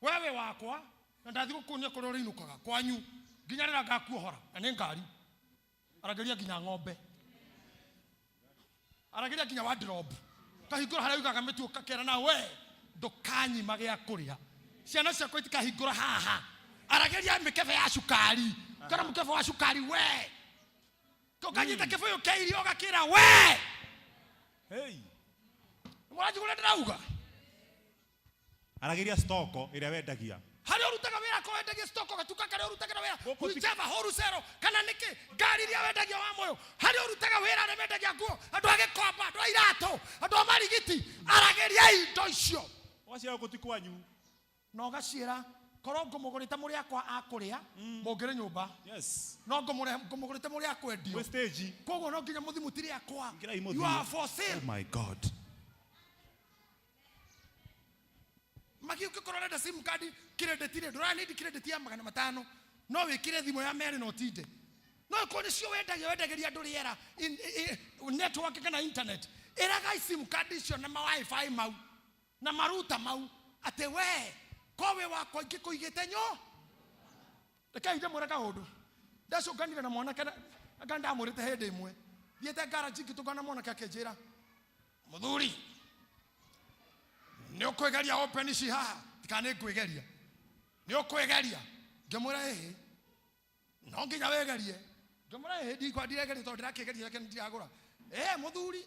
We wĩ wakwa, na ndathiĩ gũkuonia kũrĩa ũrĩinũkaga kwanyu, nginya rĩrĩa ngakuohora, na nĩ ngari. Aragĩria nginya ng'ombe. Aragĩria nginya wardrobe. Kahingũra harĩa ũigaga mĩtu ũgakera na we ndũkanyima gĩa kũrĩa. Ciana ciakwa itikahingũra haha. Aragĩria mĩkebe ya cukari. Kana mũkebe wa cukari we. Ũkanyita kĩbũyũ kĩa irio ũgakĩra we. Hey. Mũranjigua ũrĩa ndĩrauga? Aragĩria stoko ĩrĩa wendagia. Harĩa ũrutaga wĩra ko wendagia stoko gatuka karĩa ũrutagĩra wĩra. Whichever wholesale kana nĩkĩ ngari iria wendagia wa moyo. Harĩa ũrutaga wĩra arĩa mendagia nguo, andũ a gĩkomba, andũ a iratũ, andũ a marigiti, aragĩria indo icio. Ũgaciĩra gũkũ ti kwanyu. Na ũgaciĩra korwo ngũmũgũrĩte mũrĩ akwa a kũrĩa, mũngĩrĩ nyũmba. Yes. No ngũmũgũrĩte mũrĩ a kwendio. Mwĩ stage. Koguo no nginya mũthiĩ mũtirĩ akwa. Ingĩrai mũthiĩ. You are for sale. Oh my God. Magi ũngĩkorwo ũrenda sim card credit rĩ, ndũra need credit ya magana matano, no wĩkĩre thimũ ya merĩ na ũtinde. No ĩkorwo nĩcio wendagia, wendagĩria andũ rĩera, network kana internet. Ĩraga sim card icio na ma wifi mau, na maruta mau, atĩ we, ko wĩ wakwa ingĩkũigĩte nyo. Rekei ndĩmwĩre kaũndũ. Ndacũnganire na mwanake na, anga ndamwĩrĩte hĩndĩ ĩmwe. Thiĩte garage ngĩtũngana na mwanake akĩnjĩra, mũthuri, nĩ ũkwĩgeria open ici haha? Tika nĩ ngwĩgeria. Nĩ ũkwĩgeria? Ngĩmwĩra ĩhĩ. No nginya wĩgerie. Ngĩmwĩra ĩhĩ, ndikwa ndiregeria tondũ ndĩrakĩgeria reke ndiragũra. Ĩĩ mũthuri,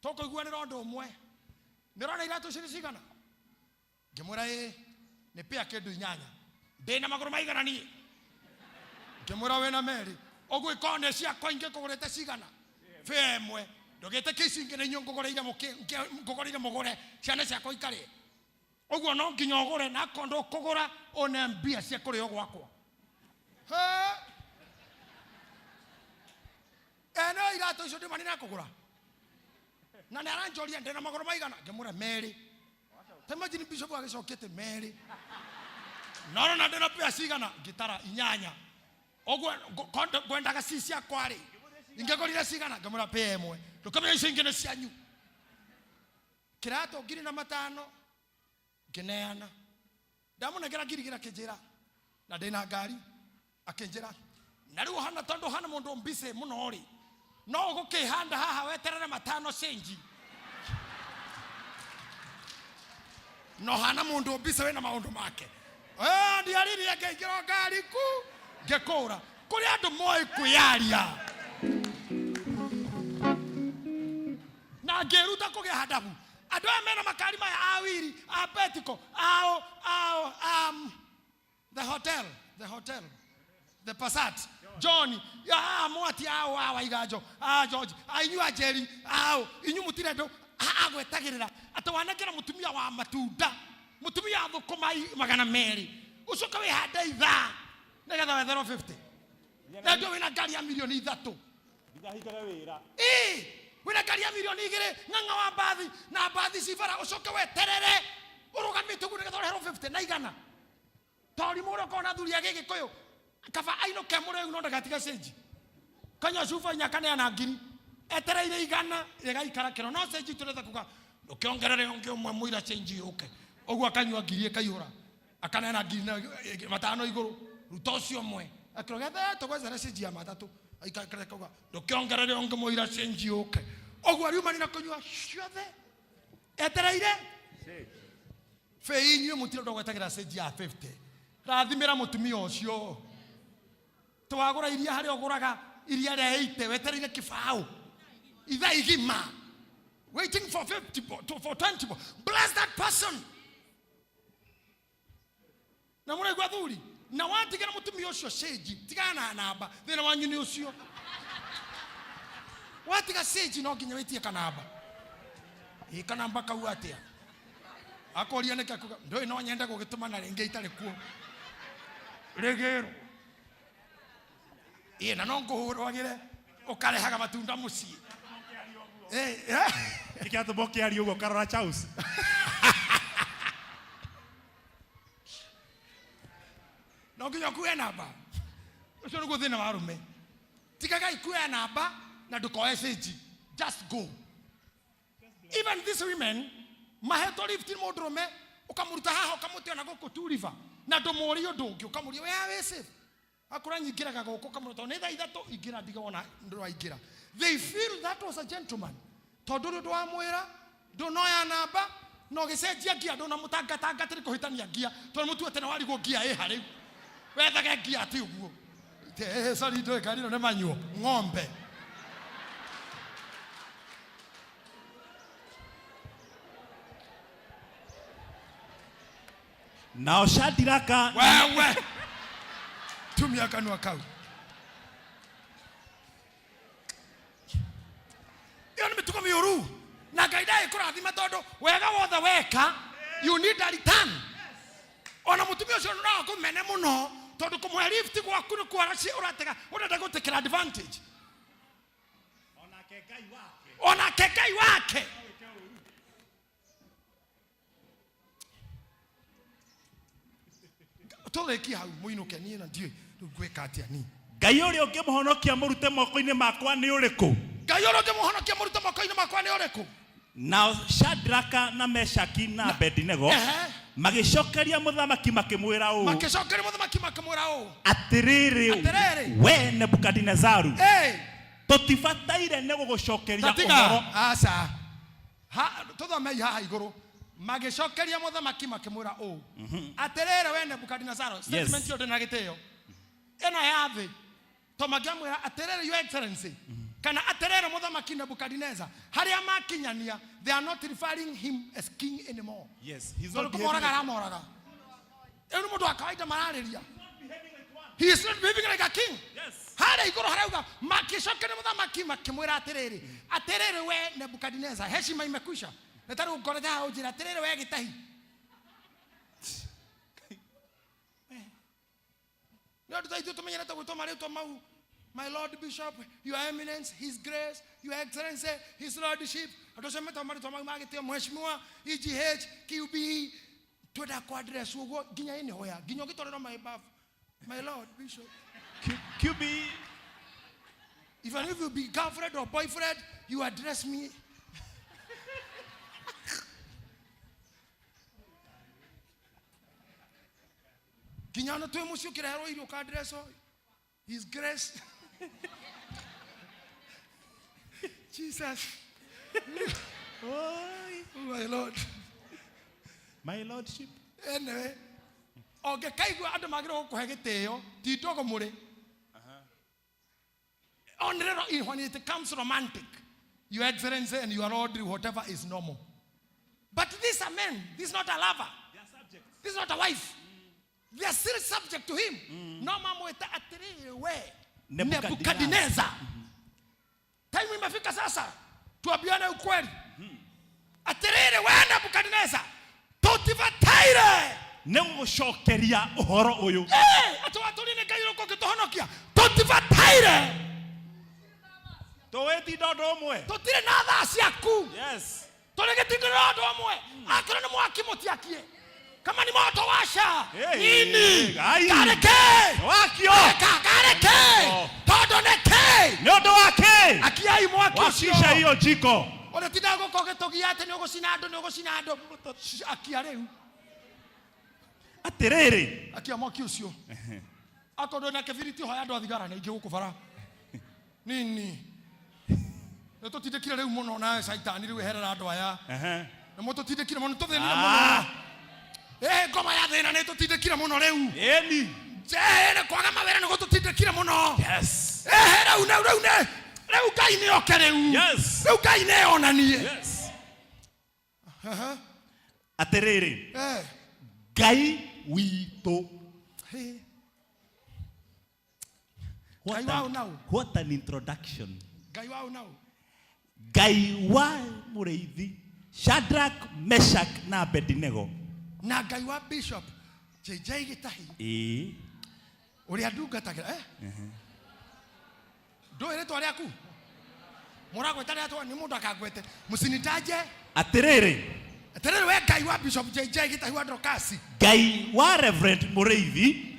tũkũiguanĩra ũndũ ũmwe. Nĩ ũrona iratũ ici nĩ cigana? Ngĩmwĩra ĩĩ, nĩ pĩa kĩndũ inyanya. Ndĩna magũrũ maigana niĩ? Ngĩmwĩra wĩna merĩ. Ũguo ikorwo nĩ ciakwa ingĩkũgũrĩte cigana? Bĩa ĩmwe. Ndũgĩtĩkie ici ingĩ nĩ inyuĩ ngũgũrĩire ngũgũrĩire mũgũre, ciana ciakwa ikarĩe. Ũguo no nginya ũgũre, na akorwo ndũkũgũra, une mbia cia kũrĩo gwakwa. He! Ene iratũ icio ndĩma nĩndakũgũra. Na nĩ aranjoria ndĩna magũrũ maigana? Ngĩmwĩra merĩ. Ta imagine bishop agĩcokia atĩ merĩ. No no na ndĩna mbia cigana? Ngĩtara inyanya. Ũguo ngwendaga ci ciakwa rĩ, ingĩgũrire cigana? Ngĩmwĩra mbia ĩmwe. Ndũkamenya icio ingĩ nĩ cianyu. Kĩratũ ngiri na matano ngĩneana. Ndamũnengera ngiri igĩrĩ akĩnjĩra, na ndĩna ngari, akĩnjĩra, na rĩu hana tondũ hana mũndũ mbicĩ mũno rĩ, no ũgũkĩhanda haha weterere matano cenji. No hana mũndũ mbicĩ wĩna maũndũ make. Ndiaririe ngĩingĩra ngari ku ngĩkũra. Kũrĩ andũ moĩ kwĩyaria. Na ngĩruta kũgĩa handabu. Andũ aya mena makari maya a Wiri, a Betiko, ao ao the hotel, the hotel, the Passat, John, ya mwati ao a Waiganjo, a George, a inyu a Jerry, ao inyu mutire andu agwetagirira ati wanengera mutumia wa matunda, mutumia wa thukuma 200, ucoke wihande ithaa nigetha wetherwo 50. Na ndio wina ngari ya 3 milioni. Ndingahingage wĩra. Ĩĩ, wĩna ngari ya 2 milioni ng'ang'a wa mbathi na mbathi cibara, ũcoke weterere ũrũgamĩte ũguo nĩgetha ũreherwo 50 na igana. Tori mũrĩa ũkorwo na thuri a gĩgĩkũyũ kaba ainũke mũrĩu no ndagatiga cĩnji, kanyua cuba inya kaneana ngiri etereire igana rĩgaikara kĩro no cĩnji tũretha kuga ndũkĩongerere ũngĩ ũmwe mũira cĩnji yũke ũguo, akanyua ngiri ĩkaihũra akaneana ngiri na 500 igũrũ, ruta ũcio ũmwe akĩro gethe tũgwecere cĩnji ya matatũ aikara kauga ndũkĩongerere ũngĩ mũira cĩnji yũke ũguo, ariumani na kũnyua ciothe etereire bĩi. Inyuĩ mũtirĩ ũndũ gwetagĩra cĩnji ya 50. Rathimĩra mũtumia ũcio, twagũra iria harĩa ũgũraga iria rĩa 80, wetereire kĩbaũ ithaa igima waiting for 50 for 20. Bless that person. Na mũraigua thuri, na watigĩra mũtumia ũcio cĩnji, tigana na namba, thĩna wanyu nĩ ũcio. Watiga cĩnji no nginya wĩtie kanamba. Ĩ kanamba kau atĩa? Akoria nĩkĩ, akuga ndũĩ no nyende gũgĩtũmana rĩngĩ itarĩ kuo rĩgĩrwo. Ĩ na no ngũhũrwagĩre ũkarehaga matunda mũciĩ. Ĩ, eh. Nĩkĩratũma ũkĩaria ũguo ũkarora Charles. No nginya ũkue namba. Ũcio nĩguo thĩna wa arũme. Tigagai kuoya namba na ndũkoe cĩnji, just go. Even these women mahetwo lift nĩ mũndũrũme, ũkamũruta haha ũkamũte ona gũkũ tu river na ndũmũrie ũndũ ũngĩ, ũkamũria we wĩ safe, akũra nyingĩraga gũkũ, ũkamũra tondũ nĩ thaa 3 ingĩra ndige wona ndũraingĩra. They feel that was a gentleman tondũ rĩ ndwamwĩra ndũnoya namba na ũgĩcenjia ngia ndũnamũtangatanga atĩ nĩ kũhĩtania ngia, tondũ mũtue tene warigwo ngia ĩha rĩu wethage ngia atĩ ũguo. Sorry, ndũĩ ngari ĩno nĩ manyuo ng'ombe. Nao Shadiraka Wewe tumia kanua kau, ĩyo nĩ mĩtugo mĩũru na Ngai ndagĩkũrathima tondũ wega wothe weka you need a return. Ona mũtumia ũcio no akũmene mũno tondũ kũmũhe lift gwaku nĩ kwara ũratega ũrenda gũtĩkĩra advantage. Onake Ngai wake. Onake Ngai wake. Tũrĩkie hau mũinũke, niĩ na ndiũĩ rĩu ngwĩka atĩa niĩ. Ngai ũrĩa ũngĩmũhonokia mũrute moko-inĩ makwa nĩ ũrĩkũ? Ngai ũrĩa ũngĩmũhonokia mũrute moko-inĩ makwa nĩ ũrĩkũ? Nao Shadraka na Meshaki na Abedinego magĩcokeria mũthamaki makĩmwĩra ũũ. Makĩcokeria mũthamaki makĩmwĩra ũũ. Atĩrĩrĩ, Atĩrĩrĩ. we Nebukadinezaru, Hey! tũtibataire nĩ gũgũcokeria Tatiga ũhoro. Aca. Ha, tũthomei haha igũrũ. Magĩcokeria mũthamaki makĩmwĩra ũũ, atĩrĩrĩ we Nebukadinezaro. Statement ĩyo ndĩ na gĩtĩo ĩno ya thĩ to mangĩamwĩra atĩrĩrĩ your excellency kana atĩrĩrĩ mũthamaki Nebukadineza, harĩa makinyania they are not referring him as king anymore. Yes, he's tondũ not kũmoraga behaving. aramoraga. Rĩu nĩ mũndũ wa kawaida mararĩria. He is not behaving like a king. Harĩa igũrũ harauga makĩcokeria mũthamaki makĩmwĩra atĩrĩrĩ, atĩrĩrĩ we Nebukadineza, heshima imekwisha. Nĩ ta rĩu ngorete haha ũnjĩra atĩrĩrĩ we gĩtahi. Nĩ ũndũ ta ithuĩ tũmenyerete gwĩtwo marĩtwa mau, my lord bishop, your eminence, his grace, your excellency, his lordship. Andũ acio metagwo marĩtwa mau ma gĩtĩo, mheshimiwa, egh qb, twendaga kwa address ũguo nginya anywhere, nginya ũgĩtwarĩrwo my bafu, my lord bishop. QB. Even if you be girlfriend or boyfriend, you address me. Nginya ona twĩ mũciĩ ũkĩreherwo irio ũka-addresswo his grace, Jesus, oh my lord. My lordship. Anyway, ũngĩkaigua andũ magĩrĩirwo gũkũhe gĩtĩo ti ndogo mũrĩ on when it comes romantic, your excellency and your lord, whatever is normal. But these are men. This is not a lover. This is not a wife. They are still subject to him. No mamwĩta atĩrĩrĩ we Nebukadineza. Nebukadineza. Time imefika sasa tuambiane ukweli. Atĩrĩrĩ we Nebukadineza, tũtibataire Nĩ gũgũcokeria ũhoro ũyũ. Eh, atĩ watũrie nĩ Ngai ũrĩkũ ũngĩtũhonokia. Tũtibataire, Tũwĩtinda ũndũ ũmwe. tũtirĩ na thaa ciaku. Yes. Tũrĩ gĩtindĩro ũndũ ũmwe. Akorwo nĩ mwaki mũtiakie, kama ni moto washa. Hey, Nini Ngai. kareke Wakio. kareke tondũ nĩkĩ Nĩ ũndũ wa kĩ? akiai mwaki Wakisha ũcio hiyo jiko. ũrĩa tindaga gũka ũgĩtũgia atĩ nĩ ũgũcina andũ, nĩ ũgũcina andũ. Akia rĩu. Atĩrĩrĩ. Akia mwaki ũcio. Akorwo ndwĩna kĩbiriti, hoya andũ a thigara nĩ ingĩ gũkũ bara nini. Nĩ tũtindĩkire rĩu mũno na caitani rĩu eherera andũ aya. Nĩ mũtũtindĩkire mũno, tũthĩnire mũno. Ĩ ngoma ya thĩna nĩ tũtindĩkire mũno rĩu. Ĩni. Ĩ nĩ kwaga mawĩra nĩ gũtũtindĩkire mũno. Yes. Ĩhĩ rĩu rĩu rĩu nĩ rĩu Ngai nĩ oke rĩu. Yes. Rĩu Ngai nĩ onanie. Yes. Atĩrĩrĩ. Eh. Ngai witũ. Hey. What Ngai an- wao nau. What an introduction. Ngai wao nau. Ngai wa mũrĩithi Shadrach, Meshach na Abednego. Na Ngai wa Bishop JJ Gĩtahi Ĩĩ. ũrĩa ndungatagĩra eh? Ndũĩ rĩtwa rĩaku, mũragweta rĩatwa nĩ mũndũ akangwete mũcinitaje. Atĩrĩrĩ. Atĩrĩrĩ we Ngai wa Bishop JJ Gĩtahi wa Dorokasi. Ngai wa Reverend Mũrĩithi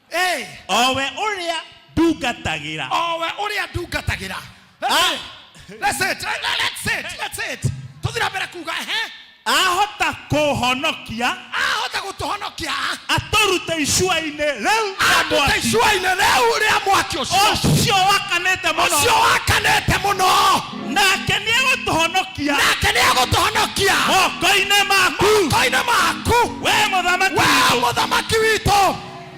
Eh. owe ũrĩa ndungatagĩra. Owe ũrĩa ndungatagĩra. Let's it, let's it, let's it. Tũthiĩ na mbere kuga ehe. Ahota kũhonokia. Ahota gũtũhonokia. Atũrute icua-inĩ rĩu rĩa Atũrute mwaki. icua-inĩ rĩu rĩa mwaki ũcio. Ũcio wakanĩte mũno. Ũcio wakanĩte mũno. Nake nĩegũtũhonokia. Nake nĩegũtũhonokia. Moko-inĩ maku. Moko-inĩ maku. We mũthamaki We witũ. mũthamaki witũ.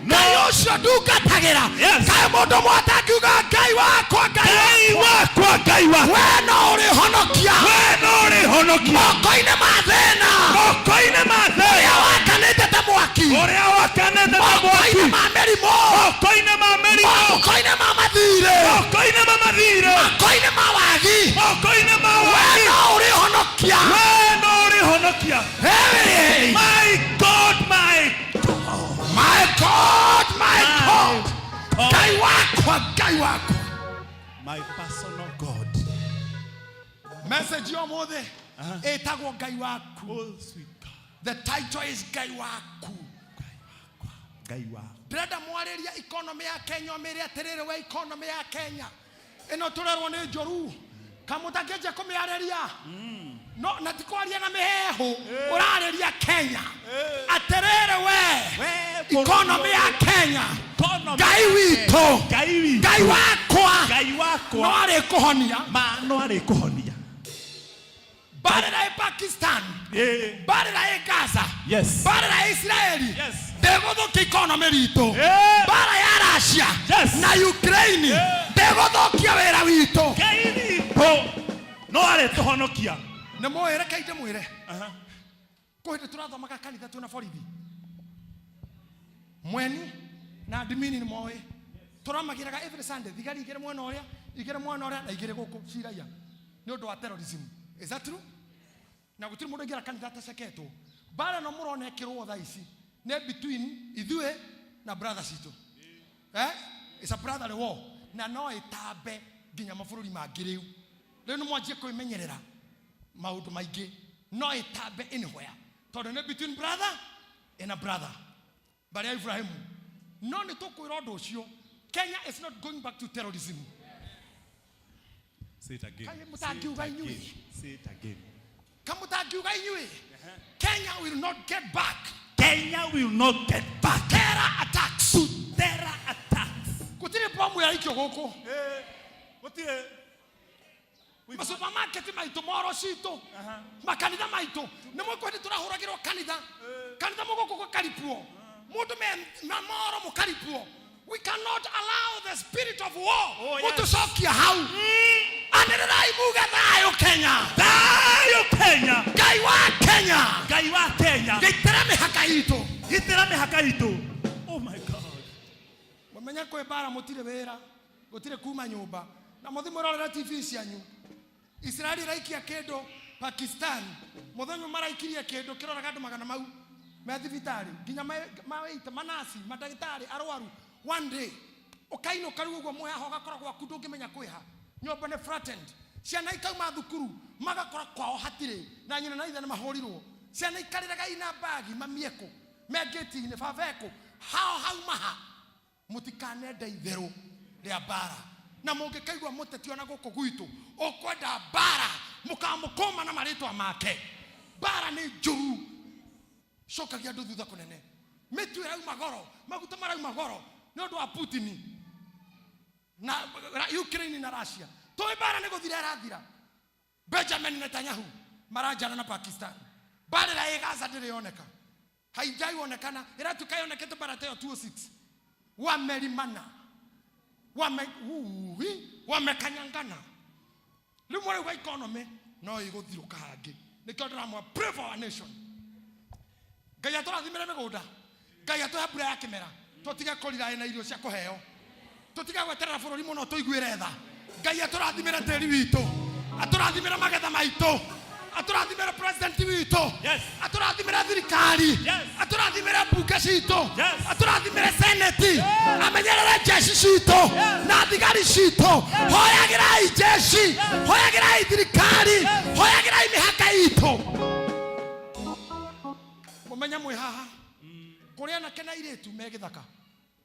Ngai ũcio ndungatagĩra. Yes. Kaĩ mũndũ ũmwe atangiuga Ngai wakwa, Ngai Ngai wakwa, Ngai wakwa. We no ũrĩhonokia. We no ũrĩhonokia. Moko-inĩ ma thĩna. Moko-inĩ ma thĩna. Ũrĩa wakanĩte ta mwaki. Ũrĩa wakanĩte ta mwaki. Moko-inĩ ma mĩrimũ. Moko-inĩ ma mĩrimũ. Moko-inĩ ma mathirĩ. Moko-inĩ ma mathirĩ. Moko-inĩ ma wagi. Moko-inĩ ma We wagi. no ũrĩhonokia. We no ũrĩhonokia. Hey! My God, my My God, my God. Ngai wakwa, Ngai wakwa. My personal God. Message ya ũmũthĩ ĩtagwo Ngai waku. Oh, sweet God. The title is Ngai waku. Ngai wakwa. Ndĩrenda mwarĩria economy ya Kenya ũmĩre atĩrĩrĩ we economy ya Kenya ĩno tũrerwo nĩ njũru kamũtangĩanjia kũmĩarĩria no na ti kwaria na mĩheehũ, ũrarĩria Kenya atĩrĩrĩ we economy ya Kenya, Ngai witũ, Ngai witũ. Ngai wakwa, Ngai wakwa. no arĩkũhonia. Ma no arĩkũhonia. Mbarĩra ĩ Pakistan, Ĩĩ. mbarĩra ĩ Gaza, Yes. mbarĩra ĩ Israeli Yes. ndĩgũthũkia economy ritũ. Ĩĩ. Mbara ya Russia Yes. na Ukraine ndĩgũthũkia wĩra witũ. Ngai witũ no arĩtũhonokia. Nĩ mũĩ, reke ndĩmwĩre, kwĩ hĩndĩ tũrathomaga kanitha twĩna borithi mweni na admini nĩ moĩ tũramagĩraga every Sunday thigari igĩrĩ mwena ũrĩa, igĩrĩ mwena ũrĩa na igĩrĩ gũkũ ciraia nĩ ũndũ wa terrorism. Is that true? Na gũtirĩ mũndũ aingĩra kanitha ataceketwo. Mbara ĩno mũrona ĩkĩrwo thaa ici nĩ between ithuĩ na brother citũ, eh? It's a brotherly war na no ĩtambe nginya mabũrũri mangĩ. Rĩu rĩu nĩ mwanjie kwĩmenyerera maũndũ maingĩ, no ĩtambe anywhere tondũ nĩ between brother and a brother, mbarĩ ya Ibrahimu. No nĩ tũkwĩra ũndũ ũcio, Kenya is not going back to terrorism. Say it again. Kaĩ Say it mũtangiuga inyuĩ? again. Say it again. Kamũtangiuga inyuĩ? Kenya will not get back. Kenya will not get back. Terror attacks. To terror attacks. Gũtirĩ bomu yaikio gũkũ. Gũtirĩ. Masupermarket maitũ, moro citũ, makanitha maitũ nĩ mwĩ kwendĩ tũrahũragĩrwo kanitha, kanitha mũgũkũ gũkaripwo mũndũ me na moro mũkaripwo. We cannot allow the spirit of war Oh, yes. gũtũcokia hau. Anĩrĩrai muge thayũ Kenya. Thayũ Kenya. Ngai wa Kenya. Ngai wa Kenya. Gitĩra mĩhaka itũ. Gitĩra mĩhaka itũ. Oh my God. Mũmenye kwĩ mbara mũtirĩ wĩra, gũtirĩ kuma nyũmba. Na mũthiĩ mũrorere TV cianyu. Israeli ĩraikia kĩndũ Pakistan. Mũthenya ũmwe maraikirie kĩndũ kĩroraga andũ magana mau me thibitarĩ nginya mawaita manasi mandagĩtarĩ arwaru one day ũkainũka rĩu ũguo mũheaho ũgakora gwaku ndũngĩmenya kwĩha nyũmba nĩ flattened ciana ikauma thukuru magakora kwao hatirĩ na nyina na ithe nĩ mahũrirwo ciana ikarĩraga ina mbagi mamiekũ me ngĩti-inĩ baba ekũ hao hauma ha mũtikanende itherũ rĩa mbara na mũngĩkaigua mũteti ona gũkũ gwitũ ũkwenda mbara mũkamũkũma na marĩtwa make mbara nĩ njũru cokagia andũ thutha kũnene mĩtu ĩrauma goro maguta marauma goro nĩ ũndũ wa Putin na Ukraine na Russia tũĩ mbara nĩ gũthira ĩrathira Benjamin Netanyahu maranjana na Pakistan mbara ĩrĩa ĩ Gaza ndĩrĩ yoneka haijaionekana ĩratuĩka yonekete mbara ta ĩyo 206 wamelimana wame uhi wamekanyangana rĩu mũrauga economy no ĩgũthirũka hangĩ nĩkĩo ndĩramwa pray for our nation Ngai atũrathimĩre mĩgũnda Ngai atũhe mbura ya kĩmera tũtige kũrira na irio cia kũheo tũtige gweterera bũrũri mũno tũiguĩre tha Ngai atũrathimĩre tĩri witũ atũrathimĩre magetha maitũ atũrathimĩre president witũ atũrathimĩre thirikari atũrathimĩre mbunge citũ atũrathimĩre seneti amenyerere jeshi citũ na thigari citũ hoyagĩrai jeshi hoyagĩrai thirikari hoyagĩrai mĩhaka itũ mũmenye mwĩ haha kũrĩ anake na airĩtu me gĩthaka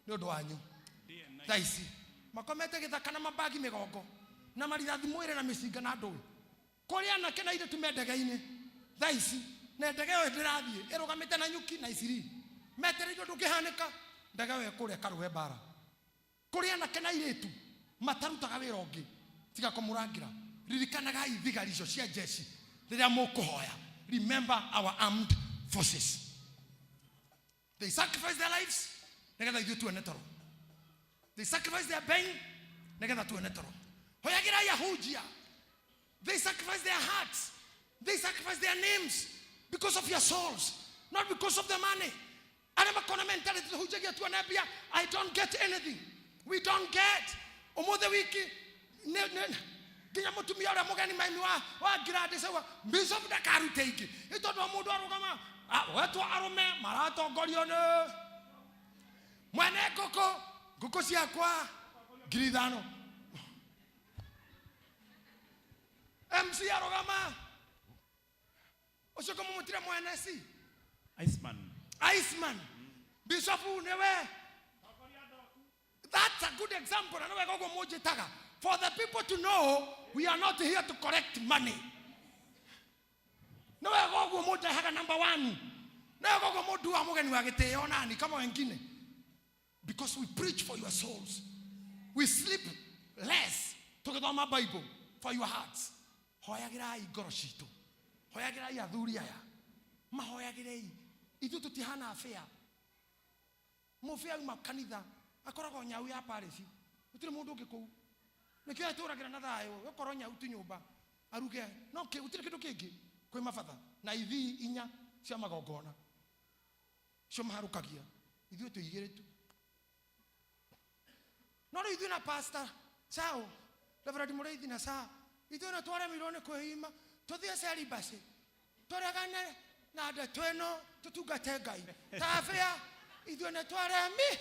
nĩ ũndũ wanyu thaa ici makomete gĩthaka na mabagi mĩgongo na marithathi mwĩrĩ na mĩcinga na ndũĩ kũrĩ anake na airĩtu me ndege-inĩ thaa ici na ndege ĩyo ndĩrathiĩ ĩrũgamĩte na nyuki na iciri metereire ũndũ ũngĩhanĩka ndege ĩyo ĩkũrĩa ĩkarũe mbara kũrĩ anake na airĩtu matarutaga wĩra ũngĩ tiga kũmũrangĩra ririkanagai thigari icio cia jeshi rĩrĩa mũkũhoya remember our armed forces they sacrifice their lives nĩgetha ithuĩ tuone toro they sacrifice their pain nĩgetha tuone toro hoyagĩrai ahunjia they sacrifice their hearts they sacrifice their names because of your souls not because of the money arĩa makona mentality tũhunjagia tuone mbia i don't get anything we don't get ũmũthĩ wiki nginya mũtumia ũrĩa mũgeni maimi wa wa Gladys auga bishop ndakarute ingĩ nĩ tondũ wa mũndũ arũgama wetwo arũme maratongorio nĩ mwene ngũkũ ngũkũ ciakwa 5,000 MC arũgama ũcio kũmũmũtire mwene si Iceman. Iceman bishop nĩwe That's a good example. Na nĩwega ũguo mũnjĩtaga. For the people to know we are not here to collect money. Nĩ wega ũguo mũndehaga number one. Nĩ wega ũguo mũnduaga mũgeni wa gĩtĩo nani kama wengine. Because we preach for your souls. We sleep less tũgĩthoma Bible for your hearts. Hoyagĩrai ngoro citũ. Hoyagĩrai athuri aya. Mahoyagĩrei. Ithuĩ tũtihana abĩa. Mũbĩa auma kanitha akoragwo nyau ya parish gũtirĩ mũndũ ũngĩ kũu nĩkĩo etũragĩra na thayũ gũkorwo nyau tu nyũmba aruge no gũtirĩ kĩndũ kĩngĩ kwĩ mabatha na ithii inya cia magongona cio maharũkagia ithuĩ twĩ igĩrĩ tu no rĩu ithuĩ na pastor sao Reverend Mũrĩithi na sao ithuĩ no twaremirwo nĩ kwĩima tũthiĩ celibacy tũregane na ndeto ĩno tũtungate Ngai tabĩa ithuĩ nĩ twaremi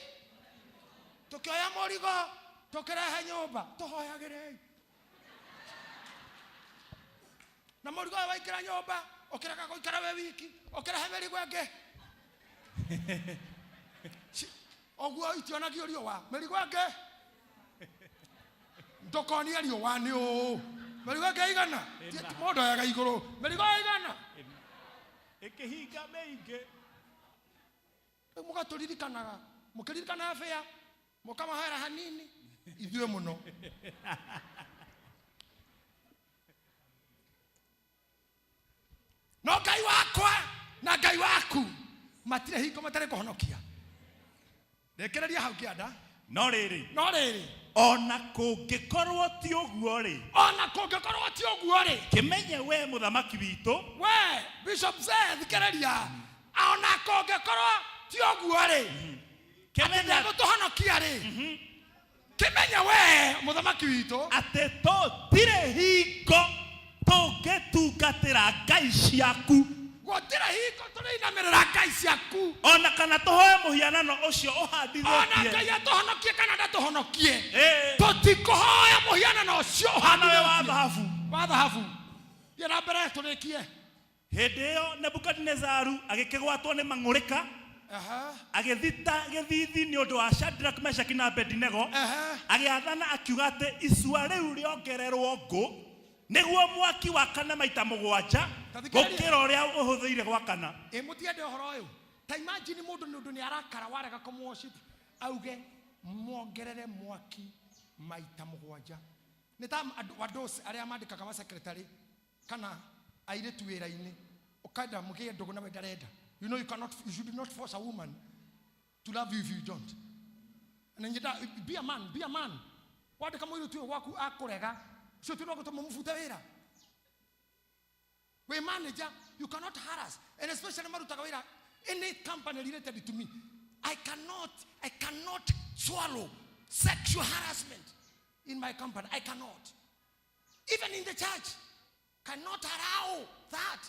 tũkĩoya mũrigo tũkĩrehe nyũmba tũhoyagĩrei na mũrigo ũyũ waingĩra nyũmba ũkĩrega gũikara wĩ wiki ũkĩrehe mĩrigo ĩngĩ ũguo itionagio riũa mĩrigo ĩngĩ ndũkonie riũa nĩ ũũ mĩrigo ĩngĩ igana mũndũ oyaga igũrũ mĩrigo igana Ĩkĩhinga mĩingĩ. Rĩu mũgatũririkanaga mũkĩririkana abĩa mũkamahoera hanini ithuĩ mũno no Ngai wakwa na Ngai waku matirĩ hingo matarĩ kũhonokia rĩkĩrĩria hau kĩanda No rĩrĩ no rĩrĩ Ona kũngĩkorwo ti ũguo rĩ, Ona kũngĩkorwo ti ũguo rĩ, kĩmenye we mũthamaki witũ, we Bishop Zee, thikĩrĩria, ona kũngĩkorwo ti ũguo rĩ, kĩmenye ndegũtũhonokia rĩ, kĩmenye we mũthamaki witũ atĩ tũtirĩ hingo tũngĩtungatĩra ngai ciaku, gũtirĩ hingo tũrĩinamĩrĩra ngai ciaku, ona kana tũhoe mũhianano ũcio ona ũhandithĩtie. Ngai atũhonokie kana ndatũhonokie, Ĩĩ. tũtikũhoya mũhianano ũcio Ona we wa ũhandithĩtie thahabu. Wa thahabu. Thiĩ na mbere tũrĩkie. Hĩndĩ ĩyo Nebukadinezaru agĩkĩgwatwo nĩ mang'ũrĩka, Aha. agĩthita gĩthithi nĩ ũndũ wa Shadrach, Meshaki na Abednego, Aha. agĩathana akiuga atĩ icua rĩu rĩongererwo ngũ nĩguo mwaki wakane maita 7 Ta thikĩrĩria. gũkĩra ũrĩa ũhũthĩire gwakana. Ĩ mũtiende ũhoro ũyũ. Ta imagine mũndũ nĩ ũndũ nĩ arakara warega kũmũ-worship, auge muongerere mwaki maita 7. Nĩ ta andũ andũ arĩa mandĩkaga ma secretary kana airĩtu wĩra-inĩ, ũkenda mũgĩe ndũgũ nawe ndarenda. You know you cannot, you should not force a woman to love you if you don't. Na nyenda be a man, be a man. Wandĩka mũirĩtu ũyũ gwaku akũrega, ũcio ti no gũtũma mũbute wĩra. We manager, you cannot harass, and especially marutaga wĩra any company related to me. I cannot swallow sexual harassment in my company. I cannot. Even in the church, cannot allow that.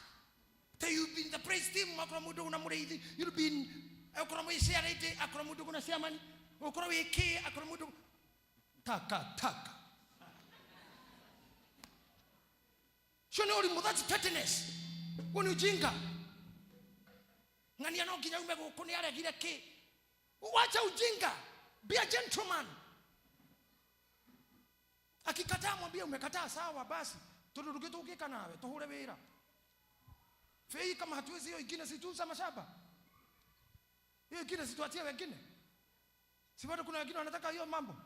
That you'll be in the praise team, akorwo mũndũ una mũrĩithi, you'll be in, akorwo mwĩ CRT, akorwo mũndũ kuna chairman, akorwo wĩ kĩ, akorwo mũndũ taka taka. Sio nĩ ũrimũ, that's pettiness. Huo ni ujinga. Ng'ania no nginya ume gũkũ nĩ aregire kĩ. Wacha ujinga. Be a gentleman. Akikataa mwambie umekataa, sawa basi. Tondũ ndũngĩtũngĩka nawe, tũhũre wĩra. Fei kama hatuwezi hiyo ingine si tuuza mashamba. Hiyo ingine si tuachie wengine. Si bado kuna wengine wanataka hiyo mambo.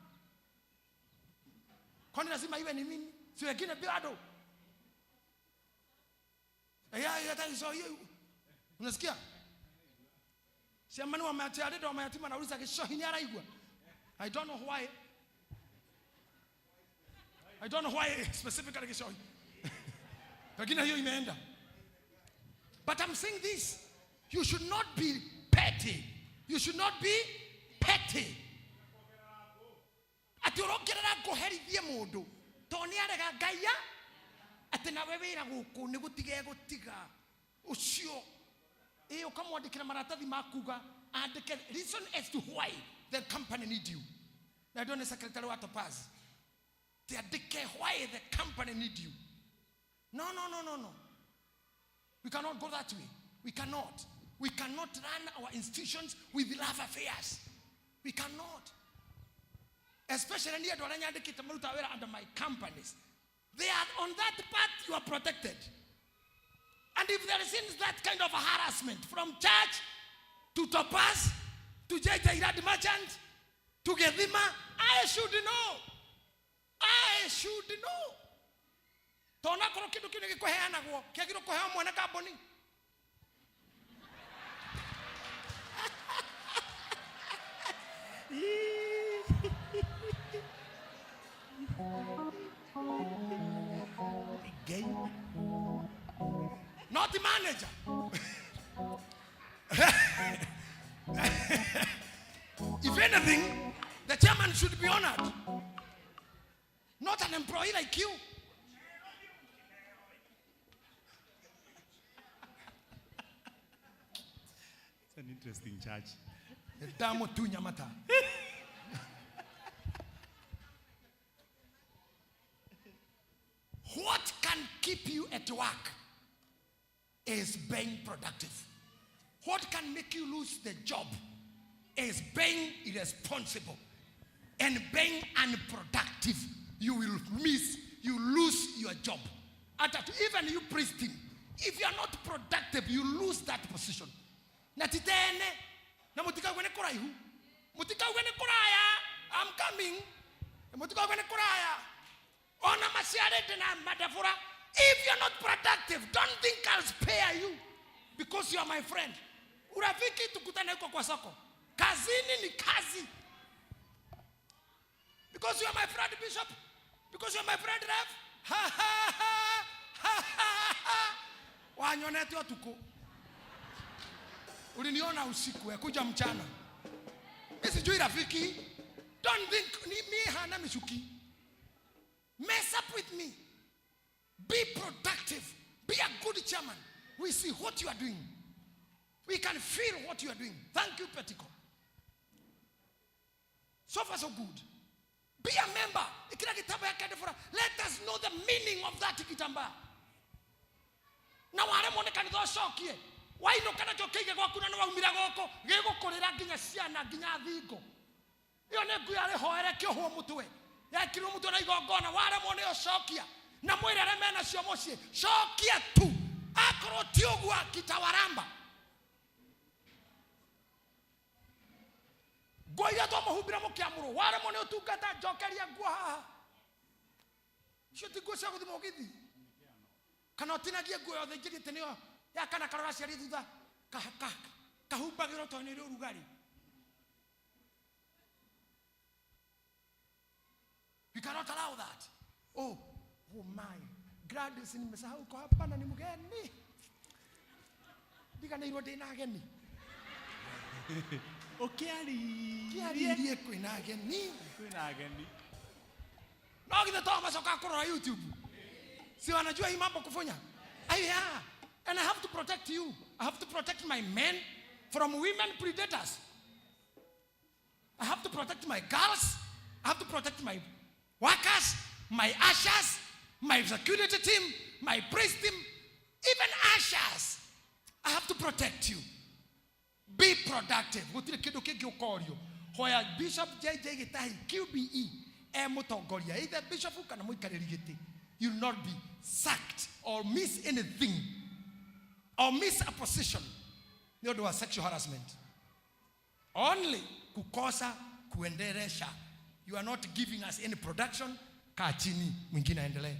Kwani lazima iwe ni mimi? Si wengine bado. Ya, hata hizo hiyo. Unasikia? Siamani wameachia redo wa mayatima nauliza Gichohi ni araigua. I don't know why. I don't know why specifically Gichohi. Lakini hiyo imeenda. But I'm saying this, you should not be petty. You should not be petty. Ati urongerera ngũherithie mũndũ tondũ nĩ arega Ngai a atĩ nawe wĩra gũkũ nĩ gũtiga egũtiga ũcio. Ĩ ũkamwandĩkĩra maratathi ma kuga andĩke reason as to why the company need you. Na ndio nĩ secretary wa Topaz. Ti andĩke why the company need you. No, no, no, no, no. We cannot go that way. We cannot. We cannot run our institutions with love affairs. We cannot. Especially near andũ arĩa nyandĩkĩte marutaga wĩra under my companies. They are on that part, you are protected. And if there is that kind of harassment from church to Topaz, to JJ Irad Merchant, to Gethima, I should know. I should know. Tona korwo kindu kiu nigikuheanagwo, kiagirwo kuheo mwene kambuni. Gay. Not the manager. If anything, the chairman should be honored. Not an employee like you. It's an interesting church. Damu tu nyamata. What can keep you at work is being productive. What can make you lose the job is being irresponsible and being unproductive. You will miss, you lose your job. Even you priest team, if you are not productive, you lose that position. Na titene, na mutikauge nĩ kũraihu. Mutikauge nĩ kũraya. I'm coming. Mutikauge nĩ kũraya. Ona maciarĩte na madabura. If you're not productive, don't think I'll spare you because you are my friend. Urafiki tukutane huko kwa soko. Kazini ni kazi. Because you are my friend bishop, because you are my friend rev. Ha ha ha ha ha ha. Wanyonete utuku. Uliniona usiku, kuja mchana. Mimi sijui rafiki. Don't think ni mi hana mishuki. Mess up with me. Be productive. Be a good chairman. We see what you are doing. We can feel what you are doing. Thank you, Petiko. So far, so good. Be a member. Ikira kitamba ya Kendifora. Let us know the meaning of that kitambaa. Na waremwo nĩ kanitha ũcokie wainũka nakĩo kĩige gwaku na nĩ waumire gũkũ gĩgũkũrĩra nginya ciana nginya thingo. Ĩyo nĩ nguo yarĩhoere kĩohwo mũtwe yekirwo mũtwe na igongona waremwo nĩ ũcokia na mwĩre arĩa menacio mũciĩ cokia tu akorwo ti ũguo kitawaramba nguo iria twamũhumbire mũkĩamũrwo waremwo nĩ ũtungata njokeria nguo haha icio ti nguo cia gũthiĩ mũgithi kana ũtinagie nguo yothe njĩrĩte nĩyo ya kana karora ciari thutha kahumbagĩrwo tondũ nĩ ĩrĩ ũrugarĩ. We cannot allow that. Oh, oh my. Gladys nimesahau uko hapa na ni mgeni. Ndiganĩirwo ndĩna ageni. Ũkĩaririe. Kĩaririe kwĩna ageni. Kwĩna ageni. No githĩ to macoka kũrora YouTube. Si wanajua hii mambo kufunya. Aya. And I have to protect you. I have to protect my men from women predators. I have to protect my girls. I have to protect my workers, my ushers, my security team, my priest team, even ushers. I have to protect you. Be productive. Gũtirĩ kĩndũ kĩngĩ ũkorio. Hoya Bishop JJ Gĩtahi QBE e mũtongoria, either bishop kana mũikarĩri gĩtĩ. You will not be sacked or miss anything or miss a position nĩ ũndũ wa sexual harassment. Only kukosa kuendelesha. You are not giving us any production. Kaa chini, mwingine aendelee.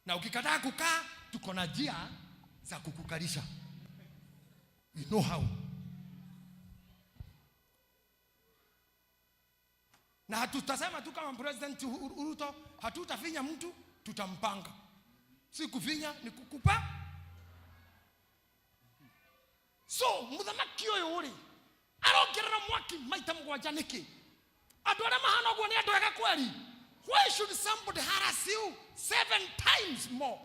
Na ukikataa kukaa, tuko na njia za kukukalisha. You know how. Na hatutasema tu kama President Ruto, hatutafinya mtu, tutampanga. Si kufinya, ni kukupa. So, muthamaki ũyũ rĩ, arongerera mwaki maita mũgwanja nĩkĩ? Andũ arĩa mahana ũguo nĩ andũ ega kweli? Why should somebody harass you 7 times more?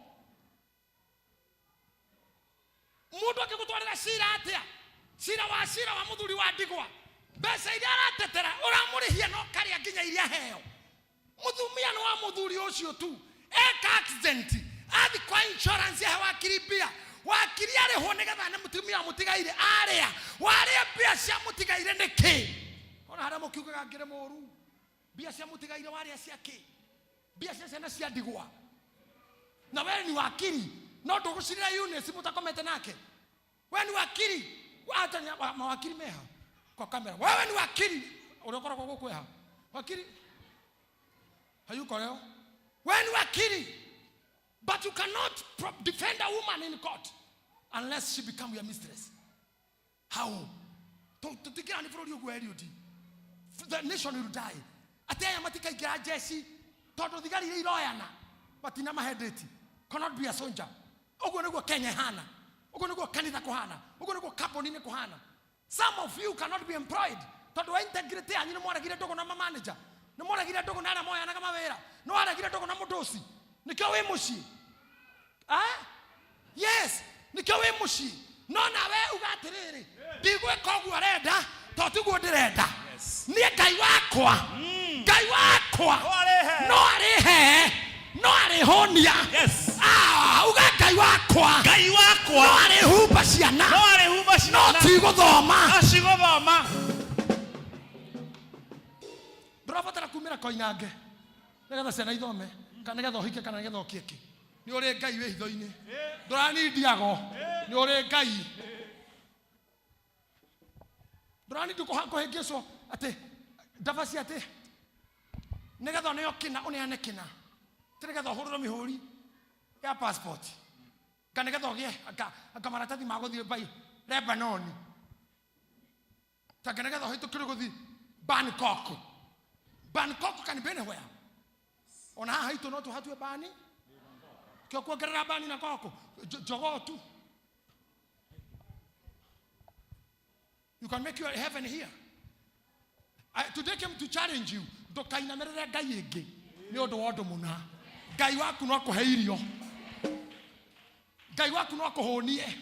Mũndũ angĩgũtwarĩra cira atĩa? Cira wa cira wa mũthuri wa ndigwa. Mbeca iria aratetera ũramũrĩhia no karĩa nginya iria heo. Mũthumia nĩ wa mũthuri ũcio tu. Eka accident, athi kwa insurance yahe wakiri mbia. Wakiri arĩhwo nĩgetha nĩ mũtumia mũtigaire arĩa. Warĩa mbia cia mũtigaire nĩkĩ? Ona harĩa mũkiugaga ngĩrĩ mũru. Mbia cia mũtigaire warĩa cia kĩ? Mbia cia ciana cia ndigwa. Na we ni wakiri, no ndũgũcirĩra Eunice mũtakomete nake. We ni wakiri. Hata ni mawakiri meha kwa kamera. Wewe ni wakiri. Ũrĩa ũkoragwo gũkũ eha. Wakiri. Hayuko leo. Wewe ni wakiri. But you cannot defend a woman in court unless she become your mistress. How? Tutikira ni bũrũri ũguo Eliud. The nation will die. Ate aya matikaingĩra jeshi tondũ thigari iria iroyana matina mahendeti. Cannot be a soldier. Ũguo nĩguo Kenya ĩhana. Ũguo nĩguo kanitha kũhana. Ũguo nĩguo kambuni-inĩ kũhana. Some of you cannot be employed tondũ wa integrity yanyu nĩ mwaregire ndũgũ na manager. Nĩ mwaregire ndũgũ na arĩa moyanaga mawĩra. Nĩ waregire ndũgũ na mũndũ ũcio. Nĩkĩo wĩ mũciĩ. Yes, nĩkĩo wĩ mũciĩ. No nawe uga atĩrĩrĩ, ndigwĩka ũguo arenda, tondũ tiguo ndĩrenda. Niĩ Ngai wakwa, Ngai wakwa no arĩhe, no arĩhũnia. Uga Ngai wakwa, Ngai wakwa no arĩhumba ciana, no arĩhumba ciana, no ti gũthoma, no ci gũthoma. Ndũrabatara kumĩra koinange nĩgetha ciana ithome, kana nĩgetha ũhike, kana nĩgetha ũkĩeke. Nĩ ũrĩ Ngai wĩ hitho-inĩ. Ndũranindiago, nĩ ũrĩ Ngai. Ndũranindi kũhĩngĩcwo atĩ ndabaci atĩ nĩgetha ũneo kĩna ũneane kĩna, ti nĩgetha ũhũrĩrwo mĩhũri ya passport, kana nĩgetha ũgĩe anga maratathi ma gũthiĩ bai Lebanon, ta nĩgetha ũhĩtũkĩrwo gũthiĩ Bangkok. Bangkok can be anywhere. Ona haha haitũ no tũhatue bani kĩo kuongerera bani na koko jogoo tu. You can make your heaven here. I, today came to challenge you. Ndũkainamĩrĩre ngai ĩngĩ nĩ ũndũ wa ũndũ mũna. Ngai waku no akũhe irio. Ngai waku no akũhũnie.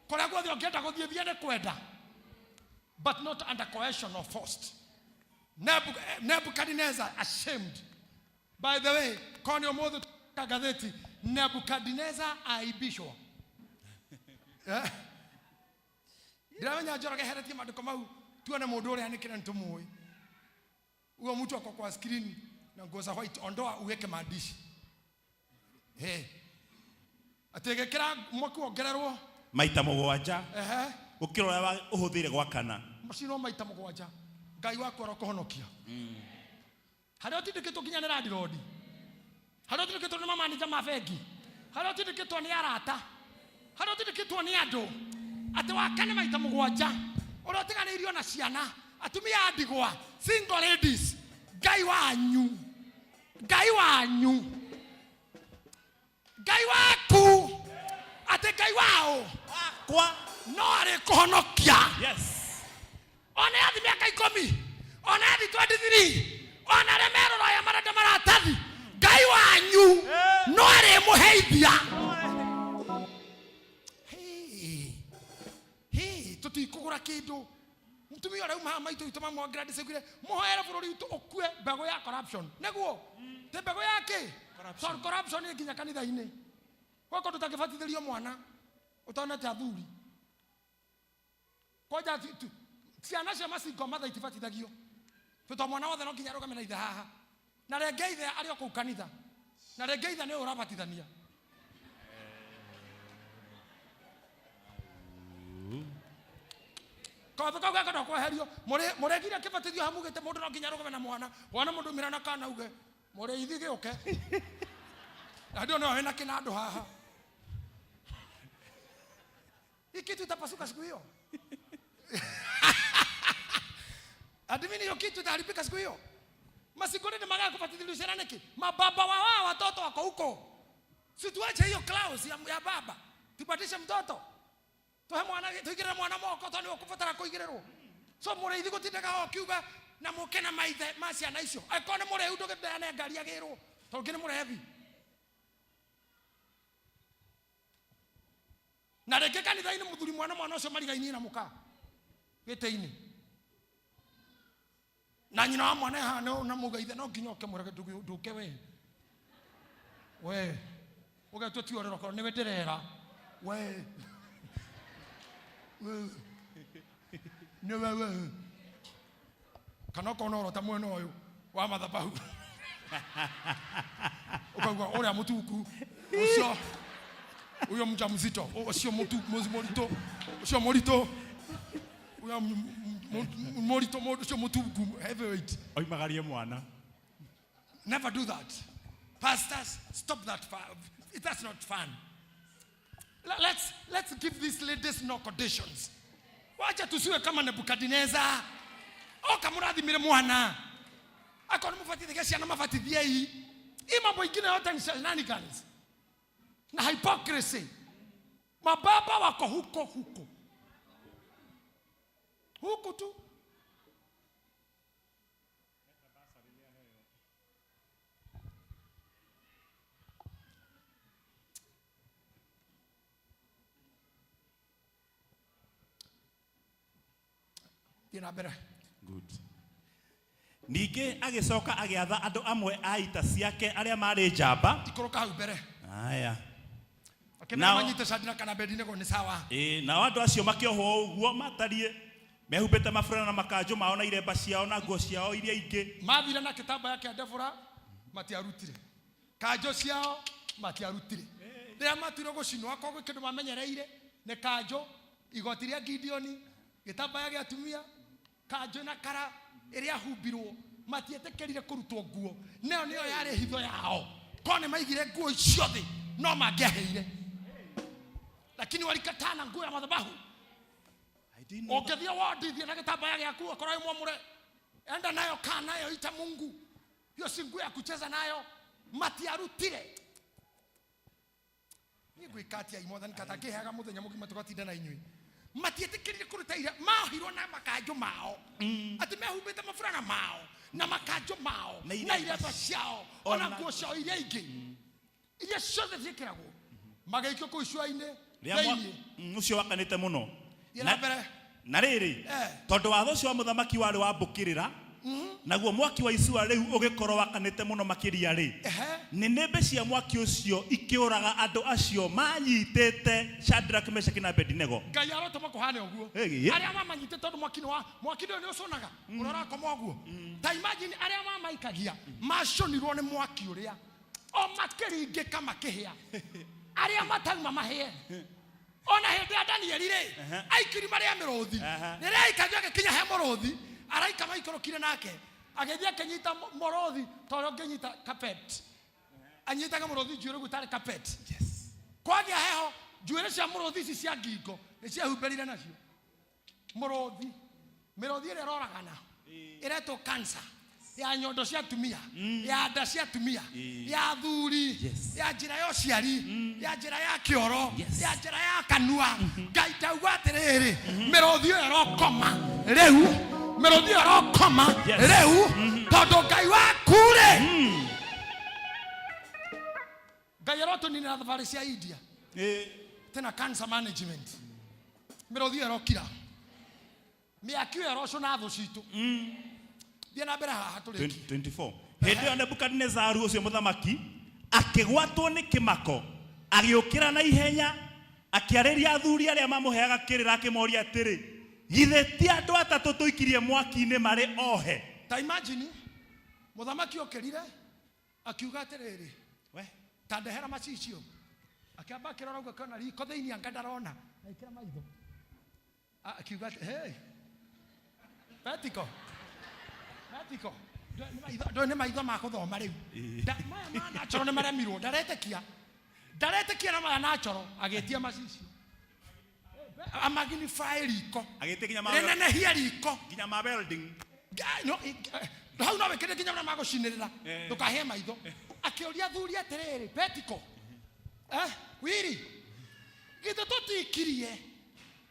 Kũrĩa guothe ũngĩenda gũthiĩ thiĩ nĩ kwenda. But not under coercion or forced. Nebuchadnezzar ashamed. By the way, korwo nĩ ũmũthĩ ka ngathĩti Nebuchadnezzar aibishwo. Eh? Ndiramenya Njoroge eheretie maandĩko mau tuone mũndũ ũrĩa nĩkĩra nĩtũmũĩ. Huyo mtu ako kwa screen na nguo za white, ondoa uweke maandishi. Hey. Atĩ gĩkĩra mwaki wongererwo Maita mũgwanja ehe gũkĩra ũrĩa ũhũthĩire gwakana. Macinwo maita mũgwanja. Ngai waku arokũhonokia. Harĩa ũtindĩkĩtwo nginya nĩ landlord. Harĩa ũtindĩkĩtwo nĩ mamanĩja ma bengi. Harĩa ũtindĩkĩtwo nĩ arata. Harĩa ũtindĩkĩtwo nĩ andũ. Atĩ wakane maita mũgwanja. Ũrĩa ũtiganĩirio na ciana. Atumia a ndigwa. Single ladies. Ngai wanyu. Ngai wanyu. Ngai waku. Atĩ Ngai wao. Wakwa. No arĩkũhonokia. Yes. Ona yathi mĩaka ikũmi. Ona yathi 23. Ona arĩa merũraya marenda maratathi. Ngai wanyu no arĩmũheithia. Hey. Hey, tũtikũgũra kĩndũ. Mũtumia ũrĩa uma haha maitũ witũ mamu wa Gladys augire, mũhoere bũrũri witũ ũkue mbegũ ya corruption. Nĩguo? Ti mbegũ ya kĩ? Tondũ corruption ĩ nginya kanitha-inĩ. Gwĩ kũndũ ũtangĩbatithĩrio mwana ũtonete athuri. Kwanja ciana cia macingo matha itibatithagio. Tondũ mwana wothe no nginya arũgame na ithe haha. Na rĩngĩ ithe arĩ o kũu kanitha. Na rĩngĩ ithe nĩwe ũrabatithania. Kawatho kau gakenda kweherio. Mũrĩgire kĩbatithio haha mugĩte mũndũ no nginya arũgame na mwana. Wana mũndũ umĩra na kana uge mũrĩithi gĩũke. Na ndio no wĩna kĩnandũ haha. Hii kitu itapasuka siku hiyo. Admini hiyo kitu itaharibika siku hiyo. Masikoni ni magaya kufatiliwa ciana niki? Mababa wa wao watoto wako huko. Si tuache hiyo clause ya baba. Tupatishe mtoto. Tuhe mwana, tuigirire mwana moko to ni ukubatara kuigirirwo. So mũrĩithi gũtindaga o kiuga na mũke na maithe ma ciana icio. Angĩkorwo nĩ mũrĩu ndũgĩteane ngari agĩrwo. Tondũ ũngĩ nĩ mũrebi. Na rĩngĩ kanitha-inĩ mũthuri mwana mwana ũcio marigainie na mũka gĩtĩ-inĩ. Na nyina wa mwana haha na mũgaithe no nginya ũke mũrege ndũke we. We. Ũgetwo ti ũrĩro korwo nĩwe ndĩrera. We. We. Nĩwe we. Kana okorwo no ũrota mwena ũyũ wa mathabahu. Ũkauga ũrĩa mũtuku ũcio huyo mjamzito ũcio mũritũ ũcio mũritũ huyo mũritũ ũcio mũtungu heavyweight. Oimagarie mwana. Never do that. Pastors, stop that. That's not fun. Let's give these ladies no conditions. Wacha tusiwe kama Nebuchadnezzar. Oka mũrathimire mwana. Akorwo nĩ mũbatithie ciana mabatithiei. Hii mambo ingine yote ni shenanigans na hypocrisy. Mababa wako huko huko. Huku tu. Thiĩ na mbere. Good. Ningĩ agĩcoka agĩatha andũ amwe a ita ciake arĩa marĩ njamba. Ikũrũka hau mbere. Aya. Akĩmera manyite Shadraka na Abednego nĩ sawa. Ĩĩ, nao andũ acio makĩohwo ũguo matariĩ mehumbĩte maburana na makanjũ mao na iremba ciao na nguo ciao iria ingĩ. Mathire na kĩtambaya kĩa Debora matiarutire. Kanjũ ciao matiarutire. Rĩrĩa matuire gũcinwo akorwo gwĩ kĩndũ mamenyereire nĩ kanjũ, igoti rĩa Gideoni, gĩtambaya gĩa atumia, kanjũ na kara ĩrĩa humbirwo, matietĩkĩrire kũrutwo nguo. Nayo nĩyo yarĩ hitho yao. Korwo nĩ maigire nguo icio thĩ no mangĩaheire. Lakini walikataa na nguo ya madhabahu. Ũngĩthiĩ wodi, thiĩ na gĩtambaya gĩaku, okorwo wĩ mwamũre. Enda nayo, kaa nayo, ita Mungu. Hiyo si nguo ya kucheza nayo. Matiarutire. Niĩ ngwĩka atĩa mwathani katakĩheaga mũthenya mũgima tũgatinda na inyuĩ. Matiĩtĩkĩrire kũruta ira maohirwo na makanjũ mao. Atĩ mehumbĩte maburana mao na makanjũ mao Na na iremba iremba ciao ona Ona- nguo ciao iria ingĩ iria ciothe ciĩkĩragwo magĩikio kũu icua-inĩ Rĩa mwa- thĩinĩ. Ũcio wakanĩte mũno. Thiĩ na mbere. Na rĩrĩ, Eh. tondũ watho ũcio wa mũthamaki warĩ wa mbũkĩrĩra, naguo mwaki wa icua rĩu ũgĩkorwo wakanĩte mũno makĩria rĩ, Ehe. nĩnĩmbĩ cia mwaki ũcio ikĩũraga andũ acio manyitĩte Shadrach, Meshach na Abednego. Ngai arotũma kũhane ũguo. Ĩĩ. Arĩa mamanyitĩte tondũ mwaki nĩ wa mwaki nĩ ũcũnaga ũrĩa ũrakoma ũguo. Ta imagine arĩa mamaikagia maconirwo nĩ mwaki ũrĩa o makĩringĩka makĩhĩa arĩa matauma mahĩe. Ona hĩndĩ ya Danieli rĩ, aikiri marĩa mĩrũthi, rĩrĩa aikagio agĩkinya he mũrũthi, araika maikũrũkire nake agĩthiĩ akĩnyita mũrũthi ta ũrĩa ũngĩnyita carpet, anyitaga mũrũthi njuĩrĩ ũguo tarĩ carpet. Kwagĩa heho, njuĩrĩ cia mũrũthi ici cia ngingo nĩ ciahumbĩrire nacio mũrũthi. Mĩrũthi ĩrĩa ĩroragana ĩretwo cancer ya nyondo cia atumia, ya nda cia atumia, ya athuri, ya njĩra ya ũciari, ya njĩra ya kĩoro, ya njĩra ya kanua. Ngai ndauga atĩrĩrĩ, mĩrũthi ĩyo ĩrokoma rĩu, mĩrũthi ĩyo ĩrokoma rĩu, tondũ Ngai waku rĩ, Ngai arotũninĩra thabarĩ cia India tena cancer management. Mĩrũthi ĩyo ĩrokira, mĩaki ĩyo ĩrocũna thũ citũ. Thiĩ na mbere haha tũrĩkie. 24. Hĩndĩ ĩyo Nebukadinezaru ũcio mũthamaki akĩgwatwo nĩ kĩmako, agĩũkĩra na ihenya, akĩarĩria athuri arĩa mamũheaga kĩrĩra, akĩmoria atĩrĩ, githĩ ti andũ atatũ tũikirie mwaki-inĩ marĩ ohe? Ta imagine mũthamaki okĩrire akiuga atĩrĩrĩ, we ta ndehera macicio. Akĩamba akĩrora ũguo akĩona riko thĩinĩ anga ndarona, agĩkĩra maitho. Akiuga atĩ, hey, Petiko, Petiko, ndũĩ nĩ maitho ma gũthoma rĩu. Maya ma natural nĩ maremirwo, ndaretĩkia. Ndaretĩkia na maya natural, agĩtia macicio. Amagnify riko. Agĩtia nginya ma Rĩnenehie riko. Nginya ma welding. No, hau no wĩkĩre nginya ũrĩa magũcinĩrĩra. Ndũkahĩe maitho. Akĩũria athuri atĩrĩrĩ, Petiko, Wiri, githĩ tũtikirie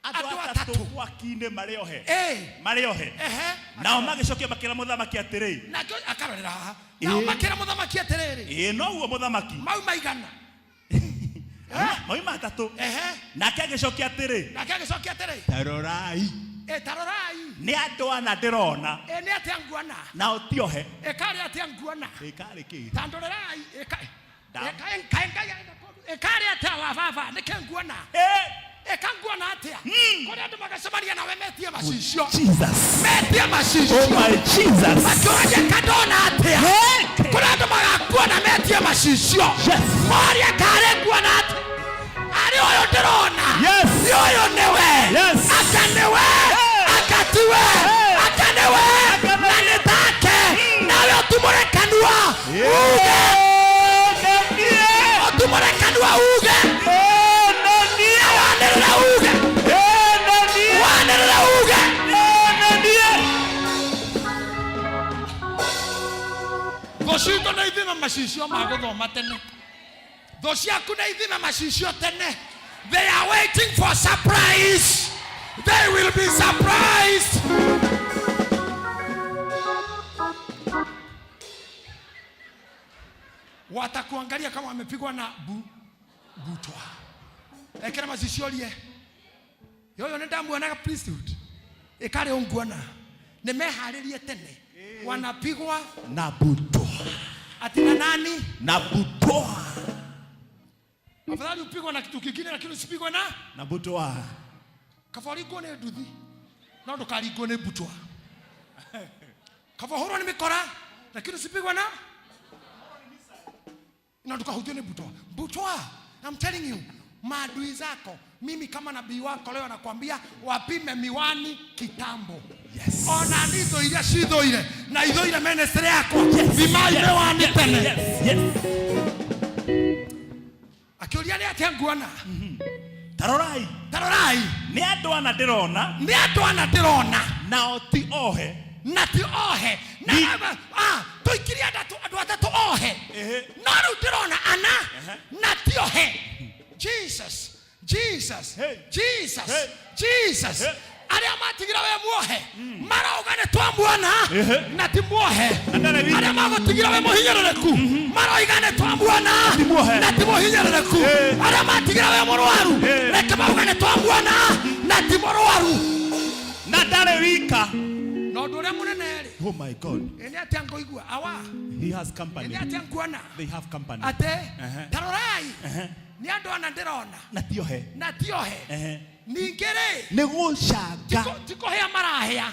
andũ andũ atatũ atatũ mwaki-inĩ marĩ ohe? Ĩĩ. Marĩ ohe. Ehe. Nao magĩcokia makĩra mũthamaki atĩrĩ, Nake akarorera haha. Nao makĩra mũthamaki atĩrĩrĩ, ĩĩ noguo mũthamaki. Mau maigana. Mauma atatũ. Ehe. Nake agĩcokia atĩrĩ, Nake agĩcokia atĩrĩ, ta rorai. Ĩ, ta rorai. Nĩ andũ ana ndĩrona. Ĩ, nĩ atĩa nguona? Nao ti ohe. Ĩ, karĩ atĩa nguona? Ĩ, karĩ kĩ? Ta ndũrĩrai. Ĩ, Da- ĩ, kaĩ Ngai arenda kũndũ- ĩ, karĩ atĩa wa baba? Nĩkĩ nguona? Ĩ. Ĩ, ka nguona atĩa? Kũrĩ andũ magacemania nawe metie macicio. Jesus. Metie macicio. Oh my Jesus. Makĩũragia ka ndona atĩa? Kũrĩ andũ magakuona metie macicio. Yes. Morie karĩ nguona atĩa? Arĩ ũyũ ndĩrona. Yes. Nĩ ũyũ nĩwe. Yes. Aka nĩwe. Aka tiwe. Aka nĩwe. Na nĩ take. Nawe ũtumũre kanua. Uge. Ũtumũre kanua uge. Na wanĩrĩre uge. Wanĩrĩre uge. Thũ citũ nĩ ithime macicio ma gũthoma tene. Thũ ciaku nĩ ithime macicio tene. They are waiting for surprise. They will be surprised. Watakuangalia kama wamepigwa na butwa. Ekera macicio rie. Yoyo nĩ ndamuonaga priesthood. Ĩkarĩ ũnguona. Nĩ meharĩrie tene. Wanapigwa na butwa. Ati na nani? Na butwa. Afadhali upigwe na kitu kingine lakini usipigwe na na butwa. Kaba ũringwo nĩ nduthi no ndũkaringwo nĩ butwa. Kaba ũhũrwo nĩ mĩkora lakini usipigwe na na ndũkahutio nĩ butwa. Butwa, I'm telling you, maadui zako, mimi kama nabii wako leo nakwambia wapime miwani kitambo. Yes. Ona nitho iria cithoire na ithoire ministry yakwa. Thimai miwani tene. Yes. Yes. Akĩũria nĩ atĩa nguona? Tarorai. Tarorai. Nĩ andũ ana ndĩrona. Nĩ andũ ana ndĩrona. Nao ti ohe. Na ti ohe na tũikirie andũ atatũ ohe, no rĩu ndĩrona ana na ti ohe. Jesus, Jesus, Jesus, Jesus. Arĩa matigire we muohe marauga nĩ twamuona na ti muohe. Arĩa magũtigire we mũhinyĩrĩrĩku maroiga nĩ twamuona na ti mũhinyĩrĩrĩku. Arĩa matigire we mũrwaru reke mauga nĩ twamuona na ti mũrwaru. Na ndarĩ wika. Na ũndũ ũrĩa mũnene rĩ, Oh my God. Ĩ nĩ atĩa ngũigua awa? He has company. Ĩ nĩ atĩa nguona? They have company. Atĩ ta rorai, nĩ andũ ana ndĩrona Na tiohe. Na tiohe. Ningĩ rĩ, Nĩ gũcanga. Ti kũhĩa marahĩa,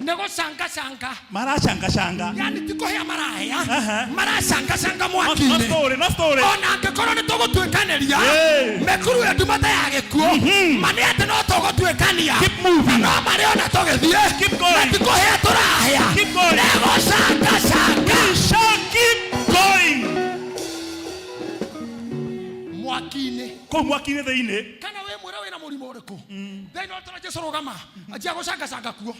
nĩ gũcangacanga. Maracangacanga. Yani ti kũhĩa marahĩa, maracangacanga mwaki-inĩ. No story, no story. Ona angĩkorwo nĩ tũgũtuĩkanĩria mĩkuru ya nduma ta ya gĩkuũ, ma nĩ atĩ no tũgũtuĩkania na no marĩ ona tũgĩthiĩ na ti kũhĩa tũrahĩa, nĩ gũcangacanga. We shall keep going. Mwaki-inĩ. Kũu mwaki-inĩ thĩinĩ. Kana wĩ mwĩre wĩna mũrimũ ũrĩkũ thĩinĩ wa tũra Jesu rũgama anjia gũcangacanga kuo.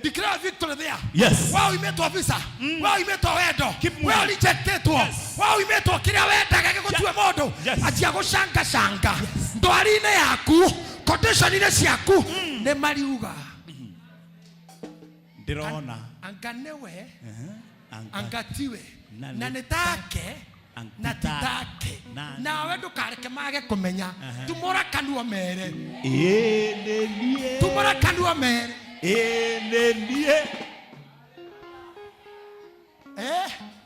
Declare victory there. Yes. We uimĩtwo visa, we uimĩtwo wendo, we ũrejectĩtwo, we uimĩtwo kĩrĩa wendaga gĩgũtue mũndũ. Anjia gũcangacanga ndwari-inĩ yaku, condition-inĩ ciaku, nĩ mariuga ndĩrona anga nĩwe anga tiwe na nĩ take na ti take. Nawe ndũkareke mage kũmenya. Tumũra kanua mere. Ĩĩ nĩ niĩ. Tumũra kanua mere. Ĩĩ nĩ niĩ.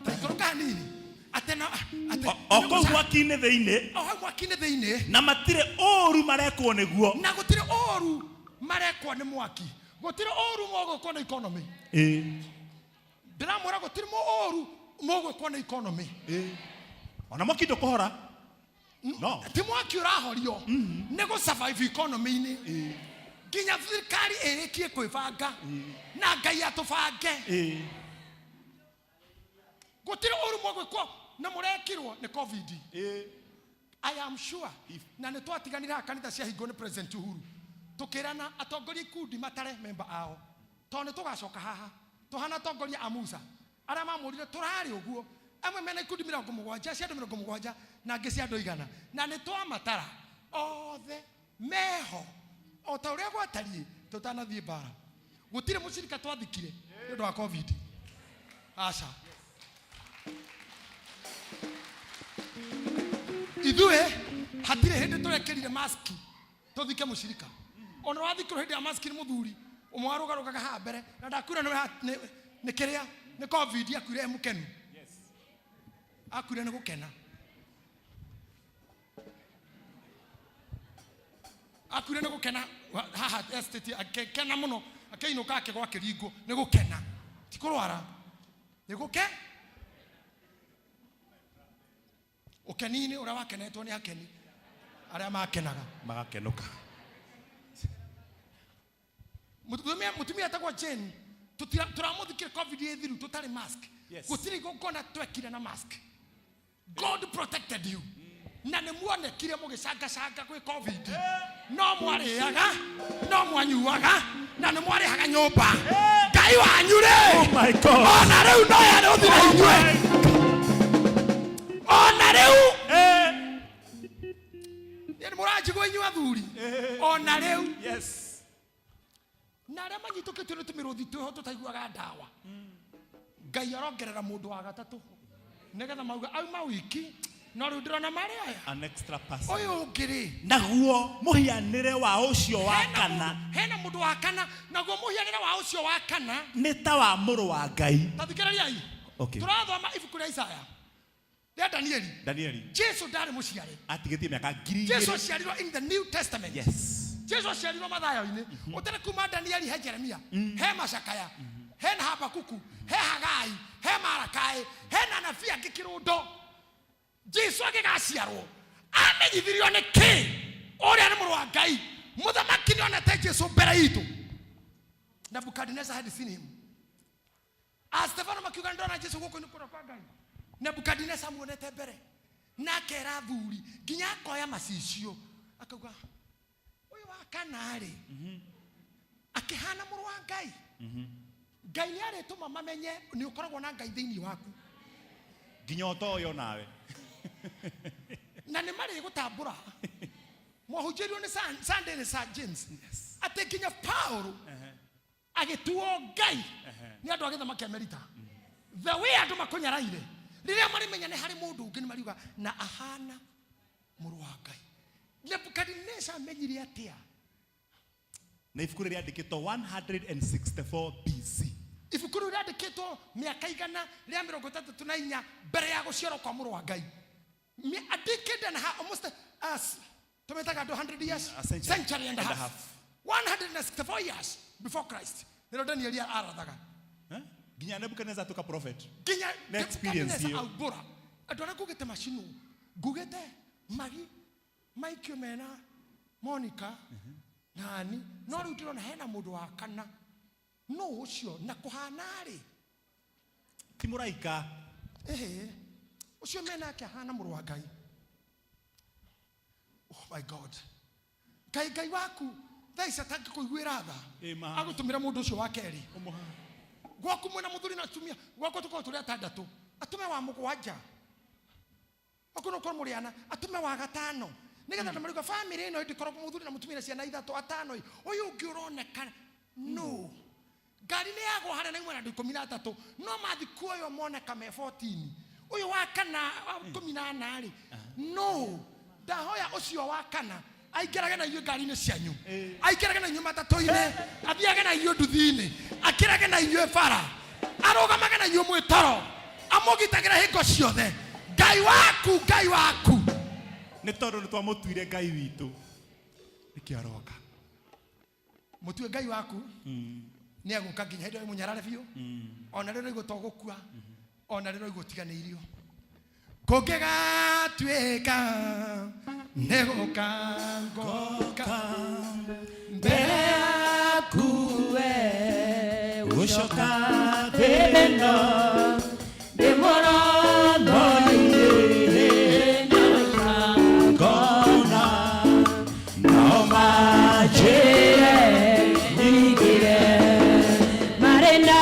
Ta ikũrũka hanini. Atĩ no, atĩ O kũu mwaki-inĩ thĩinĩ. O hau mwaki-inĩ thĩinĩ. Na matirĩ ũũru marekwo nĩguo. Na gũtirĩ ũũru marekwo nĩ mwaki. Gũtirĩ ũũru mũgwĩkwo nĩ economy. Ndĩramwĩra gũtirĩ ũũru mũgwĩkwo nĩ economy. Ona mwaki ndũkũhora. No. Ti mwaki ũrahorio. Nĩ gũ survive economy-inĩ. Nginya thirikari ĩrĩkie kwĩbanga. Na Ngai atũbange. Gũtirĩ ũũru mũgwĩkwo na mũrekirwo nĩ COVID. I am sure. Na nĩ twatiganire haha kanitha ciahingwo nĩ President Uhuru. Tũkĩrana atongoria ikundi matare memba ao. Tondũ nĩ tũgacoka haha. Tũhana atongoria a Musa. Arĩa mamũrire tũrarĩ ũguo. Amwe mena ikundi mĩrongo mũgwanja, cia andũ mĩrongo mũgwanja, na angĩ cia andũ igana. Na nĩ twamatara othe meho o ta ũrĩa gwatariĩ tũtanathiĩ mbara. Gũtirĩ mũcirika twathikire nĩ ũndũ wa COVID. Aca. Ithuĩ hatirĩ hĩndĩ tũrekĩrire mask tũthike mũcirika. Ona wathikirwo hĩndĩ ya mask nĩ mũthuri ũmwe warũgarũgaga haha mbere na ndakwĩra nĩ kĩrĩa nĩ COVID akuire e mũkenu. Akuire nĩ gũkena. Akuire nĩ gũkena haha estate akĩkena mũno, akĩinũka akĩgwa kĩringo nĩ gũkena. Ti kũrwara. Nĩ gũke. Ũkeni-inĩ ũrĩa wakenetwo nĩ akeni arĩa makenaga. Magakenũka. Mũtumia etagwo Jane, tũramũthikire COVID ĩthiru tũtarĩ mask. Gũtirĩ igongona twekire na mask. God protected you. Na nĩ muonekire mũgĩcangacanga gwĩ COVID. No mwarĩaga, no mwanyuaga, na nĩ mwarĩhaga nyũmba. Ngai wanyu rĩ. Oh my God. Ona rĩu no yarĩ ũthira inyuĩ. Ona rĩu. Nĩ mũranjigua inyuĩ athuri. Ona rĩu. Na arĩa manyitũkĩtio nĩ tũmĩrũthi twĩho tũtaiguaga ndawa. Ngai arongerera mũndũ wa gatatũ. Nĩgetha mauga auma wiki, no rĩu ndĩrona marĩ aya. An extra person. Ũyũ ũngĩ rĩ. Naguo mũhianĩre wa ũcio wa kana. Hena mũndũ wa kana, naguo mũhianĩre wa ũcio wa kana. Nĩ ta wa mũrũ wa Ngai. Ta thikĩrĩriai. Tũrathoma ibuku rĩa Isaya. Rĩa Danieli. Danieli. Jesu ndarĩ mũciare. Atigĩtie mĩaka ngiri Jesu igĩrĩ. aciarirwo in the New Testament. Jesu aciarirwo Mathayo-inĩ. Ũtarĩ kuma Danieli he Jeremia, he Macakaya, he Habakuku, he Hagai, he Marakai, he na anabii angĩ kĩrũndo. Jesu agĩgaciarwo, amenyithirio nĩ kĩ? Ũrĩa nĩ mũrũ wa Ngai. Mũthamaki nĩonete Jesu mbere itũ. Nebuchadnezzar had seen him. A Stefano makiuga ndona Jesu guoko-inĩ kũrĩa kwa Ngai. Nebuchadnezzar amuonete mbere. Na akera athuri nginya akoya macicio. Akauga ũyũ wa kana rĩ, akĩhana mũrũ wa Ngai. Ngai nĩ arĩtũma mamenye nĩ ũkoragwo na Ngai thĩinĩ waku. Nginya ũtoyo nawe. Na nĩ marĩgũtambũra. Mwahunjĩirio nĩ Sunday nĩ Sir James. Atĩ nginya Paulo agĩtuo Ngai nĩ andũ a gĩthama kĩa Merita. The way andũ makũnyaraire rĩrĩa marĩmenya nĩ harĩ mũndũ ũngĩ nĩ mariuga na ahana mũrũ wa Ngai. Nebukadneza amenyire atĩa? Na ibuku rĩrĩa rĩandĩkĩtwo 164 BC. Ibuku rĩu rĩandĩkĩtwo mĩaka 134 mbere ya gũciarwo kwa mũrũ wa Ngai. A decade and a half, almost as tũmĩtaga andũ 100 years, A century, century and a half. 164 years before Christ. Nĩrĩo Danieli arathaga. Eh? Nginya Nebukadnezar atuĩka prophet. Nginya Na experience Nebukadnezar ĩyo. aumbũra. Andũ arĩa ngugĩte macinwo, ngugĩte magi maikio mena Monica nani, no rĩu ndĩrona hena mũndũ wa kana. No ũcio na kũhana-rĩ? Ti mũraika. Ĩhĩ, ũcio menake ahana mũrũ wa Ngai. Oh my God. Ngai Ngai waku thaa ici atangĩkũiguĩra tha agũtũmĩra mũndũ ũcio wa kerĩ. Gwaku mwĩna mũthuri na atumia, gwakwa tũkorwo tũrĩ atandatũ, atũme wa mũgwanja. Gwaku no ũkorwo mũrĩ ana, atũme wa gatano. Nĩgetha andũ mariuga bamĩrĩ ĩno ĩndĩkoragwo mũthuri na mũtumia na ciana ithatũ atano ĩ, ũyũ ũngĩ ũroneka no. Ngari nĩ yagwa harĩa na imwe na andũ 13, no mathi kuoywo moneka me 14. Ũyũ wa kana wa 14 rĩ, no. Ndahoya ũcio wa kana aingĩrage na inyuĩ ngari-inĩ cianyu, aingĩrage na inyuĩ matatũ-inĩ, athiage na inyuĩ nduthi-inĩ, akĩrage na inyuĩ bara, arũgamage na inyuĩ mwĩtoro, amũgitagĩre hingo ciothe. Ngai waku, Ngai waku. Nĩ tondũ nĩ twamũtuire Ngai witũ. Nĩkĩo aroka. Mũtue Ngai waku nĩ agũka nginya hĩndĩ ĩyo mũnyarare biũ, ona rĩrĩa ũraigua to gũkua, ona rĩrĩa ũraigua ũtiganĩirio. Kũngĩgatuĩka nĩ gũka ngoka mbere yaku we gũcoka thĩna ndĩ mũratho-inĩ ngona nao manjĩre nyingĩre marĩ na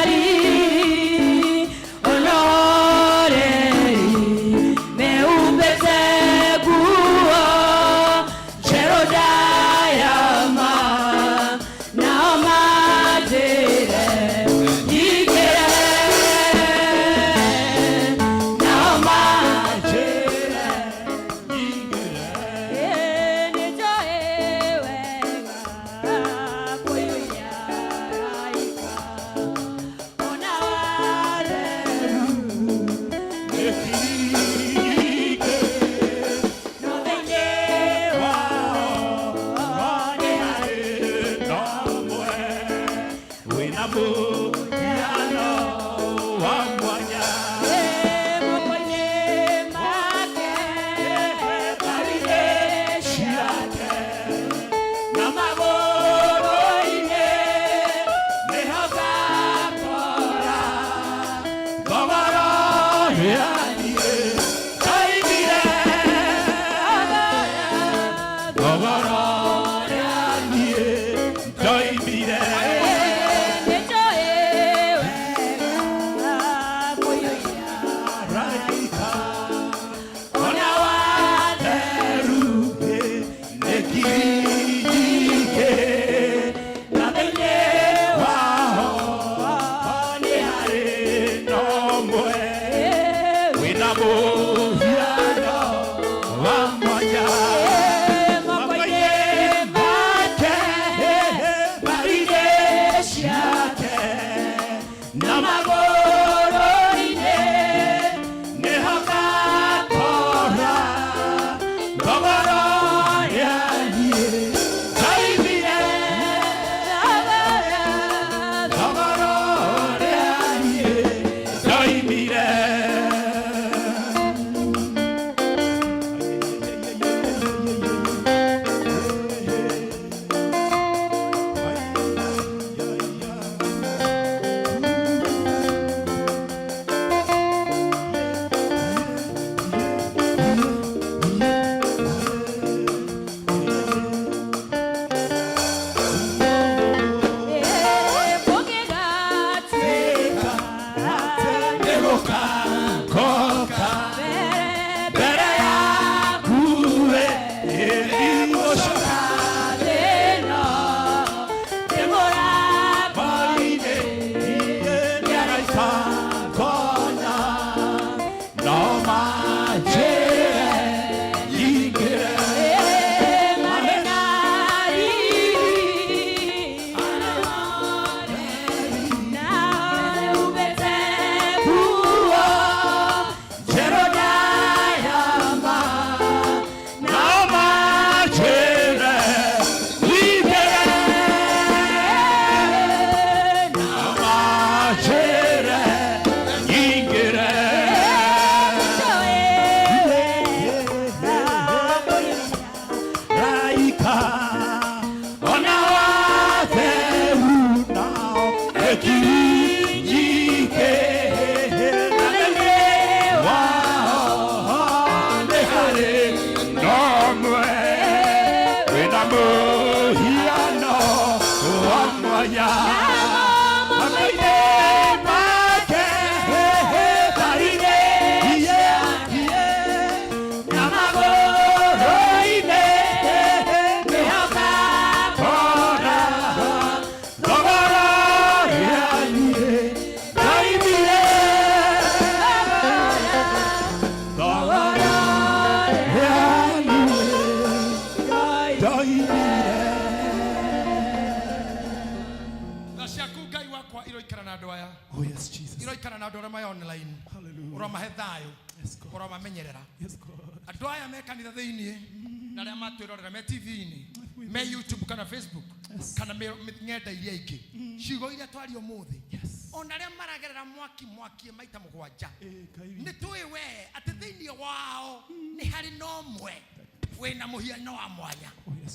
riri onoreri meumbĩte nguo njerũ ndayama nao manjĩre nyingĩre. Ũromahe thayũ. Ũromamenyerera. Andũ aya me kanitha thĩiniĩ na arĩa matwĩrorera me TV-inĩ, me YouTube kana Facebook kana ng'enda iria ingĩ, ciugo iria twaria ũmũthĩ, ona arĩa maragerera mwaki mwakie maita mũgwanja, nĩ tũĩ we atĩ thĩiniĩ wao nĩ harĩ na ũmwe wĩna mũhiano wa mwanya.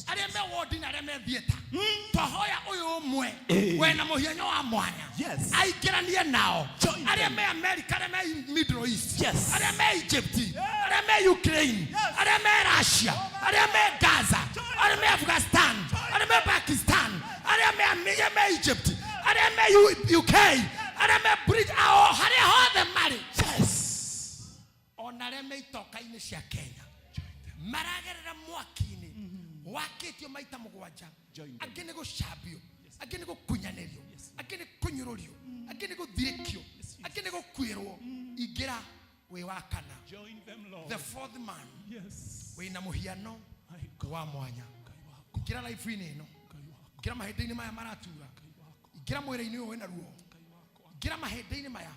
Arĩa me wodi na arĩa me theatre, twahoya ũyũ ũmwe wĩna mũhiano wa mwanya aingĩranie nao. Arĩa me America, arĩa me Middle East, arĩa me Egypt, arĩa me Ukraine, arĩa me Russia, arĩa me Gaza, arĩa me Afghanistan, arĩa me Pakistan, arĩa me arĩa me Egypt, arĩa me UK, arĩa me Bridge, ao harĩa hothe marĩ, ona arĩa me itoka-inĩ cia Kenya maragerera mwaki-inĩ wakĩtio maita mũgwanja, angĩ nĩ gũcambio, angĩ nĩ gũkunyanĩrio, angĩ nĩ kũnyũrũrio, angĩ nĩ gũthirĩkio, angĩ nĩ gũkuĩrwo. Ingĩra wĩ wa kana, the fourth man wĩna mũhiano wa mwanya. Ingĩra life-inĩ ĩno, ingĩra mahĩndĩ-inĩ maya maratura, ingĩra mwĩrĩ-inĩ ũyũ wĩna ruo, ingĩra mahĩndĩ-inĩ maya,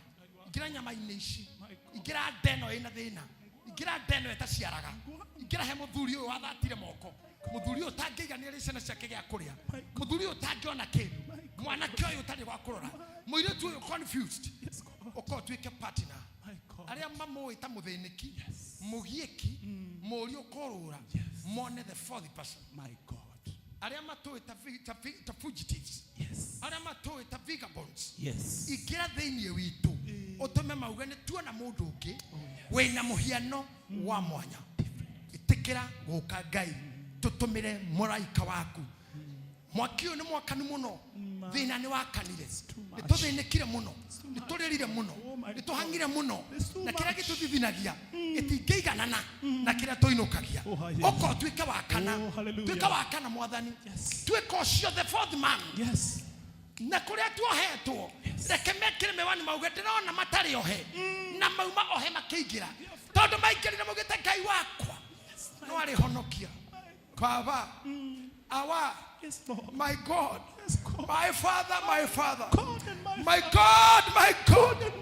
ingĩra nyama-inĩ ici, ingĩra nda ĩno ĩna thĩna, ingĩra nda ĩno ĩtaciaraga, ingĩra he mũthuri ũyũ wathatire moko, mũthuri ũyũ ũtangĩiganĩria ciana ciake gĩa kũrĩa, mũthuri ũyũ ũtangĩona kĩndũ, mwanake ũyũ ũtarĩ wa kũrora, mũirĩtu ũyũ confused, ũkorwo ũtuĩke partner. Arĩa mamũĩ ta mũthĩnĩki, mũgiĩki, mũũri ũkũrũra, mone the fourth person. My God. Arĩa matũĩ ta fugitives, arĩa matũĩ ta vagabonds, ingĩra thĩinĩ witũ ũtũme mauge nĩ tuona mũndũ ũngĩ wĩna mũhiano wa mwanya. Ĩtĩkĩra gũka Ngai, tũtũmĩre mũraika waku. Mwaki ũyũ nĩ mwakanu mũno, thĩna nĩ wakanire, nĩ tũthĩnĩkire mũno, nĩ tũrĩrire mũno, nĩ tũhang'ire mũno, na kĩrĩa gĩtũthithinagia gĩtingĩiganana na kĩrĩa tũinũkagia. Ũka ũtuĩke wa kana, tuĩka wa kana Mwathani, tuĩka ũcio the fourth man. Na kũrĩa tuohetwo, reke mekĩre mĩwani mauge ndĩrona matarĩ ohe, na mauma ohe makĩingĩra, tondũ maingĩrire maugĩte Ngai wakwa no arĩhonokia. Baba, awa, my God, my Father, my Father, my God, my God,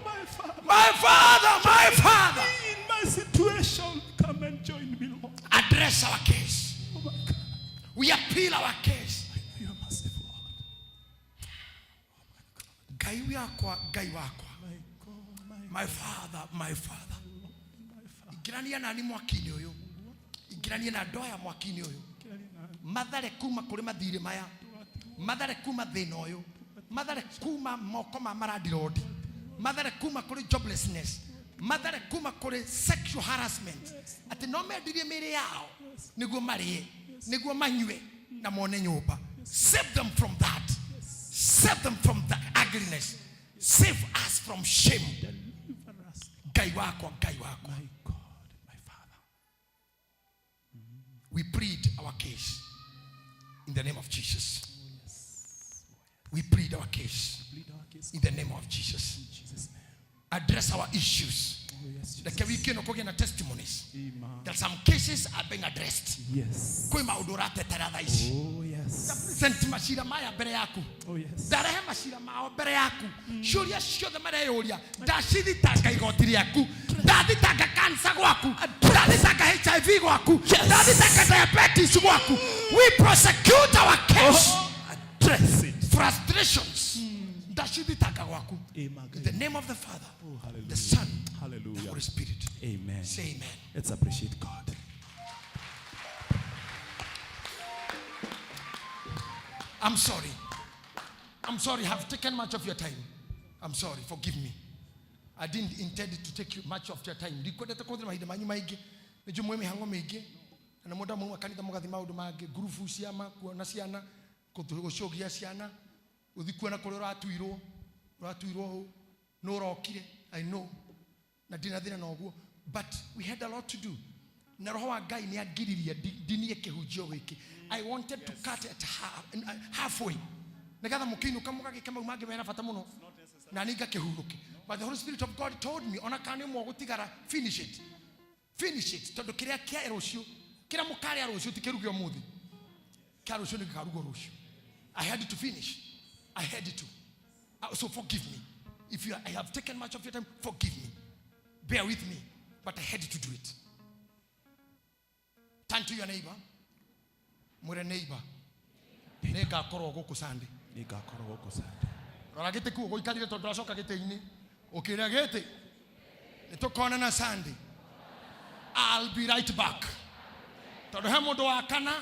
my Father, my Father. In my situation, come and join me, Lord. Address our case. We appeal our case. You are merciful, Lord. Ngai wakwa, Ngai wakwa. My Father, my Father. Ingĩrania nani mwaki-inĩ ũyũ, ingĩrania na andũ aya mwaki-inĩ ũyũ, mathare kuma kũrĩ mathirĩ maya, mathare kuma thĩna ũyũ, mathare kuma moko ma marandirondi, mathare kuma kũrĩ joblessness, mathare kuma kũrĩ sexual harassment, atĩ no mendirie mĩĩrĩ yao nĩguo marĩe, nĩguo manyue na mone nyũmba. Save them from that. Save them from the ugliness. Save us from shame. Ngai wakwa, Ngai wakwa. We plead our case in the name of Jesus. We plead our case in the name of Jesus. Address our issues. Reke wiki ĩno kũgĩe na testimonies that some cases are being addressed. Kwĩ maũndũ ũratetera thaa ici. Present macira maya mbere yaku. Ndarehe macira mao mbere yaku. Ciũria ciothe mareyũria, ndacithitanga igoti rĩaku, ndathitanga cancer gwaku, ndathitanga HIV gwaku, ndathitanga diabetes gwaku. We prosecute our case. Address it. Frustrations, ndacithitanga gwaku. In the name of the Father, the Son, the Holy Spirit. Amen. Say amen. Let's appreciate God. I'm sorry. I'm sorry. I've taken much of your time. I'm sorry. Forgive me. I didn't intend to take you much of your time. Ndikwendete kũhũthĩra mahinda manyu maingĩ, nĩ njũĩ mwĩ mĩhang'o mĩingĩ, na nĩ mũndũ mauma kanitha mũgathiĩ maũndũ mangĩ, ngurubu cia kuona ciana, gũcũgia ciana, gũthiĩ kuona kũrĩa ũratuirwo, ũratuirwo hau, nũ ũrokire, I know, na ndina thĩna na ũguo, but we had a lot to do. Na roho wa Ngai nĩ angiririe ndinie kĩhunjio gĩkĩ. I wanted to cut it halfway, nĩgetha mũkĩinũka mũgagĩke mau mangĩ mena bata mũno, na niĩ ngakĩhurũke. But the Holy Spirit of God told me, ona kana nĩ ũmwe ũgũtigara, finish it. Finish it. Tondũ kĩrĩa kĩa rũciũ, kĩrĩa mũkarĩa rũciũ ti kĩruge ũmũthĩ. Kĩa rũciũ nĩ gĩkarugwo rũciũ. I had to finish. I had to. So forgive me. If I have taken much of your time, forgive me. Bear with me, but I had to do it. Turn to your neighbor. Mwĩre neighbor, nĩ ngakorwo gũkũ Sunday. Nĩ ngakorwo gũkũ Sunday. Rora gĩtĩ kĩu ũgũikarire tondũ ndũracoka gĩtĩ-inĩ. Ũkĩra gĩtĩ, nĩ tũkonana Sunday. I'll be right back. Tondũ he mũndũ wa kana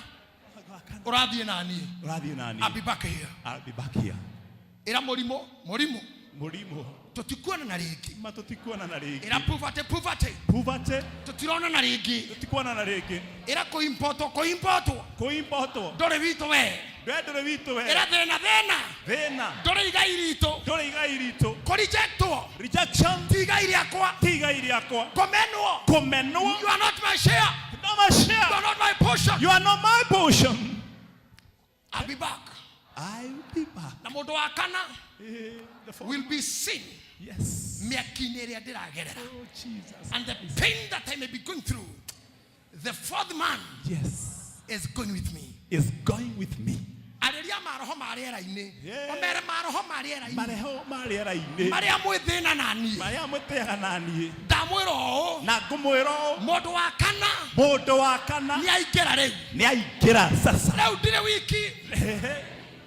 ũrathiĩ na niĩ. Ũrathiĩ na niĩ. I'll be back here. I'll be back here. Ĩra mũrimũ, mũrimũ. Mũrimũ. Tũtikuonana rĩngĩ. Ma tũtikuonana rĩngĩ. Ĩra poverty, poverty. Poverty. Tũtironana rĩngĩ. Tũtikuonana rĩngĩ. Ĩra kũimpotwo, kũimpotwo. Kũimpotwo. Ndũrĩ witũ we. We ndũrĩ witũ we. Ĩra thĩna, thĩna. Thĩna. Ndũrĩ igai ritũ. Ndũrĩ igai ritũ. Kũrejectwo. Rejection. Ti igai rĩakwa. Ti igai rĩakwa. Kũmenwo. Kũmenwo. You are not my share. Not my share. You are not my portion. You are not my portion. I'll be back. I will be back. Na mũndũ wa kana will be seen. Yes. Mĩaki-inĩ ĩrĩa ndĩragerera. Oh, Jesus. And the pain that I may be going through, the fourth man yes. is going with me. Is going with me. Arĩria maroho ma rĩera-inĩ. Ũmere maroho ma rĩera-inĩ. Maroho ma rĩera-inĩ. Marĩa mwĩthĩna na niĩ. Marĩa mwĩtĩaga na niĩ. Ndamwĩra ũũ. Na ngũmwĩra ũũ. Mũndũ wa kana. Mũndũ wa kana. Nĩ aingĩra rĩu. Nĩ aingĩra sasa. Rĩu ndirĩ wiki.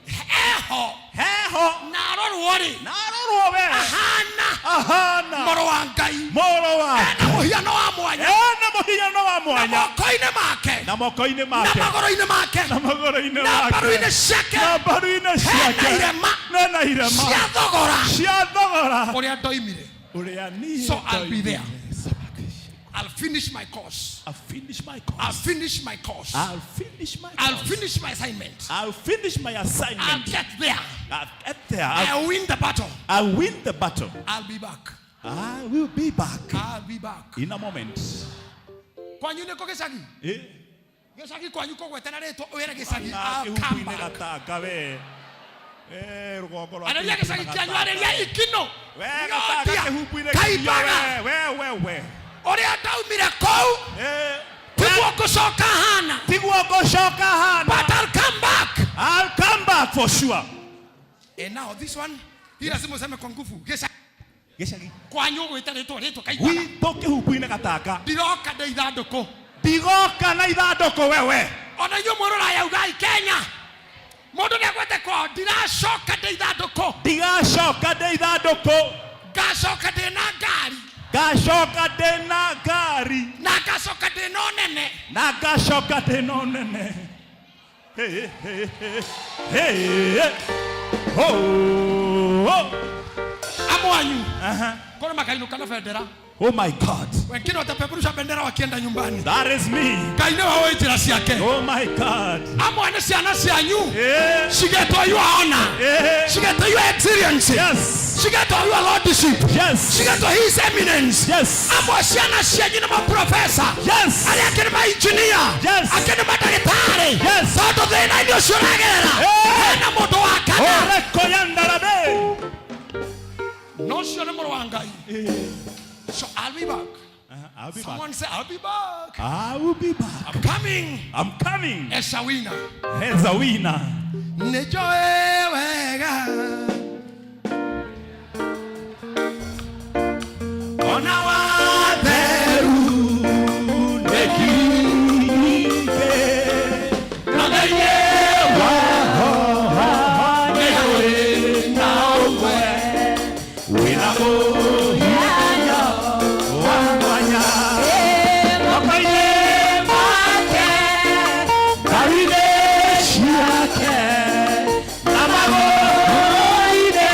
Eho. Heho. Na arorwo rĩ. Na arorwo we. Ahana. Ahana. Mũrũ wa Ngai. Mũrũ wa. Ena mũhiano wa mwanya. Ena mũhiano wa mwanya. Na moko-inĩ make. Na moko-inĩ make. Na magũrũ-inĩ make. Na magũrũ-inĩ Na make. mbaru-inĩ ciake. Na mbaru-inĩ ciake. Hena irema. Hena irema. Cia thogora. Cia thogora. Ũrĩa ndoimire. Ũrĩa niĩ So I'll be there. ndoimire. I'll finish my course. I'll finish my course. I'll finish my course. I'll finish my I'll course. finish my assignment. I'll finish my assignment. I'll get there. I'll get there. I'll win the battle. I'll win the battle. I'll be back. I will be back. I'll be back. In a moment. Kwanyu nĩ kũ gĩcagi? Eh? Gĩcagi kwanyu kũgwete na rĩtwa wĩre gĩcagi. Na I'll come kĩhuku-inĩ back. gatanga we. Eh, rũgongo rwa Arĩria gĩcagi kĩanyu, arĩria ikino. We gatanga Nyodia. kĩhuku-inĩ Kaibaga. we we we. Ũrĩa ndaumire kũu. Eh. Tiguo ngũcoka hana. Tiguo ngũcoka hana. But I'll come back. I'll come back for sure. And now this one, hii lazima useme kwa nguvu. Gĩcagi. Gĩcagi. Kwanyu ũgwĩte rĩtwa rĩtwa Kaibaga. Gwitũ kĩhuku-inĩ gatanga. Ndiroka ndĩ ithandũkũ. Ndigoka na ithandũkũ wewe. Ona inyuĩ mwĩ rũraya ugai Kenya. Mũndũ nĩagwete kwao, ndiracoka ndĩ ithandũkũ. Ndigacoka ndĩ ithandũkũ. Ngacoka ndĩ na ngari. Ngacoka ndĩ na ngari. Na ngacoka ndĩ na ũnene. Na ngacoka ndĩ na ũnene. Hey, hey, hey, hey. Ho, ho. Amwanyu. Kore makainũka na bendera. Oh my God. Wengine watapeperusha bendera wakienda nyumbani. That is me. Ngai nĩwe ũĩ njĩra ciake. Oh my God. Amwe nĩ ciana cianyu. Yeah. Cigetwo your honor. Yeah. Cigetwo your excellency. Yes. Cigetwo your lordship. Yes. Cigetwo his eminence. Yes. Amwe ciana cianyu nĩ maprofesa. Yes. Arĩa angĩ nĩ mainjinia. Yes. Angĩ nĩ mandagĩtarĩ. Yes. Tondũ thĩna-inĩ ũcio ũragerera. Yeah. Hena mũndũ wa kana. Orekoyandarabe. No ũcio nĩ mũrũ wa Ngai. So I'll be back. I'll be Someone back. say, I'll be back. I will be back. I'm coming. I'm coming. As a winner. As a winner. Nĩnjũĩ wega. Ona watheru nĩkinyite. Na thĩinĩ waho nĩ harĩ na ũmwe wĩna mũhiano wa mwanya. Moko-inĩ make, mbaru-inĩ ciake, na magũrũ-inĩ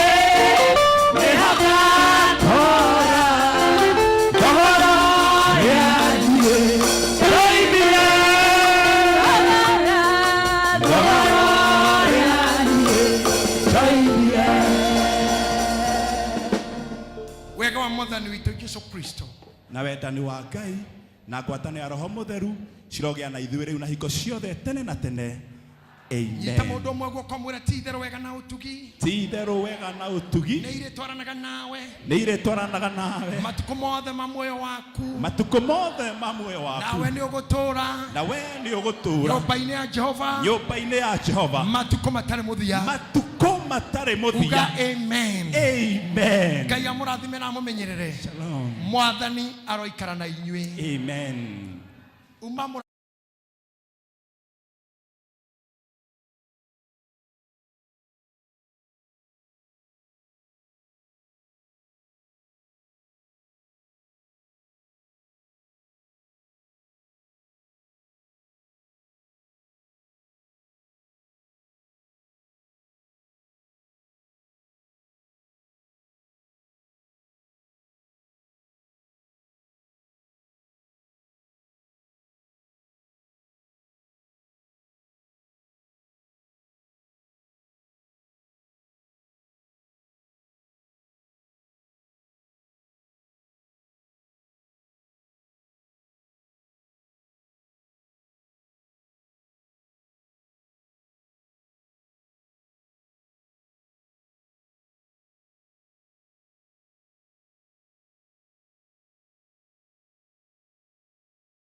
nĩ hagatora thogora yanyu tũimire. Thogora yanyu tũimire. Wega wa mwathani witũ Jesu Kristo na wendani wa Ngai na ngwatanĩro ya Roho Mũtheru cirogĩa na ithuĩ rĩu na hingo ciothe tene na tene. Nyita Amen. mũndũ ũmwe guoko mwĩre ti itherũ wega na ũtugi Ti itherũ wega na ũtugi nĩ irĩtwaranaga nawe nĩ irĩtwaranaga nawe matukũ mothe ma muoyo waku matukũ mothe ma muoyo waku nawe nĩ ũgũtũũra na we nĩ ũgũtũũra nyũmba-inĩ ya Jehova nyũmba-inĩ ya Jehova matukũ matarĩ mũthia matukũ matarĩ mũthia. Uga amen. Amen. Ngai amũrathime na amũmenyerere. Shalom. Mwathani aroikara na inyuĩ. Amen. Uma mũra.